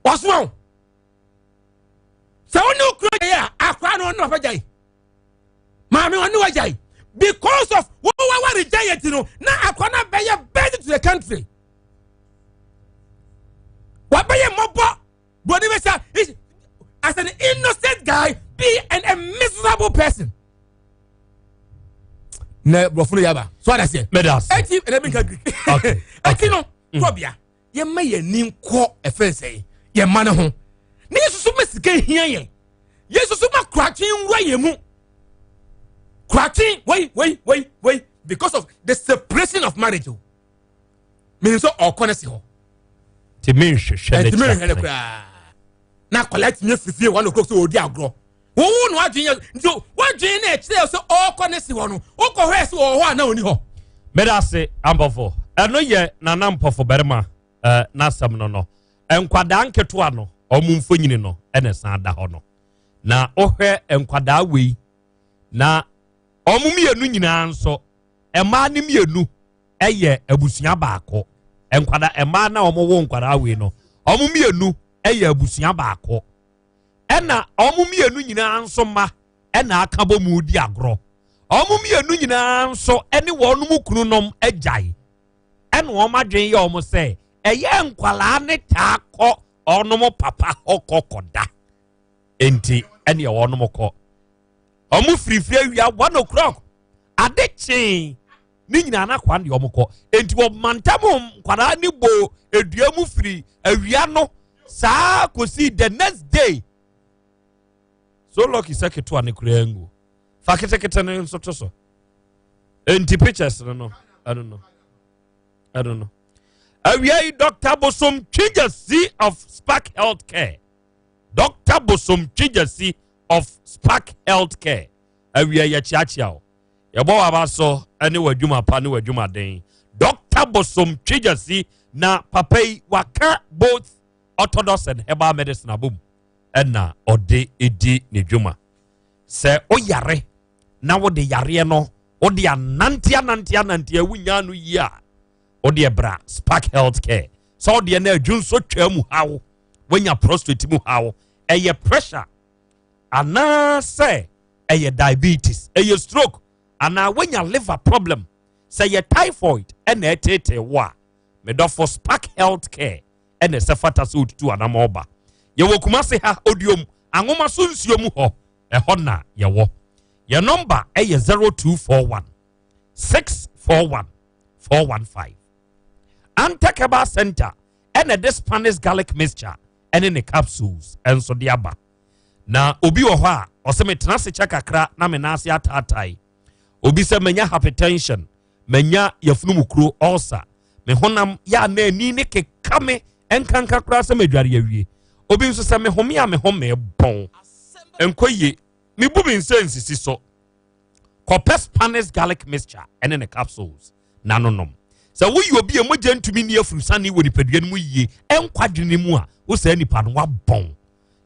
Wasoma wo. Sɛ wo ne wo kuro gyae a, akora no ɔne papa gyae. Maame ɔne wa gyae. Because of wo waware gyae ti no, na akora no abɛyɛ burden to the country. Wabɛyɛ mmɔbɔ. Broni bɛ sɛ, as an innocent guy, be a miserable person. Na brɔfo no yaba. So ada seɛ. Meda ase. Eti ɛna mi nka Greek. Okay. Eti no, kɔbea. Yɛma yɛn ani nkɔ ɛfɛn sɛ yɛn mma no ho na yɛsusu ma sika hia yɛn, yɛsusu ma kuratwe nwura yɛn mu, kuratwe wei wei wei wei because of the separation of marriage o menim sɛ ɔkɔ ne si hɔ tìmí nhwehwɛ ne tìmí nhwehwɛ ne koraa na akwadaa tìmí afifie wɔn okuro sɛ ɔdi agorɔ wɔn wo na wadwene yɛ nti wadwene na ɛkyerɛ sɛ ɔkɔ ne si hɔ no wokɔ hɔ ɛsɛ wɔ hɔ a na ɔni hɔ. Meda ase ampɔfo. Ɛno yɛ Nana Mpɔfo barima eh, n'asɛm no no. Nkwadaa nketewa no, wɔn mfonyini no ɛna ɛsan da hɔ no. Na wohwɛ nkwadaa wei na wɔn mmienu nyinaa nso, mmaa no mmienu ɛyɛ abusua baako. Nkwadaa mmaa na wɔn wo nkwadaa wei no, wɔn mmienu ɛyɛ abusua baako. Ɛna wɔn mmienu nyinaa nso mma ɛna aka bɔ mu di agorɔ. Wɔn mmienu nyinaa nso ne wɔn mu kununom agyae. Ɛna wɔn adwene yɛ wɔn sɛ ɛyɛ nkwalaa ne taa kɔ wɔn papa hɔ kɔ kɔda. Enti ɛne wɔn kɔ. Wɔn firifiri awia 1 o'clock. Ade kyee ne nyinaa na kwan deɛ wɔn kɔ. Enti wɔn mantam nkwadaa ne bo edua mu firi awia no saa kɔsi the next day. So lucky sɛ ketewa ne koraa ngu. Fa ketekete no nso to so. Enti pictures no no, ɛno no, ɛno no. Awia yi Dr. Bosom Twegyasi of Spark Healthcare. Dr. Bosom Twegyasi of Spark Healthcare. Awia yɛkyeakyea o. Yɛbɔ waba so ne w'adwuma pa ne w'adwuma den. Dr. Bosom Twegyasi na papa yi waka both orthodox and herbal medicine abom ɛna ɔde edi ne dwuma. Sɛ woyare na wode yareɛ no wode anante anante anante a wonya no yie a, wode ɛbra Spark Healthcare. Sɛ wodeɛ no adwu nso twaa mu haw, woanya prostate mu haw, ɛyɛ pressure anaasɛ ɛyɛ diabetes, ɛyɛ stroke anaa woanya liver problem, sɛ yɛ typhoid ɛna ɛtetee wo a, medɔfo Spark Healthcare ɛna ɛsɛ fata sɛ otutu anam ɔba. Yɛwɔ Kumase ha, Odiom, Anwoma so nsuo mu hɔ, ɛhɔ na yɛwɔ. Yɛ nɔmba ɛyɛ 0241 641 415. Antec Herbal Center ɛna ɛde Spanish garlic mixture ɛne ne capsules ɛnso de aba. Na obi wɔ hɔ a ɔsɛ metena ase kyɛ kakra na me nan ase ataatae. Obi sɛ manya hypertension, manya yafunu mu kuro, ulcer, me honam yɛ a na ani ne keka me nkanka koraa sɛ madware awie. Obi nso sɛ mehome a me home bɔn. Nkɔ yie, mebu me nsa nsisi so. Kɔpɛ Spanish garlic mixture ɛne ne capsules na nonom. Sɛ woyɛ obi a mogya ntumi nni afurusane wɔ nipadua no mu yie, ɛnkɔ adwene mu a, wo saa nipa no wabɔn.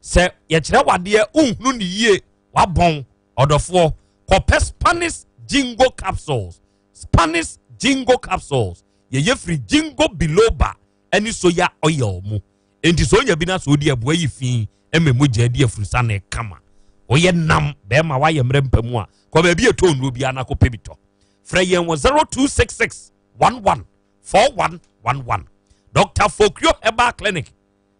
Sɛ yɛkyerɛ wadeɛ wonhunu ne yie, wabɔn. Ɔdɔfoɔ, kɔpɛ Spanish Jingo capsules. Spanish Jingo capsules yɛyɛ firi Jingo biloba ɛne soya oil mu. Enti sɛ onya bi na sɛ odi ɛboa yi fi ɛma mogya adi afurusane kama. Woyɛ nam bɛrima woayɛ mmerɛ mpa mu a, kɔ baabi ɛtɔ nnuro biara na kɔpɛ bi tɔ. Frɛ yɛn wɔ 0266 11 4111. Dr. Fokrio Herbal Clinic.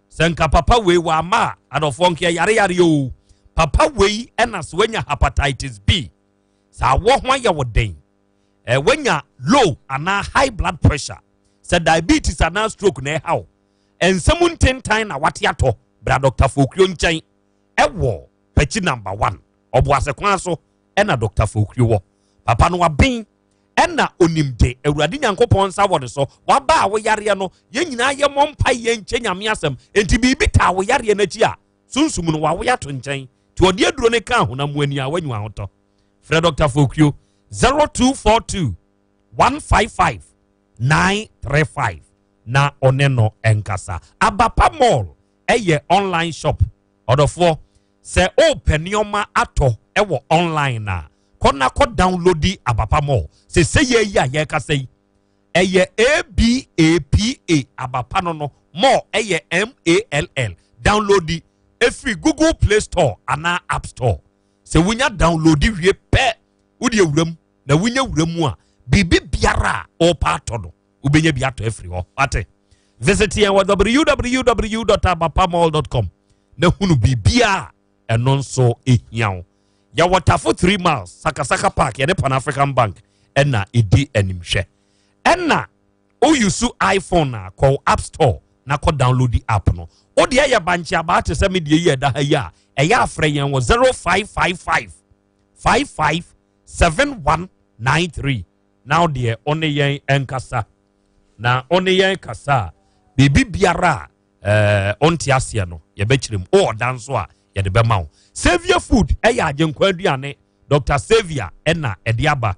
Sɛ nka papa wei wama a, adɔfoɔ nka yare yare o. Papa wei ɛna sɛ wanya hepatitis B. Sɛ awɔ ho ayɛ wo den, eh, wanya low anaa high blood pressure, sɛ diabetes anaa stroke na ɛha wo, nsɛm ntentan na wate atɔ, bra Dr. Fokuo nkyɛn ɛwɔ Pakyi number one, Ɔboase kwan so ɛna Dr. Fokuo wɔ. Papa no waben ɛna onim de Awurade Nyankopɔn nsa wɔ ne so. Waba a woyareɛ no, yɛn nyinaa yɛmmɔ mpa yɛn nkyɛ Nyame asɛm. Enti biribi taa wo yareɛ no akyi a, sunsum no wawo ato nkyɛn. Nti ɔde aduro no ka honam mu ani a wanyi ahotɔ. Frɛ Dr. Fokuo 0242 155 935 na ɔne no nkasa. Abapa Mall ɛyɛ online shop. Ɔdɔfoɔ, sɛ wopɛ nneɛma atɔ ɛwɔ online a, kɔ na kɔ downloadi Abapa Mall. Sɛ sɛ yɛ yi a yɛrekasa yi, ɛyɛ ABAPA Abapa no no, Mall ɛyɛ MALL. Downloadi ɛfiri Google Play Store anaa App Store. Sɛ wonya downloadi wie pɛ, wode awura mu, na wonya wura mu a, biribi biara a ɔrepa atɔ no, wobɛnya bi atɔ afiri hɔ. Wate? Visit yɛn wɔ www.abapamall.com na hunu biribiara ɛno nso ehia wo. Yɛwɔ Tafo 3 miles, Sakasaka Park, yɛne Pan African Bank ɛna ɛdi animhwɛ. Ɛna woyusu iPhone a, kɔ App Store na kɔ download the app no. Wo deɛ yɛ bankye abaa te sɛ me deɛ yi ɛda ha yi a, ɛyɛ afrɛ yɛn wɔ 0555 55 7193 na wo deɛ wo ne yɛn nkasa. Na wo ne yɛn kasa a, biribi biara a ɔnte aseɛ no yɛbɛkyerɛ mu. Wowɔ ɔda nso a yɛde bɛma wo. Saviour Food ɛyɛ agyenkwa aduane. Dr. Saviour ɛna ɛde aba.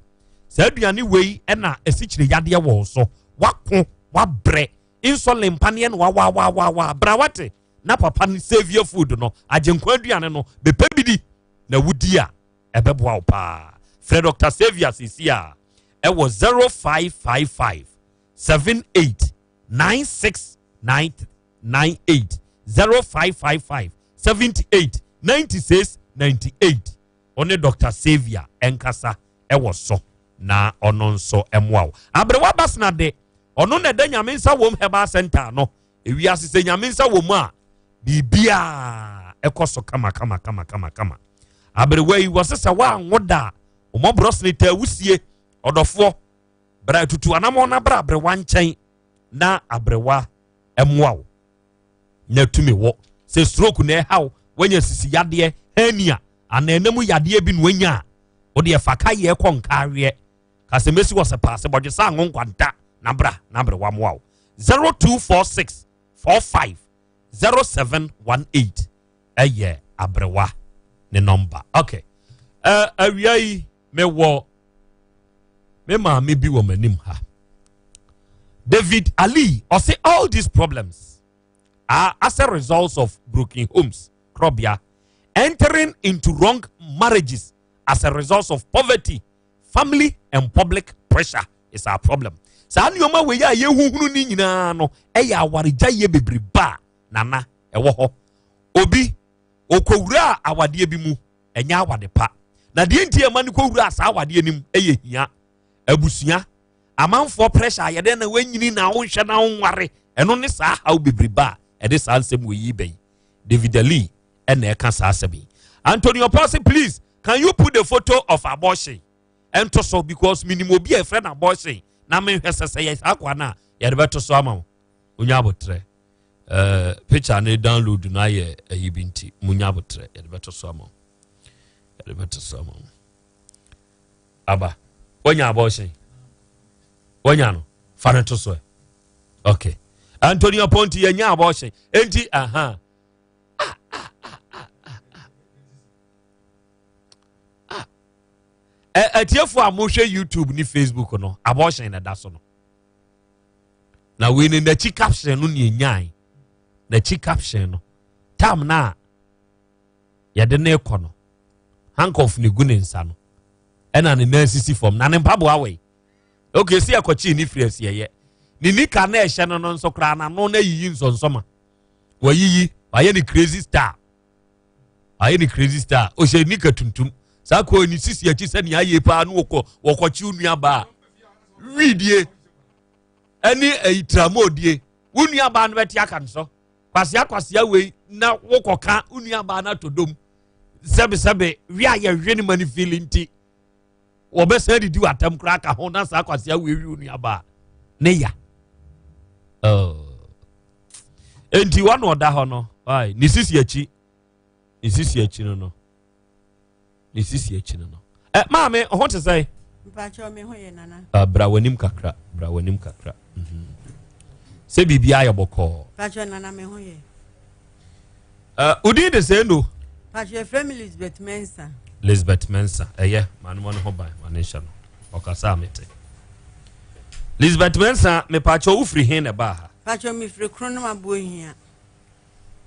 Saa aduane wei ɛna asikyire yadeɛ wɔ wo so. Wako, wabrɛ, insulin mpaneɛ na wawawawawa. Bra wate na papa ne Saviour Food no, agyenkwa aduane no, bɛpɛ bi di na wodi a ɛbɛboa wo paa. Frɛ Dr. Saviour sisi a ɛwɔ 0555 78 96 98 0555 78 96 98. Ɔne Dr. Saviour ɛnkasa ɛwɔ so na ɔno nso ɛmoa wo. Aberewa Basena de, ɔno na ɛda Nyame nsa wom Herbal Center no. Ewiase sɛ Nyame nsa wɔ mu a, biribiara ɛkɔ so kama kama kama kama kama. Aberewa yi wɔse sɛ woanwo da a, ɔmɔborɔ sene taa wusie. Ɔdɔfoɔ, bra tutu anamɔ na bra aberewa nkyɛn na aberewa ɛmoa wo na tumi wɔ. Sɛ stroke na ɛha wo, wanya sisi yadeɛ, hernia, anaa ɛnam yadeɛ bi na wanya a, wode ɛfa ka yɛ kɔ nkaaweɛ. Kasɛ mɛsi wɔ sɛ paase bɔdwe sɛ anwo nkwanta na bra na aberewa moa wo. 0246 45 0718 ɛyɛ aberewa ne nɔmba. Okay. Awia yi mewɔ me maame bi wɔ m'anim ha. David Ali ɔse all these problems are as a result of broken homes, krobia, entering into wrong marriages as a result of poverty, family and public pressure is our problem. Saa nneɛma wei a yɛhuhunu ne nyinaa no ɛyɛ awaregyaeɛ bebrebe a nana ɛwɔ hɔ. Obi okɔwura awadeɛ bi mu, ɛnyɛ awade pa. Na deɛ nti ɛma no kɔwura saa awadeɛ no mu ɛyɛ hia, abusua, amanfoɔ pressure a yɛde na wanyini na wonhwɛ na wonware. Ɛno ne saa haw bebrebe a ɛde saa nsɛm wɔ yi bɛyi. David Ali ɛna ɛka saa asɛm yi. Antonio Pɔse, please can you put the photo of abortion ɛnto so, because minim obi a ɛfrɛ no abortion na menhwɛ sɛ sɛ yɛ saa kwa no a yɛde bɛto so ama wo. Onya abotrɛ. Picture ne download no ayɛ ayi bi nti munya abotrɛ, yɛde bɛto so ama wo. Yɛde bɛto so ama wo. Aba, wanya abortion? Wanya no? Fa no to so ɛ. Okay. Antonio Ponti yɛnya abortion. Enti aha. Atiefo a mohwɛ YouTube ne Facebook no, abortion na ɛda so no. Na wei ne n'akyi caption no ne enyae. N'akyi caption no. Tam na yɛde ne kɔ no. Handcuff ne gu ne nsa no. Ɛna ne nan sisi fam na ne mpaboa wɔ yi. Okay, si ɛkɔkye ne firi asieyɛ. Ne nika na ɛhyɛ no no nso koraa n'ano na yiyi nsɔnsɔma. Wayiyi, wayɛ ne crazy star. Ayɛ ne crazy star. Ɔhyɛ nika tuntum. Saa kɔɔ ne sisi akyi sɛ nea ayɛ paa no wɔkɔ wɔkɔkye wo nua baa. Widie ɛne ayi tramodie. Wo nua baa no bɛte aka no so. Kwasea kwasea wei na wokɔka wo nua baa no atɔ dom. Sɛbesɛbe wi a yɛhwe ne ma ne fili nti. Wɔbɛsan didi w'atam koraa ka ho na saa kwasea wei wi wo nuabaa ne ya. Oh. Enti wɔn ɔda hɔ no, ne sisi akyi, ne sisi akyi no no. Ne sisi akyi no no. Ɛ maame, ho te sɛn? Mpakyɛw me ho yɛ nana. Uh, bra w'anim kakra, bra w'anim kakra. Mm -hmm. Sɛ biribi ayɛ bɔkɔɔ. Mpakyɛw nana me ho yɛ. Uh, Wodin de sɛ no? Mpakyɛw efrɛ me Lisbeth Mensah. Lisbeth Mensah, ɛyɛ maa no ho ban ma ne nhyɛ no. Ɔkasa a mete. Lisbeth Mensah, mepakyɛw wofiri he na ɛbaa ha? Mpakyɛw mefiri Kronom Abohia.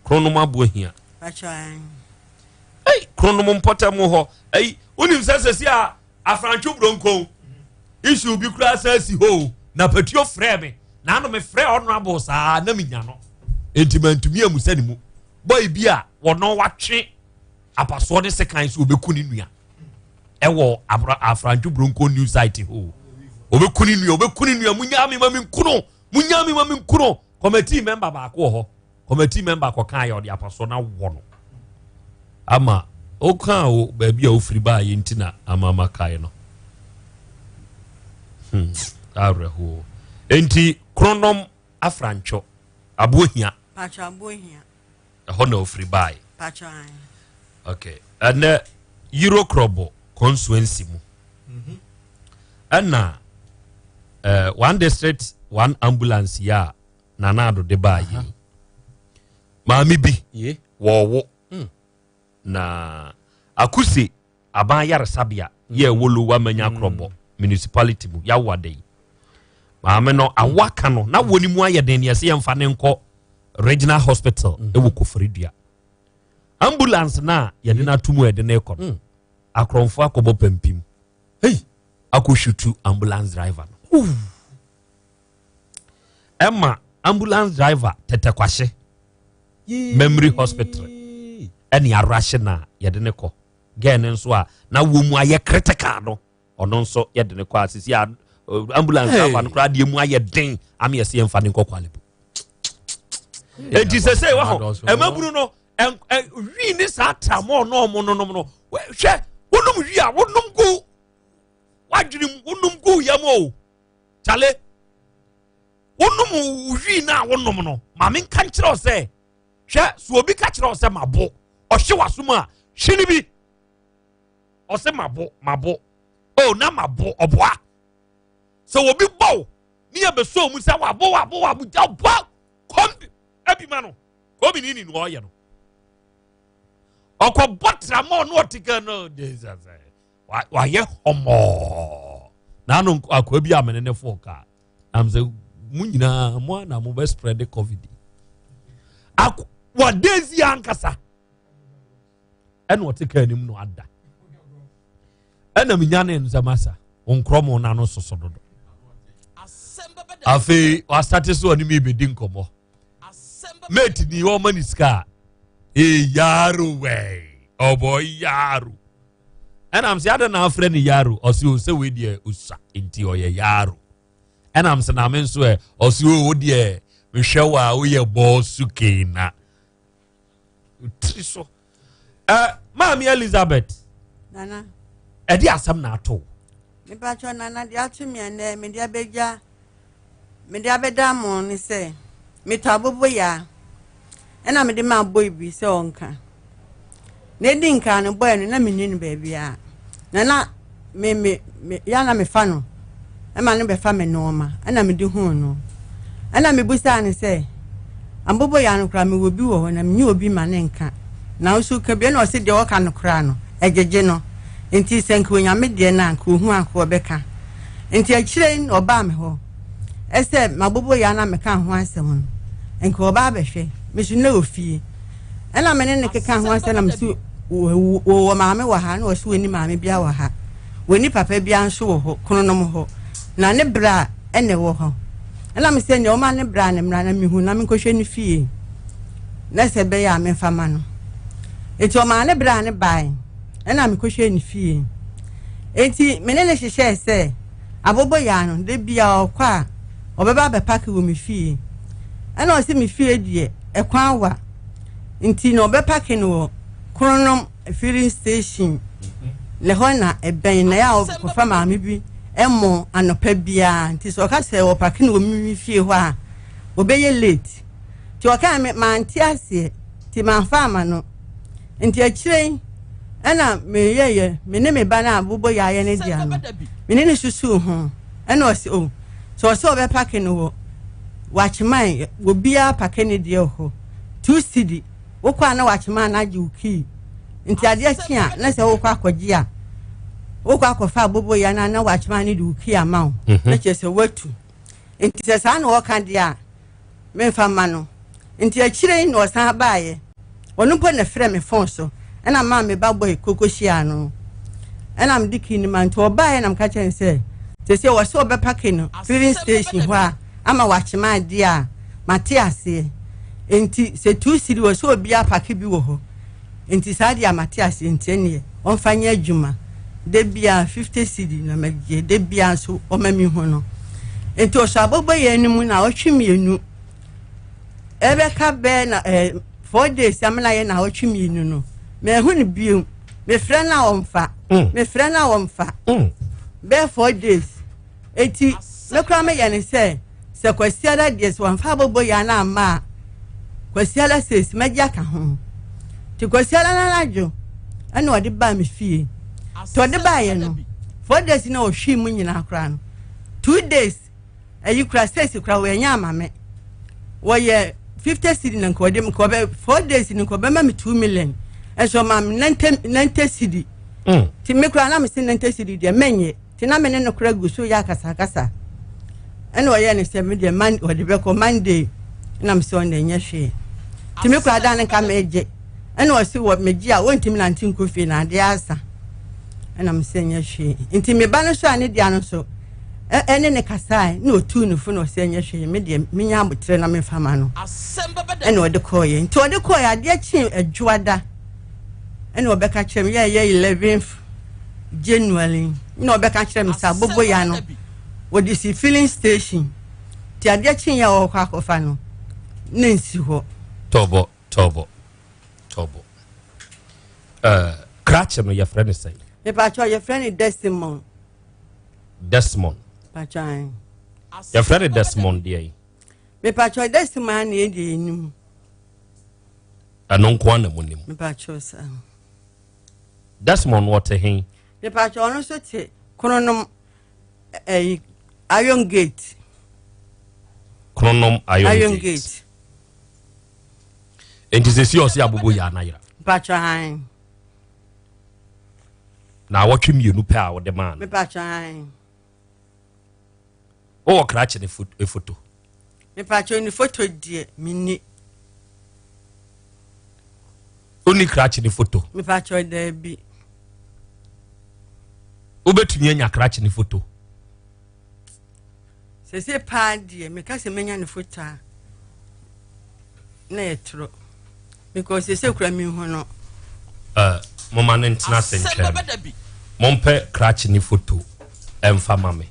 Kronom Abohia. Mpakyɛw ae. Ei, Kronom mpɔtam hɔ. Ei, wonim sɛ sɛsi a Afrantwo Bronkon issue bi koraa san si hɔ o. Na Patuo frɛɛ me. Na ano mefrɛ honorable saa na menya no. Enti mantumi amusa ne mu. Boy bi a wɔno watwe apasoɔ ne sekan so ɔbɛku ne nua ɛwɔ Afrantwo Bronkon new site hɔ o. Ɔbɛku ne nua, ɔbɛku ne nua, munyaa me ma menku no, munyaa me ma menku no. Committee member baako wɔ hɔ. Committee member kɔkaa yɛ ɔde apasoɔ no awɔ no. Ama wokaa wo baabi a wofiri baa yɛ nti na ama ama kae no. Awerɛhoɔ. Enti Kronom Afrantwo, Abohia. Pacho Abohia. Ɛhɔ na ofiri baae. Pacho ae. Okay. Ɛnɛ Euro Krobo constituency mu. Ɛna one district one ambulance yi a Nana Addo de baa yi. Maame bi wɔwo hmm. na Akuse aban yaresabea yɛ ɛwɔ Lower Manya hmm. Krobo municipality mu yawo ada yi. Maame no awo aka no na wo ne mu ayɛ den ne ɛsɛ yɛmfa ne nkɔ regional hospital hmm. ɛwɔ Koforidua. Ambulance na yɛde no ato mu yɛde no rekɔ no. Akorɔmfo akɔbɔ pampim. Hey, akɔhwutu ambulance driver no. Ɛma ambulance driver tɛtɛkwahye memory hospital ɛne arahye na yɛde ne kɔ. Girl no nso a na wɔ mu ayɛ critical no, ɔno nso yɛde ne kɔ a sisi a ambulance driver no koraa deɛ mu ayɛ den ama yɛsɛ yɛmfa ne nkɔ Korle Bu. Enti sɛ sɛ wɔ hɔ ɛmabunu no wii ne saa tramɔɔ no ɔmo nonom no hwɛ wonom wii a wonom gu wadwene mu wonom gu yam o kyale wonom wii no a wonom no maame nka nkyerɛ wo sɛ hwɛ so obi ka kyerɛ wo sɛ mabo ɔhye w'asom a hwe no bi ɔsɛ mabo mabo o na mabo ɔboa sɛ obi bɔ wo ne yɛbɛsɔ mu sɛ wabo wabo wabo gya bɔ kɔm abi ma no obi ne ni no ɔyɛ no ɔkɔbɔ tramɔ no ɔte ka no jesus wayɛ hɔmɔɔ n'ano akoa bi a mene ne fo kaa am sɛ mo nyinaa mo ana mo bɛ spread covid ako wadezi ankasa ɛna ɔte kaa anim no ada ɛna menya ne nsɛm asa nkorɔ mo n'ano soso dodo afei wasate so ɔne mi bɛdi nkɔmmɔ mate ni ɔma ne sika a ee yaro wɛi ɔbɔ yaro ɛnam sɛ adɛn na afrɛ ne yaro ɔse o sɛ wei deɛ ɔsua nti ɔyɛ yaro ɛnam sɛ na me nso ɛ ɔse o wo deɛ mehwɛ wo a woyɛ bɔɔ suke na tiri so ɛ maame Elizabeth nana ɛde asɛm na ato mepatwɔ nana deɛ ato me ɛnɛ mede abɛgya Mede abɛda mo ne sɛ, metɔ aboboyaa ɛna mede maa boy bi sɛ ɔnka. Na edi nkan no boy no na menni no baabiara. Na na me me me ya na mefa no ɛma no bɛfa me nneɛma ɛna mede huu no. Ɛna mebusaa no sɛ aboboyaa no koraa mewɔ bi wɔ hɔ na menye obi ma ne nka. Na nso ka bi ɛna ɔse deɛ ɔka no koraa no ɛgyegye no. Nti sɛ nka onyame deɛ no a nka ohu a nka ɔbɛka. Nti akyire yi na ɔbaa me hɔ sɛ m'aboboyaa no a mekaa ho asɛm no, nka ɔba abɛhwɛ. Me nso na wɔ fie. Ɛna me ne no keka ho asɛm na me so wɔwɔ maame wɔ ha na ɔso wɔni maame bia wɔ ha. Wɔni papa bia nso wɔ hɔ, kononom hɔ. Na ne bra ɛna ɛwɔ hɔ. Ɛna me sɛ nea ɔma ne bra ne mmra na mehu na menkɔhwɛ ne fie. Na sɛ ɛbɛyɛ a memfa ma no. Nti ɔmaa ne bra ne bae. Ɛna mekɔhwɛɛ ne fie. Enti me ne no hyehyɛɛ sɛ aboboyaa no, da biara ɔkɔ a, ɔbɛba abɛpake wɔ me fie. Ɛna ɔse me fie deɛ, ɛkwan wa. Nti na ɔbɛpake no wɔ Kronom filling station. Na ɛhɔ na ɛbɛn na ɛyɛ a ɔkɔfa maame bi ɛmo anɔpa biara nti sɛ ɔka sɛ ɔpake no wɔ me fie hɔ a ɔbɛyɛ late nti ɔkaa me mante aseɛ nti mamfa ama no nti akyire yi ɛna meyɛyɛ me ne me ba no a bobɔ yɛ ayɛ ne dea no me ne no susuu ho ɛna ɔse o sɛ ɔsɛ ɔbɛpake no wɔ wakyeman obiara pake ne deɛ wɔ hɔ two cedi Wokɔ a na wakyema no agye wo kii. Nti adeɛ kye a na sɛ wokɔ akɔgye a wokɔ akɔfa aboboya no a na wakyema no de wo kii ama wo. Mhm. Na kyerɛ sɛ woatu. Nti sɛ saa na wɔka deɛ a memfa mma no. Nti akyire yi na ɔsan baeɛ. Ɔno mpo na ɛfrɛ me fon so ɛna maa me ba bɔe koko hyiaa no. Ɛna mede kii no ma nti ɔbaeɛ na meka kyerɛ no sɛ sɛsɛ wɔ sɛ ɔbɛpake no filling station hɔ a ama wakyema adeɛ a mate aseɛ. Enti sɛ tuu siri wɔ sɛ obiara pake bi wɔ hɔ nti saa deɛ a mate aseɛ nti ɛneɛ ɔmfa nyɛ adwuma da biara 50 cedi na magye da biara nso ɔma me hu no nti ɔsɔ abɔbɔyɛ no mu na ɔtwe mmienu ɛbɛka bɛɛ na ɛɛ eh, four days amena yɛ na ɔtwe mmienu no mɛhu no bio mefrɛ no a ɔmfa mm. mefrɛ no a ɔmfa mm. bɛɛ four days Enti me koraa meyɛ no sɛ, sɛ Kwasiada deɛ sɛ wɔamfa aboboyaa no amma a, Kwasiada sees mɛgye aka ho. Nti Kwasiada no anadwo ɛna ɔde baa me fie. Nti ɔde baeɛ no, four days na ɔhwii mu nyinaa koraa no, two days ayi koraa sees koraa wɔanya ama me. Wɔyɛ 50 cedi na nka ɔde nka ɔbɛ four days no nka ɔbɛma me two million. Ɛnso ɔma me 90 90 cedi. Nti me koraa na me se 90 cedi deɛ mɛnyɛ. Nti na me ne no kora gu so yɛ akasakasa. Ɛna ɔyɛɛ no sɛ me deɛ man ɔde bɛkɔ Monday. Ɛna me sɛ ɔno ɛnyɛ hwee. Nti me kora da no nka megye. Ɛna ɔse wɔ megye a wɔntumi nante nkɔ fie na adeɛ asa. Ɛna me sɛ ɛnyɛ hwee. Nti me ba no so a ne dea no so ɛne ne kasae na ɔtuu ne fo na ɔsɛ ɛnyɛ hwee me deɛ menya aboterɛ na memfa ma no. Ɛna ɔde kɔɔyɛ. Nti ɔde kɔɔyɛ adeɛ kyee adwoada. Ɛna ɔbɛka kyerɛ me yɛyɛ 11th January na ɔbɛka kyerɛ me sɛ aboboya no wɔde si filling station nti adeɛ kyeeɛ a ɔrekɔ akɔfa no na nsi hɔ. Tɔbɔ tɔbɔ tɔbɔ ɛɛ krakye no yɛfrɛ no sɛn? Mepakyɛ yɛfrɛ no Desmond. Desmond. Pakyɛ. Yɛfrɛ no Desmond deɛ yi. Mepakyɛ Desmond a na yɛde yɛnim. Ɛno nko ara na mo nim. Mepakyɛ saa. Desmond ɔte he? Mepakyɛ ɔno nso te Kronom ɛyi Iron Gate. Kronom Iron, Iron Gate. Gate. Nti sɛ si ɔse abobo yɛ anayera. Mepakyɛ han. Na awɔtwe mmienu pɛ a wɔde maa no. Mepakyɛ han. Wowɔ krakye ne foto? Mepakyɛ ne foto deɛ menni. Wonni krakye ne foto? Mepakyɛ daabi. Wobɛtumi anya krakye ne foto? Sese paa deɛ meka sɛ menya ne foto a na yɛ torɔ because sese kura mi hu no. Uh, moma no ntena ase ntwɛn me mompɛ krakye ne foto ɛmfa ma me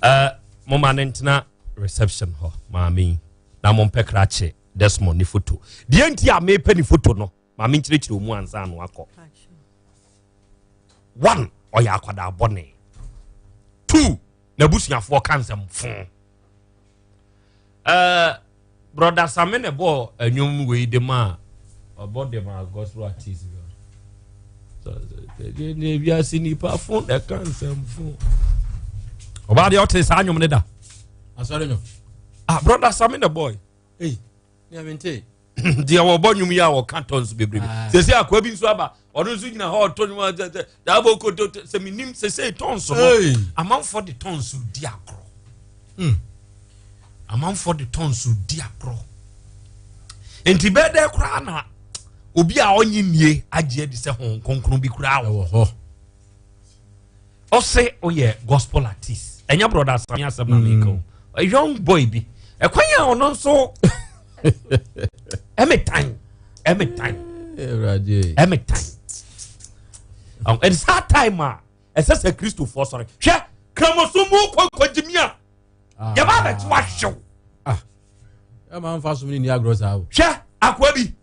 uh, moma no ntena reception hɔ maame yi na mompɛ krakye Desmond ne foto deɛ nti a mepɛ ne foto no maame nkyerɛkyerɛ mu ansa no akɔ one ɔyɛ akwadaa bɔne two n'abusuafoɔ ka nsɛm fo ɛɛ broda same na ɛbɔ ɛnwom wei de ma ɔbɔ de ma gospel artist ne wiase nipa fo na ɛka nsɛm fo ɔbaa deɛ ɔte saa nwom ne da asɔre nwom ah broda same na boy Ei, nea mente. Deɛ wɔbɔ nnwom yi a wɔka tɔns bebrebe. Sese akoa bi nso aba, ɔno nso gyina hɔ ɔtɔ nnwom a sɛ sɛ daabo koto sɛ menim sese tɔns no. Amanfoɔ de tɔns di agorɔ. Hmm. Amanfoɔ de tɔns di agorɔ. Nti bɛɛ dɛ koraa na obi a ɔnye nie agye adi sɛ honhom kronkron bi koraa wɔ hɔ. ɔsɛ ɔyɛ gospel artist ɛnyɛ brɔda asame asɛm na meka o a young boy bi ɛkwan a ɔno nso ɛme tan ɛme tan ɛme tan ɛde saa time a ɛsɛ sɛ kristofoɔ sɔre hwɛ kramoso mu kɔnkɔgyimi a yɛba abɛkye wahyew ɛma nfa som ne ni agorɔ saa o hwɛ akoa bi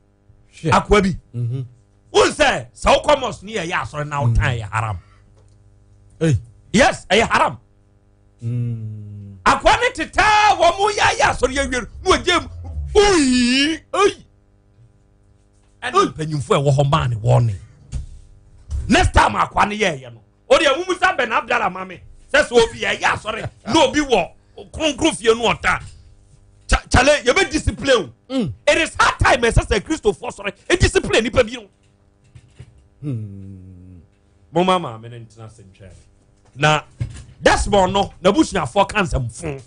akoa bi mhm. wohu sɛ sɛ wokɔ mosque ne yɛyɛ asɔre na wotan yɛ haram Yes, ɛyɛ haram. Akoa ne tetaa wɔn mo yɛ ayɛ asɔre awie no na wɔgye mu oyi oyi. Ɛna mpanyinfoɔ a ɛwɔ hɔ maa ne wɔne. Next time akoa ne yɛɛyɛ no, o deɛ mo musa bɛn Abdallah ma me sɛ sɛ obi yɛ asɔre na obi wɔ kronkron fie no ɔta. Kyale yɛbɛ discipline o. It is hard time ɛsɛ sɛ Kristofoɔ sɔre e discipline nipa bi no. Moma maame no ntena ase ntwɛn na Desmond no n'abusuafoɔ ka nsɛmfo.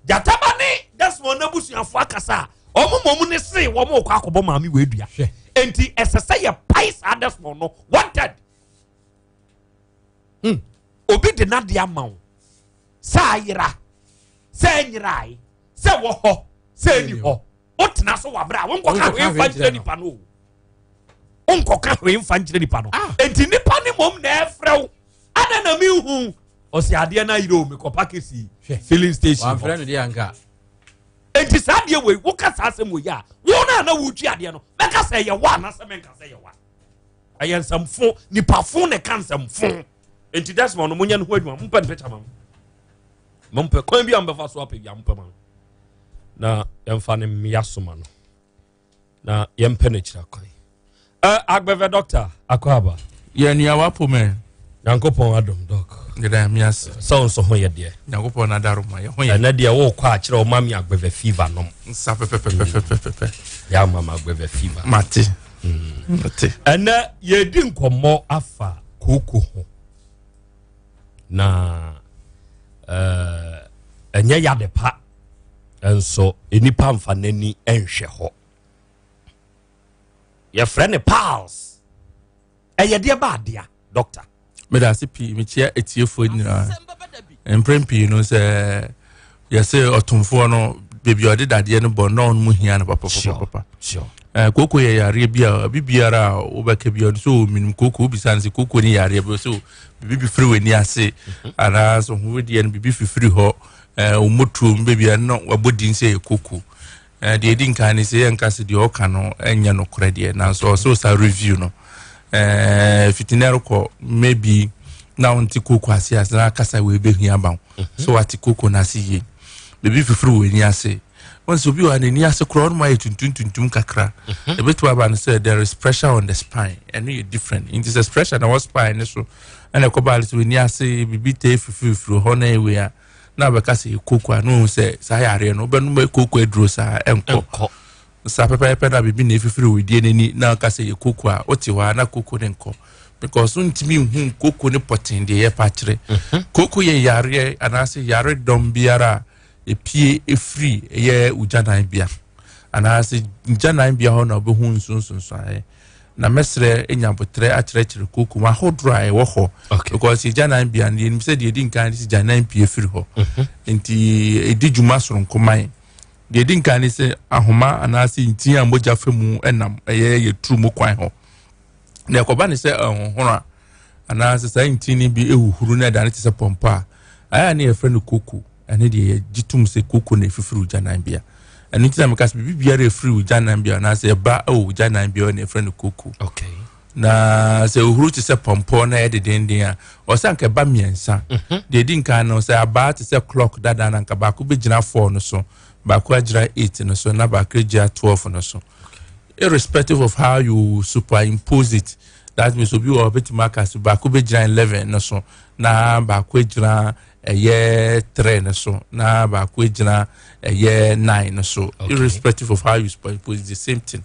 Gyataba ne Desmond n'abusuafoɔ akasa a wɔn mmom ne se wɔn rekɔ akɔbɔ maame wɔ adua. Enti ɛsɛ sɛ yɛpae saa Desmond no wanted. Obi de n'adeɛ ama wo sɛ ayera sɛ ɛnyerae sɛ wɔ hɔ sɛ ɛni hɔ wotena so wɔ abere a wonkɔka hwee mfa nkyerɛ nipa no o. Wonkɔka hwee mfa nkyerɛ nipa no. Enti nipa ne mmom na ɛfrɛ wo. Ada na mehu ɔsi adeɛ no ayerɛ o, mekɔpa kesi filling station hɔ. Wamfrɛ no deɛ anka. Enti saa adeɛ wei woka saa asɛm wei a wo no a na wotwi adeɛ no mɛka sɛ ɛyɛ wa anaasɛ menka sɛ ɛyɛ wa. Ɛyɛ nsɛmfo, nipa fo na ɛka nsɛmfo. Enti Desmond no monyɛ ne ho adwuma, mompɛ ne picture ma mo. Mompɛ kwan bi a mobɛfa so apɛ bi a mompɛ ma no. Na yɛmfa ne mmea soma no. Na yɛmpɛ no akyira kwan. Agbɛvɛ doctor akɔ aba. Yɛ nua wapo mɛ. Nyankopɔn adom doc. Yɛda Nyame ase. Sɛ wo nso ho yɛ deɛ. Nyankopɔn n'adaro ma yɛ ho yɛ. Ɛnɛ deɛ wokɔ akyerɛ wo mami agbɛvɛ fever nom. Nsa pɛpɛpɛpɛpɛpɛ. Yɛ ama ma agbɛvɛ fever. Mate. Mate. Ɛnɛ yɛdi nkɔmmɔ afa kooko ho. Na ɛnyɛ yade pa nso nnipa mfa n'ani nhwɛ hɔ. Yɛfrɛ no piles. Ɛyɛ deɛ ba adea, doctor. Meda ase pii, mekyia atiefoɔ nyinaa. Mprɛn pii no sɛ yɛsɛ ɔtomfoɔ no baabi a ɔde dadeɛ no bɔ na ɔno mu hia no papapapapa. Kooko yɛ yareɛ bi a obi biara a wobɛka bi ɔno sɛ ɔmenim kooko, wobisa no sɛ kooko ne yareɛ bi sɛ biribi firi w'ani ase anaasɛ ho wedeɛ no biribi fifiri hɔ, ɔmmɔtuom baabi a na wabɔ din sɛ yɛ kooko. Deɛ ɛdi nkan ne sɛ yɛnka sɛ deɛ ɔka no nyɛ nokorɛ deɛ, nanso ɔsɛ ɔsa review no. Fiti na ɛrekɔ maybe na wonte kooko ase ase na akasa wei bɛhia ba wo sɛ wate kooko no ase yie. Biribi fifiri wɔ ani ase. Wɔn sɛ obi wɔ ha n'ani ase koraa ɔnom ayɛ tuntum tuntum kakra. Ɛbɛtumi aba no sɛ there is pressure on the spine, ɛno yɛ different. Nti sɛ pressure na wɔ spine ne so ɛna ɛkɔba sɛ w'ani ase biribi tee fifirifiri hɔ na ɛwei a na abɛka sɛ yɛ kooko a na ohun sɛ saa yareɛ no wobɛnom kooko aduro saa ɛnkɔ. Saa pɛpɛɛpɛ na biribi na efifiri wɔ die n'ani na ɔka sɛ yɛ kooko a wote hɔ a na kooko ne nkɔ because ntumi nhu kooko ne pɔten deɛ yɛpa akyerɛ. Kooko yɛ yareɛ anaasɛ yare dɔm biara a epie efiri ɛyɛ ogyanan bea anaasɛ gyanan bea hɔ na wobɛhu nsonsonsoaeɛ. Na mɛsrɛ anya abotrɛ akyerɛkyerɛ kooko mu ahodoɔ a ɛwɔ hɔ. Because gyanan bea no yɛnim sɛ deɛ ɛdi nkan ne sɛ gyanan pie firi hɔ. Nti ɛdi dwuma soronko man. Deɛ ɛdi nkan ne sɛ ahoma anaasɛ ntin a mogya fa mu nam ɛyɛ yɛ turu mu kwan hɔ. Na ɛkɔba ne sɛ ɛhohono a anaasɛ saa ntin no bi ɛhuhuru na ɛdane te sɛ pɔmpɔ a, ayɛ a ne yɛfrɛ no kooko. Ɛne deɛ yɛgye tom sɛ kooko na ɛfifiri ogyanan bea. Ɛno nti na meka sɛ biribi biara ɛfiri ogyanan bea anaasɛ ɛba wɔ ogyanan bea na yɛfrɛ no kooko. Na sɛ ohuru te sɛ pɔmpɔ na ɛyɛ dedenden a, ɔsɛ anka ɛba mmiɛnsa. Deɛ ɛdi nkan no, sɛ abaa te sɛ clock dada no, anka baako bɛgyina 4 no so, baako agyina 8 no so, na baako agyina 12 no so. Irrespective of how you superimpose it, that means obi wɔ hɔ bɛtumi aka sɛ baako bɛgyina 11 no so, na baako agyina ɛyɛ 3 no so, na baako agyina ɛyɛ 9 no so. Irrespective of how you superimpose it, the same thing.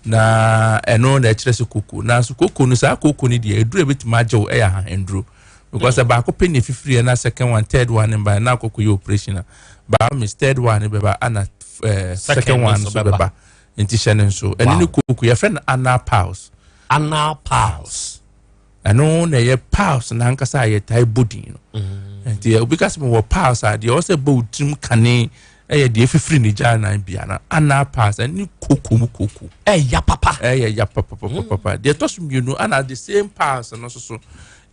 Na ɛno na ɛkyerɛ sɛ koko. Nanso koko no, saa koko no deɛ aduru a ɛbɛtumi agye wo ɛyɛ ahahanduro. Because sɛ baako pɛ na ɛfifiri yɛ na second one, third one mba na akɔkɔ yɛ operation a, by all means third one bɛba ana second one nso bɛba. Nti hyɛ no nso. Ɛno ne koko, yɛfrɛ no anal piles. Anal piles. Ɛno na ɛyɛ piles n'ankasa a yɛtae bɔ din no. Nti obi ka sɛ mewɔ piles a, deɛ ɔwɔ sɛ bɔ wo tirim kane ɛyɛ deɛ efifiri ne gya nan bia no, anal piles, ɛne koko mu koko. Ɛyɛ papa. Ɛyɛ ya papa papa papa. Deɛ ɛtɔ so mmienu, ana the same piles no nso so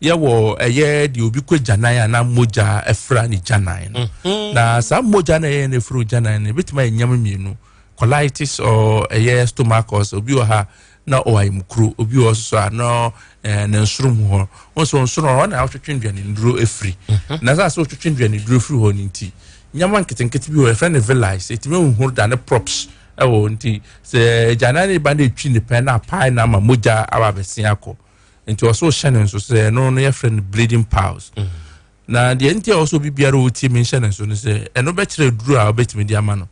yɛwɔ ɛyɛ deɛ obi kɔ gya nan anaa mogya ɛfra ne gya nan no. Na saa mogya na ɛyɛ no efiri gya nan no, ebetumi ayɛ nneɛma mmienu, colitis or ɛyɛ stomach ulcer. Obi wɔ ha na ɔwɔ ayamkuro, obi wɔ hɔ nso a na ɛɛ ne nsoro mu hɔ. Wɔn nso nsoro hɔ na ɔtwetwe nnuanenduro afiri. Na sɛ asɛ ɔtwetwe nnuanenduro firi hɔ no nti, nneɛma nketenkete bi wɔ yɛfrɛ no villi, ɛtumi huhuru da ne props ɛwɔ nti sɛ agyanan ne ba no etwi ne pɛn na apae na ama mogya aba abɛsen akɔ. Nti ɔso hyɛ ne nso sɛ ɛno no yɛfrɛ no bleeding piles. Na deɛ nti a ɔsɛ obi biara a ɔtie me nhyɛ ne nso no sɛ ɛno bɛkyerɛ aduro a wobɛtumi de ama no.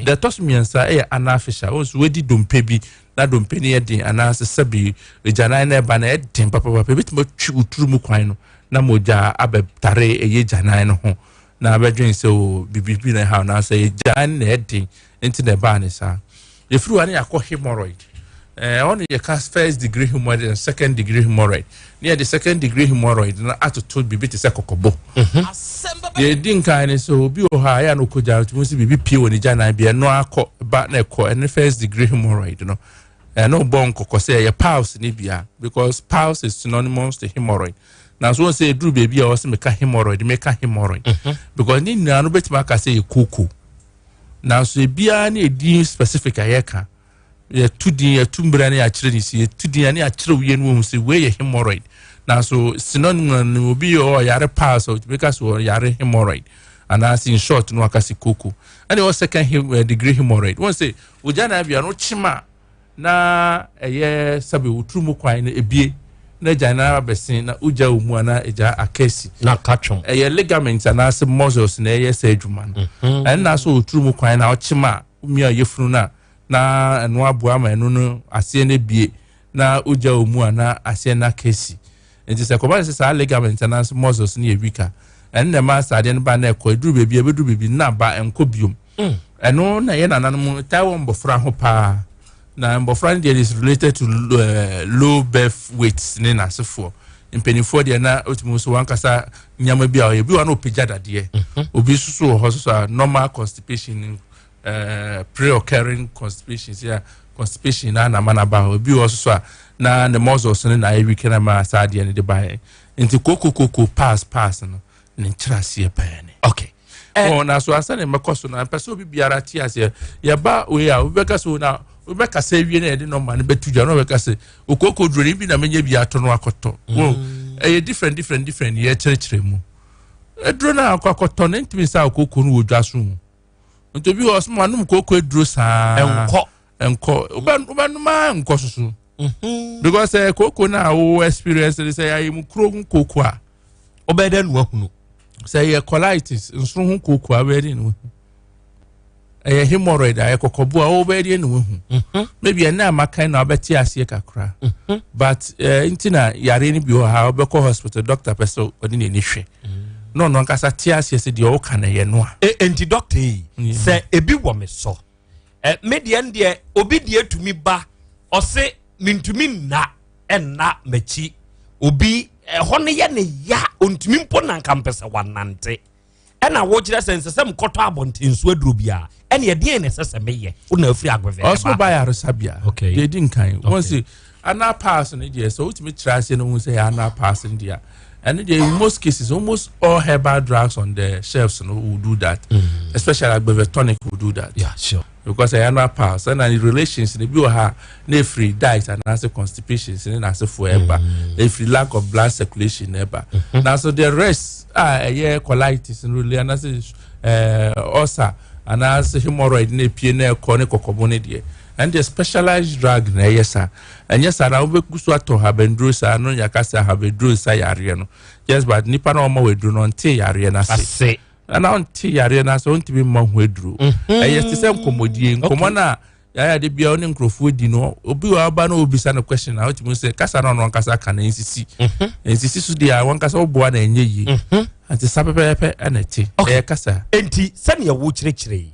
Deɛ ɛtɔ so mmiɛnsa yɛ anal fissure. Wo nso wadi dompe bi na dompe no yɛ den anaasɛ sɛbi agyanan no ɛba no ɛyɛ den papapapa ɛbɛtumi atwi wo turu mu kwan no na mogya abɛtare ɛyɛ gyanan no ho na abɛdwen sɛ o biribi bi na ɛha anaasɛ ɛyɛ gyanan no na ɛyɛ den nti na ɛbaa ne saa. Yɛfiri hɔ a na yɛakɔ hemorrhoid. Ɛhɔ no yɛka first degree hemorrhoid and second degree hemorrhoid. Ne yɛde second degree hemorrhoid no atoto biribi te sɛ kɔkɔbɔ. Mhm. Deɛ ɛdi nkan ne sɛ obi wɔ hɔ a ɛyɛ a na ɔkɔ gya tumi sɛ biribi pie wɔ ne gyanan bi ɛno akɔ ba na ɛkɔ ɛne first degree hemorrhoid no. Ɛno bɔ nkɔkɔ sɛ ɛyɛ piles ne bia because piles is synonymous to hemorrhoid. Nanso wɔn sɛ ɛduru baabi a wɔsɛ meka hemorrhoid meka hemorrhoid mhm. because ne nyinaa no bɛtumi aka sɛ yɛ koko. Nanso ebiara ne edin specific a yɛka. Yɛto din, yɛto mbira ne yɛakyerɛ ne si. Yɛto din a ne yɛakyerɛ wie no wɔhu sɛ wei yɛ hemorrhoid. Nanso synonym no obi yɛ ɔyare paa sɛ otumi ka sɛ ɔyare hemorrhoid anaasɛ in short no aka sɛ koko. Ɛna ɛwɔ second eh, degree hemorrhoid. Wɔn sɛ ogya na abia no kyema a na ɛyɛ sɛbe wo turu mu kwan no ebie na agya no abɛsen na wogya wɔ mu anaa agya aka asi na aka twom ɛyɛ ligament anaasɛ muscles na ɛyɛ sɛ adwuma no mhm. ɛnna so wɔ turu mu kwan na ɔkyem a womia yɛfunu no a na ɛno aboa ma ɛno no aseɛ no ebie na wogya wɔ mu a na aseɛ no aka asi Nti sɛ ɛkɔba no sɛ saa ligament anaasɛ muscles no yɛ weak a, ɛno na ɛma saa adeɛ no ba na ɛkɔ, ɛduru baabi a ɛbɛduru baabi na aba ɛnkɔ biom. Mm. Ɛno na ɛyɛ nananom taa wɔ mbɔfra ho paa. Na mbɔfra no deɛ is related to uh, low birth weight ne n'asefoɔ. Mpanimfoɔ deɛ na otumi nso wankasa nneɛma bi a ɔyɛ bi wɔ na ɔpagya dadeɛ. Mhm. Obi nso so wɔ hɔ so a normal constipation eh, pre-occurring constipation sɛ constipation na na ama no aba hɔ ebi wɔ so a na ne muscles no na ayɛ weak na ma saa adeɛ no de ba yɛn nti koko koko pass pass no ne nkyerɛaseɛ pɛɛ ne. okay. Eh. Wɔn na so ansa na mɛkɔ so na mpɛ sɛ obi biara te aseɛ yɛba wei a obi bɛka so na obi bɛkasa awie na yɛde nɔmba no bɛto dwa na ɔbɛka sɛ okooko duro no bi na mɛnya bi ato no akɔtɔ wɔn mm. ɛyɛ different different different yɛkyerɛkyerɛ mu aduro no a akɔ akɔtɔ no ntumi nsa okooko no wɔ dwa so mu. nti obi wɔ ɔsoma anom kooko aduro saa ɛnkɔ ɛnkɔ wobɛnom a nkɔ soso mhm. because sɛ eh, kooko no a wo experience no sɛ yɛayɛ mu kuro ho kooko a wobɛyɛ dɛ no ahunu sɛ yɛ colitis nsoro ho kooko a wobɛyɛ dɛ no wahu ɛyɛ hemorrhoid a ɛkɔkɔbo a wobɛyɛ dɛ no wahu mhm. maybe ɛnɛ a makan na wobɛte aseɛ kakra mhm. but eh, nti na yare no bi wɔ ha wobɛkɔ hospital doctor pɛ sɛ ɔde n'ani hwɛ mm. na ɔno ankasa te aseɛ sɛ deɛ ɔka no yɛ no a. E, enti dɔkta yi sɛ ebi wɔ me so ɛ me deɛ n deɛ obi deɛ tumi ba ɔse mentumi nna ɛnna m'akyi obi ɛhɔ no yɛ ne ya ontumi mpo na nka mpɛ sɛ wanante ɛna wokyerɛ sɛ nsɛ sɛ mekɔtɔ abɔntenso aduro biara ɛne ɛdeɛn na ɛsɛ sɛ meyɛ wo na afiri agbɛvɛ ɔsoro ba yaresabea deɛ ɛdi nkan wɔn se Anal pass no deɛ sɛ wotumi kyerɛ aseɛ no hu sɛ yɛ anal pass no deɛ ɛno deɛ in most cases almost all herbal drugs on the shelves no will do that mm. especially agbeve tonic will do that yeah sure because ɛyɛ anal pass ɛna relations no bi wɔ ha na efiri diet anaasɛ constipation ne n'asefoɔ ɛba mm. efiri lack of blood circulation na ɛba mm-hmm. na so the rest a ɛyɛ colitis no really anaasɛ ɛɛ ulcer anaasɛ hemorrhoid na epie na ɛkɔ ne kɔkɔbo ne deɛ. Ɛndeɛ specialized drug na ɛyɛ saa. Ɛnyɛ saa na wobɛgu so atɔ habanduro saa no yɛaka sɛ habanduro nsa yareɛ no. Just but nipa na ɔma wɔ aduro no ɔnte yareɛ no ase. Ɛna ɔnte yareɛ no ase ɔntumi mma ho aduro. Mhm. Ɛyɛ te sɛ nkɔmmɔdie. Nkɔmmɔ no a yɛayɛ ade bia ɔne nkurɔfoɔ di no obi wɔ aba na ɔbisa no question na wotumi sɛ kasa no ɔno ankasa ka no nsisi. Mhm. Nsisi so deɛ a wankasa woboa na ɛnyɛ yie. Mhm. Nti sa pɛpɛɛpɛ ɛna ɛte. Ɛyɛ kasa. Enti sɛdeɛ wokyerɛkyerɛ yi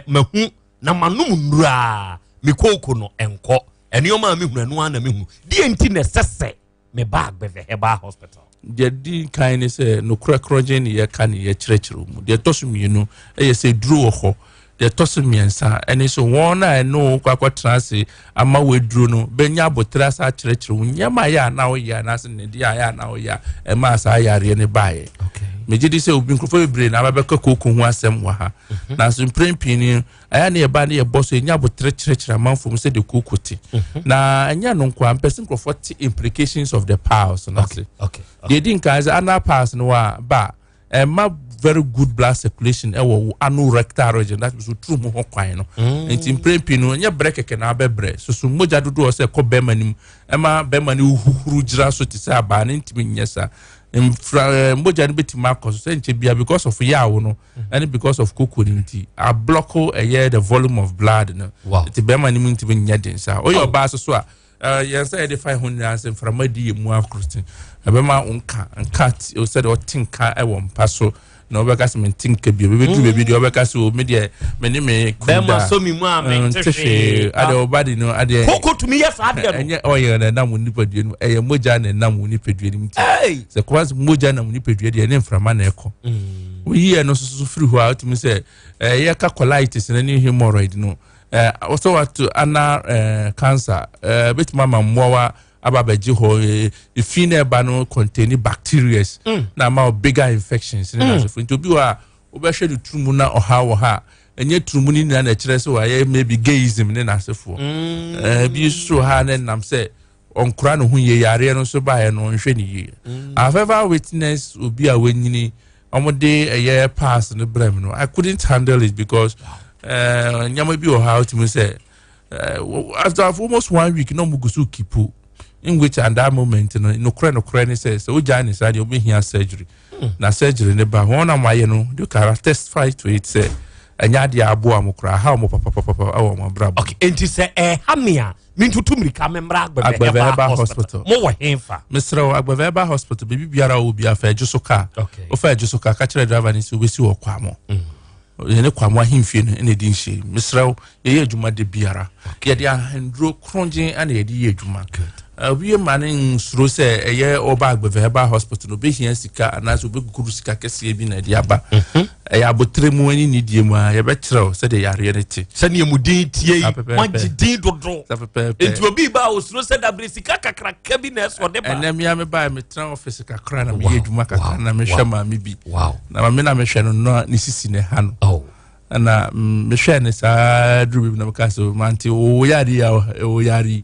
mahu na manom nnuru a me kooko no nkɔ nneɛma a mehunu ɛno ara na mehunu deɛ nti na ɛsɛ sɛ meba Agbeve Herbal Hospital. Deɛ di kan ne sɛ nokorɛ korɔgyen ne yɛka ne yɛkyerɛkyerɛ mu. Deɛ ɛtɔ so mmienu yɛ sɛ duro wɔ hɔ. Deɛ ɛtɔ so mmiɛnsa ɛne so wɔn a ɛne wo kɔ akɔtena ase ama woaduro no bɛnya aboterɛ asa akyerɛkyerɛ wo nneɛma a ɛyɛ a na woyɛ anaasɛ nnedeɛ a ɛyɛ a na woyɛ a ɛmaa saa yareɛ no baeɛ. Megye di sɛ obi nkurɔfoɔ bebree na abɛbɛka kooko ho asɛm wɔ ha. Mhm. Nanso mprɛn pii no ɛyɛ ne yɛba ne yɛbɔ so yɛnya aboterɛ kyerɛkyerɛ amanfoɔ mu sɛdeɛ kooko te. Mhm. Na ɛnyɛ no nko a mpɛ sɛ nkurɔfoɔ te implications of the piles no ase. Deɛ ɛdi nkan sɛ anal piles no a ba a ɛma very good blood circulation ɛwɔ wo ano rectal region that means woturu mu hɔ kwan no mm. nti mprɛn pii no ɛnyɛ brɛ kɛkɛ na abɛbrɛ soso mogya dodoɔ sɛ ɛkɔ bɛrima no mu ɛma bɛrima no huhuru gyina so te sɛ abaa no ntumi nyɛ saa mfra eh, mogya no bɛtumi akɔ so sɛ nkyɛ bia because of yawo no ɛne because of koko no nti ablɔko ɛyɛ the volume of blood no nti bɛrima no mu ntumi nyɛ den saa woyɛ ɔbaa so so a eh, yɛn sɛ yɛde fa ho nyinaa sɛ mframa di yɛ mu akorote ɛbɛma wo nka nka sɛdeɛ ɔte nka ɛwɔ mpa so na ɔbɛka sɛ mente nka bio bɛbɛduru mm. baabi deɛ ɔbɛka sɛ o me deɛ me ne me kunu da bɛma sɔ me mu a mente hwee adeɛ ɔba de no adeɛ koko tumi yɛ saa adeɛ no ɛnyɛ ɔyɛ na ɛnam wo nipadua no ɛyɛ mogya na ɛnam wo nipadua no mu ti sɛ kɔba sɛ mogya nam wo nipadua deɛ ɛne mframa na ɛkɔ mm. woyi ɛno nso so firi hɔ a wotumi sɛ ɛyɛ ka colitis no ne hemorrhoid no ɛɛ wɔsɛ wato ana ɛɛ cancer ɛɛ bɛtumi ama mmoawa aba abɛgye hɔ efi na ɛba no contain bacterias mm. na ama bigger infections ne mm. n'asefo nti obi wɔ a wobɛhwɛ ne turu mu na ɔha wɔ ha ɛnyɛ turu mu no nyinaa na ɛkyerɛ sɛ wɔayɛ maybe gayism ne n'asefoɔ mm. ebi nso ha ne nam sɛ ɔnkora ne ho yie yareɛ no nso baeɛ no ɔnhwɛ ne yie I've ever witnessed obi a wanyini wɔde ɛyɛ pass no brɛ mu no I couldn't handle it because eh, nneɛma bi wɔ ha wotumi sɛ Eh, after almost one week na ɔmo gu so kipu in which at that moment no nokorɛ nokorɛ ne sɛ sɛ wogyaa ne saa deɛ wobɛhia surgery hmm. na surgery ne ba wɔn a wɔayɛ no they can testify to it sɛ ɛnyɛ adeɛ aboa mo koraa ha wɔn papapapa ɛwɔ wɔn abrabɔ. okay nti sɛ ɛha mi a mi ntutu mirika mi mmra agbɛvɛ herbal hospital mo wɔ hen fa. mesrɛ wo agbɛvɛ herbal hospital baabi biara wɔ bi afa ɛgye so kaa wofa ɛgye so kaa kakyerɛ driver ne sɛ wobɛsi wɔ kwamo. Mm. Yɛne Kwamo ahemfie no na ɛdi nhyiam. Mesrɛ wo, yɛyɛ adwuma da biara. Yɛde ahenduro korongyen na yɛde yɛ adwuma. Obi ma no nsuro sɛ ɛyɛ ɔba Agbeve Herbal Hospital no obɛhia sika anaasɛ obɛguguru sika kɛseɛ bi na ɛde aba. Mhm. Ɛyɛ aboterɛ mu ne nidie mu a yɛbɛkyerɛ wo sɛdeɛ yareɛ no te. Sɛdeɛ mu din tie yi, moagye din dodo. Nti obi ba a osuro sɛ dabere sika kakraka bi na ɛsɔ de ba. Ɛnɛ mmea me baa metena ɔfisi kakra na meyɛ adwuma kakra na mehwɛ maame bi. Na maame na mehwɛ no no ne sisi na ɛha no. Oh. Na mehwɛ ne saa duru bi na meka sɛ mante wo yare yi a wo yare yi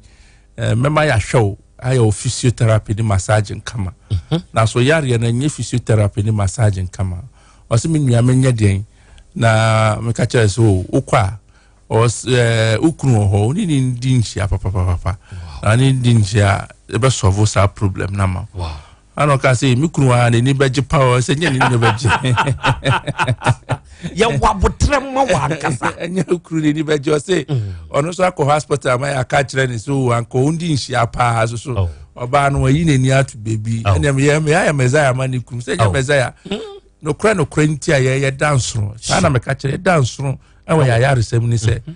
mɛma yɛahwɛ wo ayɛ wo physiotherapy ne massage nkama. Mhm. Na so yareɛ no ɛnyɛ physiotherapy ne massage nkama. Ɔsɛ me nua menyɛ deɛn na meka kyerɛ sɛ wokɔ a Ɔs ɛɛ wo kunu wɔ hɔ, wo ne ne ndi nhyia papapapa. Na ne ndi nhyia a, ɛbɛsɔvo saa problem no ama wo. Ana ɔka sɛ, me kunu a n'ani bɛgye pa o, sɛ nyɛ n'ani na bɛgye. Yɛwɔ abotrɛ ma wɔ ankasa. Ɛnyɛ wo kunu n'ani bɛgye ɔse mm. ɔno nso akɔ hospital ma yɛaka kyerɛ ne sɛ o anka ɔndi nhyia paa so so. Oh. Ɔbaa no wayi n'ani ato baabi. Oh. Ɛnna meyɛ meyɛ mɛsaya ma ne kunu sɛ nyɛ mɛsaya. Oh. Nokorɛ nokorɛ nti a yɛyɛ dansono. Saa na meka kyerɛ dansono. ɛwɔ yɛ ayaresɛm ni sɛ mhm.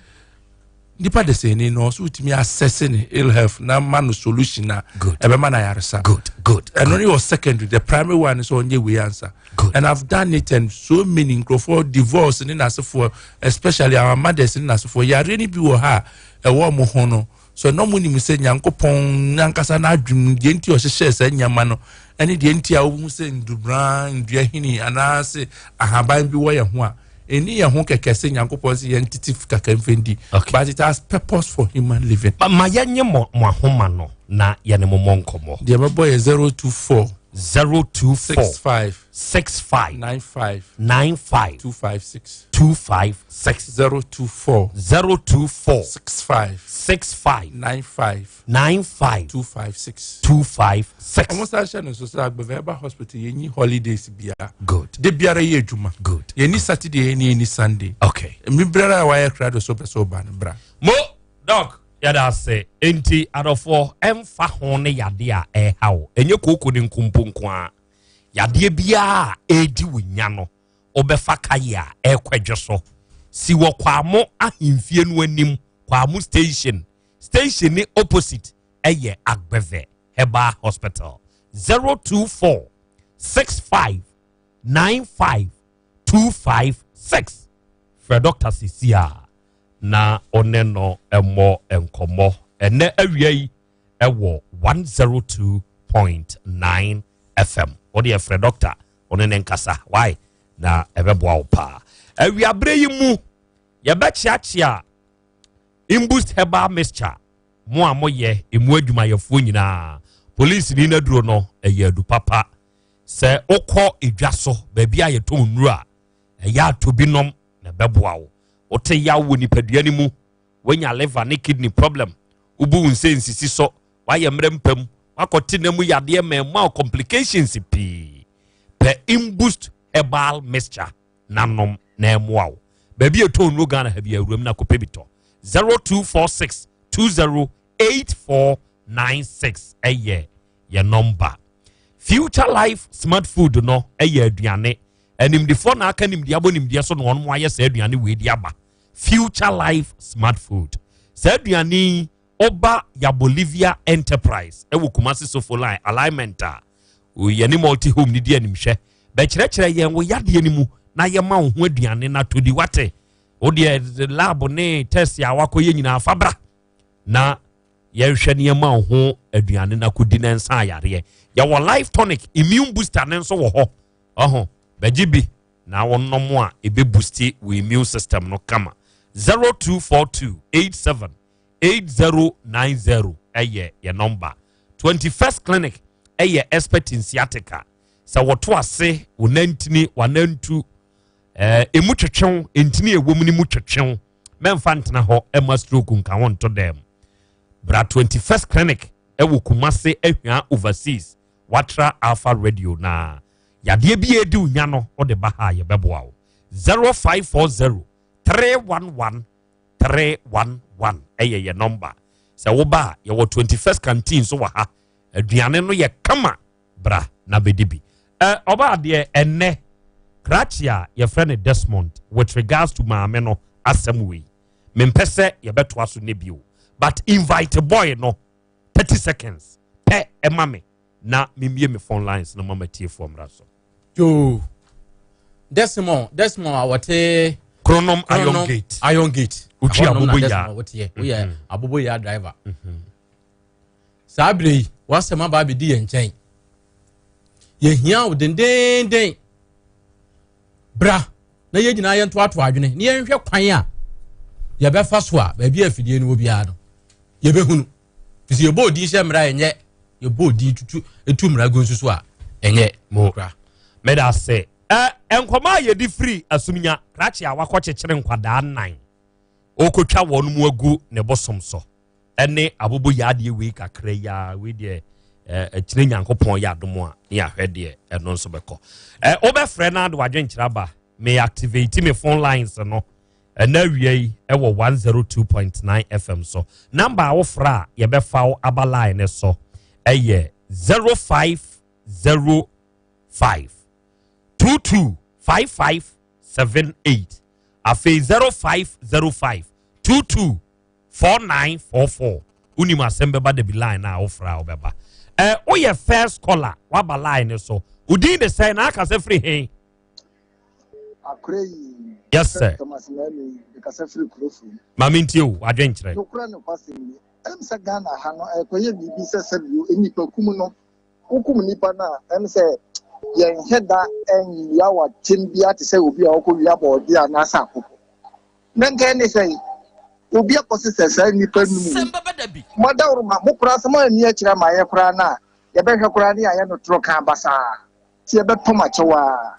nipa desani no ɔso wotumi asɛse ne ill health na ma no solution a ɛbɛma no ayaresa good good ɛno ne wɔ secondary the primary one sɛ ɔnyɛ wei ansa and i've done it and so many nkurɔfoɔ divorce ne n'asefoɔ especially our mothers ne n'asefoɔ yareɛ no bi wɔ ha a ɛwɔ ɔmo ho no so ɛna ɔmo nim sɛ nyankopɔn nankasa n'adwene deɛ nti ɔhyehyɛɛ saa nneɛma no ɛne deɛ nti a wohu sɛ ndubran ndua hini anaasɛ ahaban bi wɔ yɛn ho a ɛni yɛn ho kɛkɛ sɛ nyankopɔn sɛ yɛn tete kaka mfɛndi but it has purpose for human living. ma yɛnyɛ mo mo ahoma no na yɛne mo mmɔ nkɔmmɔ. Deɛ mɛbɔ yɛ 024. 024 65 65 95 95 256 256 024 024 65 65 95 95 256 256. Ɔmo san hyɛ no nso sɛ Agbeve Herbal Hospital yɛnyi holidays biara. Good. De biara yɛ adwuma. Good. Yɛnni Saturday yɛnni yɛnni Sunday. Okay. Emi biara a wayɛ krado so pɛ sɛ ɔba no bra. Mo doc yɛda ase enti adɔfoɔ ɛmfa ho ne yadeɛ a ɛha wo ɛnyɛ kooko ne nkompo nko a yadeɛ biara a ɛredi wo nya no wobɛfa kaye a ɛrekɔ adwo so si wɔ Kwamo ahemfie no anim Kwamo station station ne opposite ɛyɛ Agbeve Herbal Hospital 024 65 95 256. Frɛ dɔkta seesei a na wo ne no mmɔ nkɔmmɔ ɛnnɛ awia yi wɔ 102.9 FM. Wo deɛ frɛ dɔkta, wo ne ne nkasa. Why? Na ɛbɛboa wo paa. Awiaberɛ yi mu, yɛbɛkyeakyea Imboost Herbal Mixture mo a moyɛ emu adwumayɛfoɔ nyinaa. Polisini no aduro no, ɛyɛ adu papa. Sɛ wokɔ edwa so, baabi a yɛtɔn nnuro a, ɛyɛ a tɔ bi nom na ɛbɛboa wo. Wote yaw wɔ nipadua no mu, woanya liver ne kidney problem, wobu wo nsa nsisi so, woayɛ mmerɛ mpa mu, woakɔte nna mu yadeɛ ma ɛma wo complications pii. Pɛ Imboost Herbal Mixture na nom na ɛmmoa wo. Baabi a ɛtɔn nnuro Ghana ha bi awuram na kɔpɛ bi tɔ. 0246 208496 ɛyɛ yɛ nɔmba. Future Life Smart Food no yɛ aduane. Animdefoɔ na aka nimdeɛ abɔ nimdeɛ so na wɔn ayɛ saa aduane wei de aba. Future Life Smart Food. Saa aduane yi ɔba ya Bolivia Enterprise ɛwɔ Kumasi Sofo Line alignment a yɛne multi home ne di animhwɛ. Bɛkyerɛkyerɛ yɛn wo yadeɛ no mu na yɛma wo ho aduane na todi wate. Wo deɛ lab ne test a wakɔyɛ nyinaa fa bra na yɛnhwɛ ne yɛma wo ho aduane na kɔdi na nsa ayareɛ. Yɛwɔ life tonic immune booster ne nso wɔ hɔ. Ɔho bɛgye bi na wɔnom a ɛbɛ boosti wo immune system no kama. 0242 87 8090 ɛyɛ yɛ nɔmba. 21st clinic ɛyɛ expert in sciatica. Sɛ wɔto ase wo nantini wanantu ɛmu twetwew ntini ɛwɔ mu no mu twetwew mɛmfa ntena hɔ ɛma stroke nka ho nto dɛm. Bra 21st clinic ɛwɔ Kumase Ahwia Overseas watra Alpha Radio na yadeɛ bi edi wo nya no wode ba ha yɛbɛboa wo. 0540 311 311 ɛyɛ yɛ nɔmba. Sɛ woba a yɛwɔ 21st canteen so wɔ ha. Aduane no yɛ kama bra na bɛdi bi. Ɔba adeɛ ɛnnɛ krakye a yɛfrɛ no Desmond with regards to maame no asɛm wei. Mempɛ sɛ yɛbɛtoa so ne bio. But invite boy no 30 seconds pɛ ɛma me na memmie me phone lines no ma matiefoɔ mmra so. Yoo. Desmond, Desmond a wɔte Kronom Iron Gate. Iron Gate. Wotwi aboboyaa. Woteɛ, woyɛ aboboyaa driver. Saa bere yi, w'asɛm aba abɛdi yɛn nkyɛn. Yɛhia wo dendeenden. Bra na yɛn nyinaa yɛntoatoa adwene na yɛnhwɛ kwan a yɛbɛfa so a baabi a afidie no wɔ biara no yɛbɛhunu. Firi sɛ yɛbɔ odin hyɛ mmara a ɛnyɛ, yɛbɔ odin tutu etu mmara gu nso so a ɛnyɛ. Mo meda ase. Ɛ nkɔmɔ a yɛde firi Asumnya krakye a wakɔkyekyere nkwadaa nnan ɔrekɔtwa wɔn mu agu ne bosom so ɛne abobo yɛ adeɛ wei kakra yi a wei deɛ ɛkyerɛ Nyankopɔn yɛ adom a ne yɛahwɛ deɛ ɛno nso bɛkɔ. Ɛ wobɛfrɛ no ade wadwenkyerɛ aba me activate me phone lines no ɛna awia yi ɛwɔ 102.9 FM so. Number a wofrɛ a yɛbɛfa wo aba line no so ɛyɛ 0505 225578 afei 0505 224944. Wonim asɛm bɛba da bi line na wofrɛ a wobɛba. Woyɛ first caller waba line no so. Wodin de sɛn na aka sɛ firi he? Akora yi. Yes sir. Thomas Mami, mekasa firi Kurofo. Maame ntie o, wadwenkyerɛ. Nokorɛ nokwasɛm ni, ɛm sɛ Ghana ha no ɛkɔyɛ biribi sɛ sɛbio nnipa kum no, wokum nnipa no a, ɛm sɛ yɛnhɛ da nwia wakyɛm biara te sɛ obi a ɔkɔwia bɔɔdeɛ anaasɛ akokɔ. Na nka ɛne sɛn? Obi akɔsesɛ saa nnipa no mu yi. Mo adaworoma, mo koraa sɛ moanni akyire ama yɛ koraa no a, yɛbɛhwɛ koraa ne yɛayɛ no toro ka basaa. Nti yɛbɛpam akyɛw ara.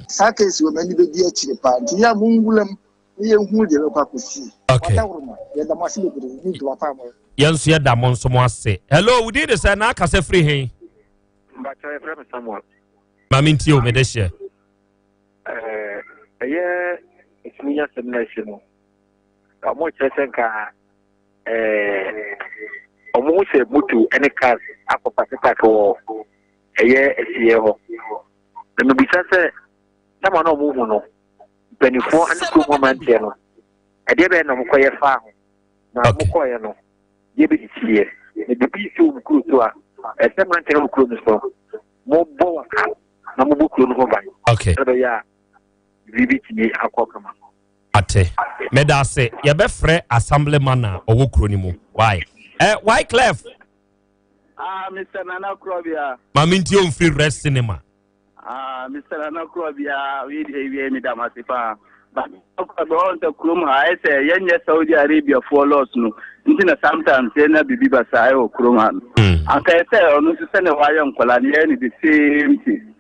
Saa case wei m'ani bɛdi akyire paa. Nti yɛ a monwura mu na yɛnhunu deɛ ɛbɛkɔ akɔsi. Okay. Mo adaworoma, yɛda mo ase bebree ne dwuma pa a moyɛ. Yɛn nso yɛda mo nso mo ase. Hello, wo din de sɛ na akasa firi he? Mbakyɛ yɛfrɛ me Samuel. Maame ntie o, mede hyɛ. Ɛyɛ ɛtumi nya asɛm no asi no. Ɔmo kyerɛ sɛ nka ɔmo ho sɛ moto ne cars akɔ pake pake wɔ ɛyɛ asieɛ hɔ. Na mebisa sɛ sama na ɔmo hu no mpanimfoɔ ne kurom hɔ mmeranteɛ no ɛdeɛ bɛyɛ na ɔmo kɔyɛ faa ho na ɔmo kɔɔyɛ no deɛ bɛsisiiɛ na biribi si wɔn kuro so a ɛsɛ mmeranteɛ no wɔ kuro no so mobɔ waka na mobɔ kuro no ho ban okay. sɛ bɛyɛ a biribi tumi akɔ kama. Ate. Meda ase. Yɛbɛfrɛ assemblyman a ɔwɔ kuro no mu. Why? Eh, why Clef? Ah, Mr. Nana Krobia. Maame nti omfiri Red Cinema. Ah, Mr. Nana Krobia, wi de wi mi da mase pa. But Krobia on sɛ kurom ha ayɛ sɛ yɛnyɛ Saudi Arabia foɔ laws no. Nti na sometimes yɛn na bibi ba saa ɛwɔ kurom ha no. Anka yɛ sɛ ɔno nso sɛ na wayɛ nkɔla no yɛyɛ no the same thing.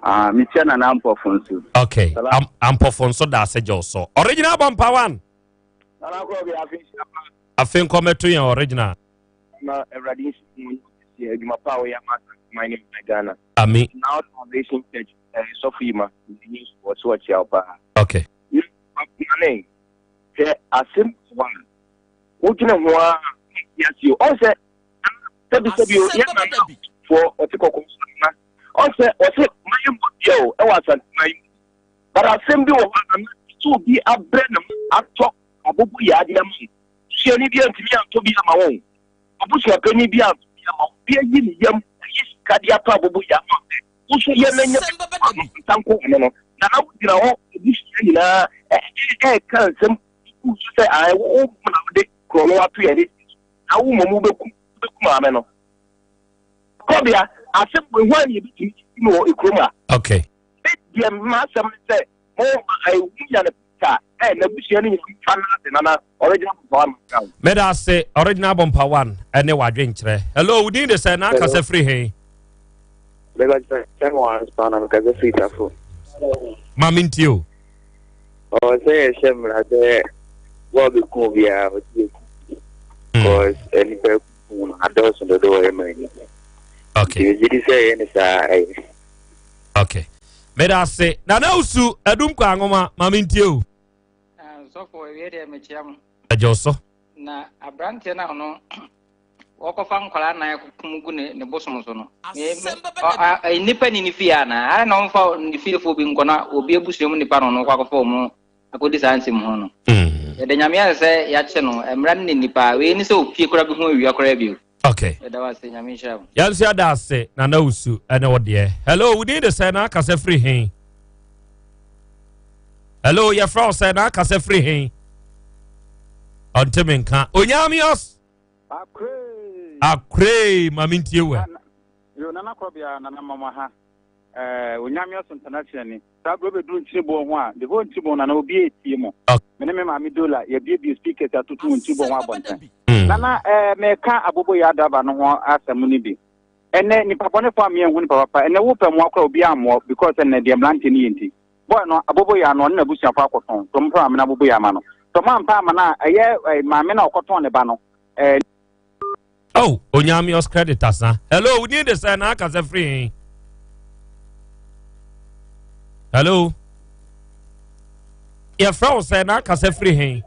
Ah, mekyia Nana Ampɔfo nso. Okay. Am Ampɔfo nso da ase gye so. Original Bɔmpa One. Nana Krobia afe nhyia pa. Afe nkɔmɛto yɛn original. Na Awurade nhyira mu ne ɔkɛseɛ adwuma pa a ɔyɛ ama Asanteman ne ɔman Ghana. Ami. Now Salvation Church eh, sɔfo yi ma n'ani nso wɔ so ɔkyea wo paa. Okay. Na mane hwɛ asɛm wɔ a wodwene ho a nti ase o ɔn sɛ sɛbi sɛbi o yɛ nana foɔ ɔte kɔkɔɔ so nana ɔn sɛ ɔse mayɛ mmɔ dua o ɛwɔ Asanteman yi mu but asɛm bi wɔ hɔ a nana sɛ obi abrɛ ne ho atɔ abobo yɛ adeɛ ama wo Busuani bi antumi antɔ bi ama wɔn. Abusuapanyin bi antɔ bi ama wɔn. Obi ayi ne yam ayi sika de atɔ aboboyaa ama wo sɛ wo nso yɛ na nya bi fa no nsa nko ano no, na na wogyina hɔ abusua nyinaa ɛreka nsɛm gu so sɛ ae wo wo na wode korɔ no ato yɛn so na wo mmom wobɛku wobɛku maame no. Kɔbea, asɛm wei hwan na yɛbɛtumi no wɔ kurom a? Okay. Me deɛ m'asɛm ne sɛ mo ayi nya no ta ɛ n'abusua no nyina mfa no ase nana original bɔmpa one ma wo. Meda ase original bɔmpa one ɛne wadwenkyerɛ. Hello, wo din de sɛ na akasa firi he? Meba kyerɛ mo ansa na mekasa firi Tafo. Ma mentie o. Ɔwɔ sɛ yɛhyɛ mmara sɛ wo a wobɛku obiara ɔte bɛku. Because nnipa ku no adɔɔso dodo wɔ yɛ man yi. Okay. Nti megye di sɛ ɛyɛ ne saa ɛyɛ. Okay. Meda ase. Nana Usu, adum kɔ anwoma, ma mentie o. Sɔfo, awie deɛ mekyia mo. Agye wo so. Na aberanteɛ no a ɔno wɔkɔfa nkwadaa nan kum gu ne ne bosom so no. Nnipa ni ne fie anaa? Ara na ɔmfa ne fiefoɔ bi nkɔ na obi abusua mu nipa na ɔno kɔ akɔfa wɔn akɔdi saa nsɛm ho no. Yɛda Nyame ase sɛ yɛakye no, mmara no ne nnipa. Wei ne sɛ opie koraa bi ho awia koraa bio. Okay. Yɛda wo ase, Nyame nhyira wo. Yɛn nso yɛda ase, Nana Usu, ɛne wo deɛ. Hello, wo din de sɛ na akasa firi he? Hello, yɛfrɛ wo sɛ na akasa firi he? Ɔnte me nka. Onyamios! Akoree! Akoree, ma mentie wɛ. Yo, Nana Kɔbea, Nana Mama ha. Eh, Onyamios International ni. Saa berɛ wobɛduru Nkyiriboɔ ho a, the whole Nkyiriboɔ no, na obiara retie mo. Me ne me maame Dola, yɛabuebue speakers atoto wɔ Nkyiriboɔ ho abɔnten. Nana, eh, meka Aboboyaa driver no ho asɛm no bi. Ɛnnɛ, nipa bɔnefoɔ ammea nhu nipa papa. Ɛnnɛ, wopɛ mmoa koraa a, obiara mmoa wo because ɛnnɛ, deɛ mmeranteɛ no yɛ nti. Boy no, Aboboyaa no, ɔne n'abusuafoɔ akɔtɔn. Nti wɔmfa maame no aboboyaa ma no. Sɛ wɔampɛ amma no a, ɛyɛ eh, maame no a ɔkɔtɔn ne ba no, eh, Oh, Onyamios credit asa. Hello, we need the sɛ na akasa firi he. Hello. Yɛfrɛ wo sɛ na akasa firi he.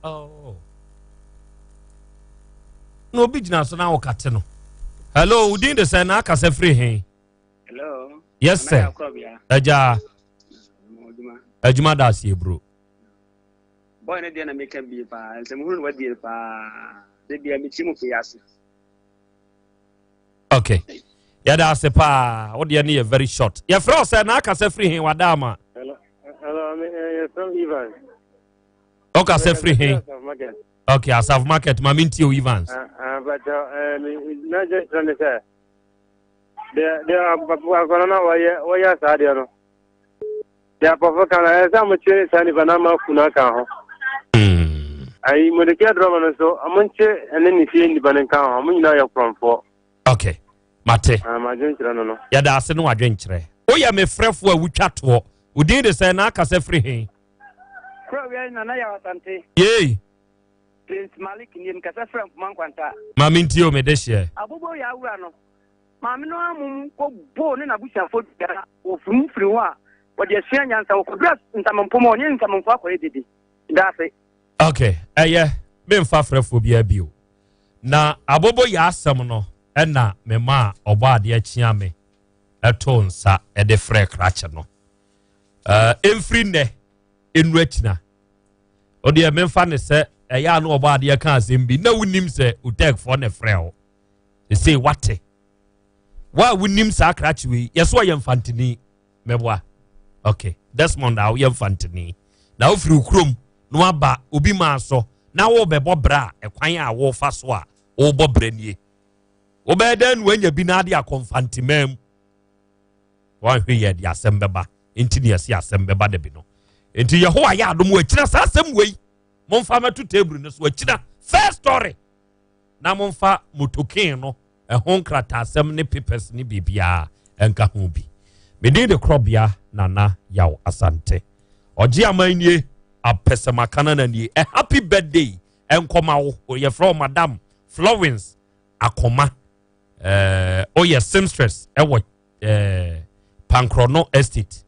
Oh. Na obi gyina so na wokate no. Hello, wo din de sɛ na akasa firi he. Hello. Yes sir. Agya. Adwuma da aseɛ bro. Boy no deɛ na meka bie paa nsɛm hunu na wadie paa da bia metie mu fei ase. Okay. Yɛda ase paa. Wo deɛ no yɛ very short. Yɛfrɛ wo sɛ na akasa firi he wada ama. Hello, hello, me yɛfrɛ me Evans. Ɔkasa firi he? Okay, Asaf Market, ma mentie o Evans. Ah, ah, but uh, me, na gye kyerɛ ne sɛ, deɛ deɛ akɔnɔ na wɔyɛ wɔyɛ saa deɛ no, Deɛ apɔfo ka no, ɛyɛ sɛ mokyere saa nipa no ama afu no aka ho. Ayi, Mordekai drɔma no nso, monkye ɛne ne fie nnipa no nka ho, mo nyinaa yɛ korɔmfoɔ. Ok, mate. Ah, m'adwenkyerɛ no no. Yɛda ase ne w'adwenkyerɛ. Woyɛ me frɛfoɔ a wotwa toɔ. Wo din de sɛn na akasa firi he? Kuro wia Nana Yaw Asante. Yei. Prince Malik nie, mekasa firi Ampoma Nkwanta. Ma mentie o, me dehyeɛ. Abobo yɛ awura no, Maame no ara mmom kɔbɔɔ ne n'abusuafoɔ dua na wɔfirim firii hɔ a, wɔde asua nyansa. Wɔkɔduru Nsamanpo mu a, wɔne Nsamanfoɔ akɔyɛ dede. Da ase. Ok, ɛyɛ, memfa frɛfoɔ biara bio. Na abobo yɛ asɛm no ɛna memaa Ɔbɔadeɛ kyea me ɛtoo nsa ɛde frɛɛ krakye no. Uh, ɛmfiri nnɛ ɛnu akyina. Ɔdeɛ memfa ne sɛ ɛyɛ a na Ɔbɔadeɛ ka asɛm bi na wonim sɛ Utɛkfoɔ na ɛfrɛ wo. Ɛsei wate. Wo a wonim saa krakye wei, yɛso ɔyɛ mfantini. Mɛboa. Okay. Desmond a woyɛ mfantini. Na wofiri wo kurom na waba obi maa so na worebɛbɔ bra a, ɛkwan a worefa so a worebɔ bra nie. Wobɛyɛ dɛn na woanya bi na ade akɔ mfantemaa mu? Woanhwɛ yɛ de asɛm bɛba. Nti ne yɛse asɛm bɛba da bi no. Nti Yehowa yɛ adom akyina saa asɛm wei. Momfa mɛto table no so akyina. First story. Na momfa motokin no ɛho nkrataasɛm ne papers ne biribiara ɛnka ho bi. Me din de Korɔbea Nana Yaw Asante. Ɔgye aman nie, apɛsɛmakanana nie. A happy birthday ɛnkɔma wo. Yɛfrɛ wo Madam Florence Akoma. Ɛɛ ɔyɛ seamstress ɛwɔ ɛɛ Pankrɔno Estate.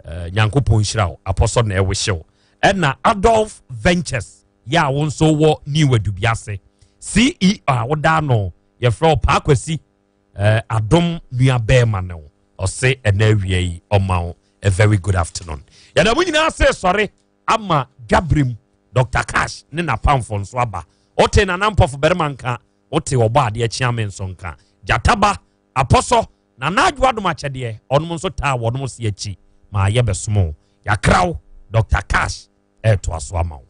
Ɛɛ Nyankopɔn nhyira wo. Apɔsɔ na ɛwehye wo. Ɛna Adolf Ventures yɛ a wo nso wɔ New Adubiase. CEO a woda ano yɛfrɛ wo Paa Kwasi eh, Adom nua bɛrima ne wo. Ɔse ɛna awia yi ɔma wo a very good afternoon. Yɛda mo nyinaa se sɔre ama dwaberem Dr. Cash ne n'apamfo nso aba. Wote Nana Mpɔfo barima nka, wote ɔbɔ adeɛ kyeame nso nka. Gyataba, Apɔsɔ, Nana Adwo Adom akyɛdeɛ, ɔnom nso taa wɔnom se akyi ma yɛbɛsom wo. Yɛakra wo, Dr. Cash ɛretoa so ama wo.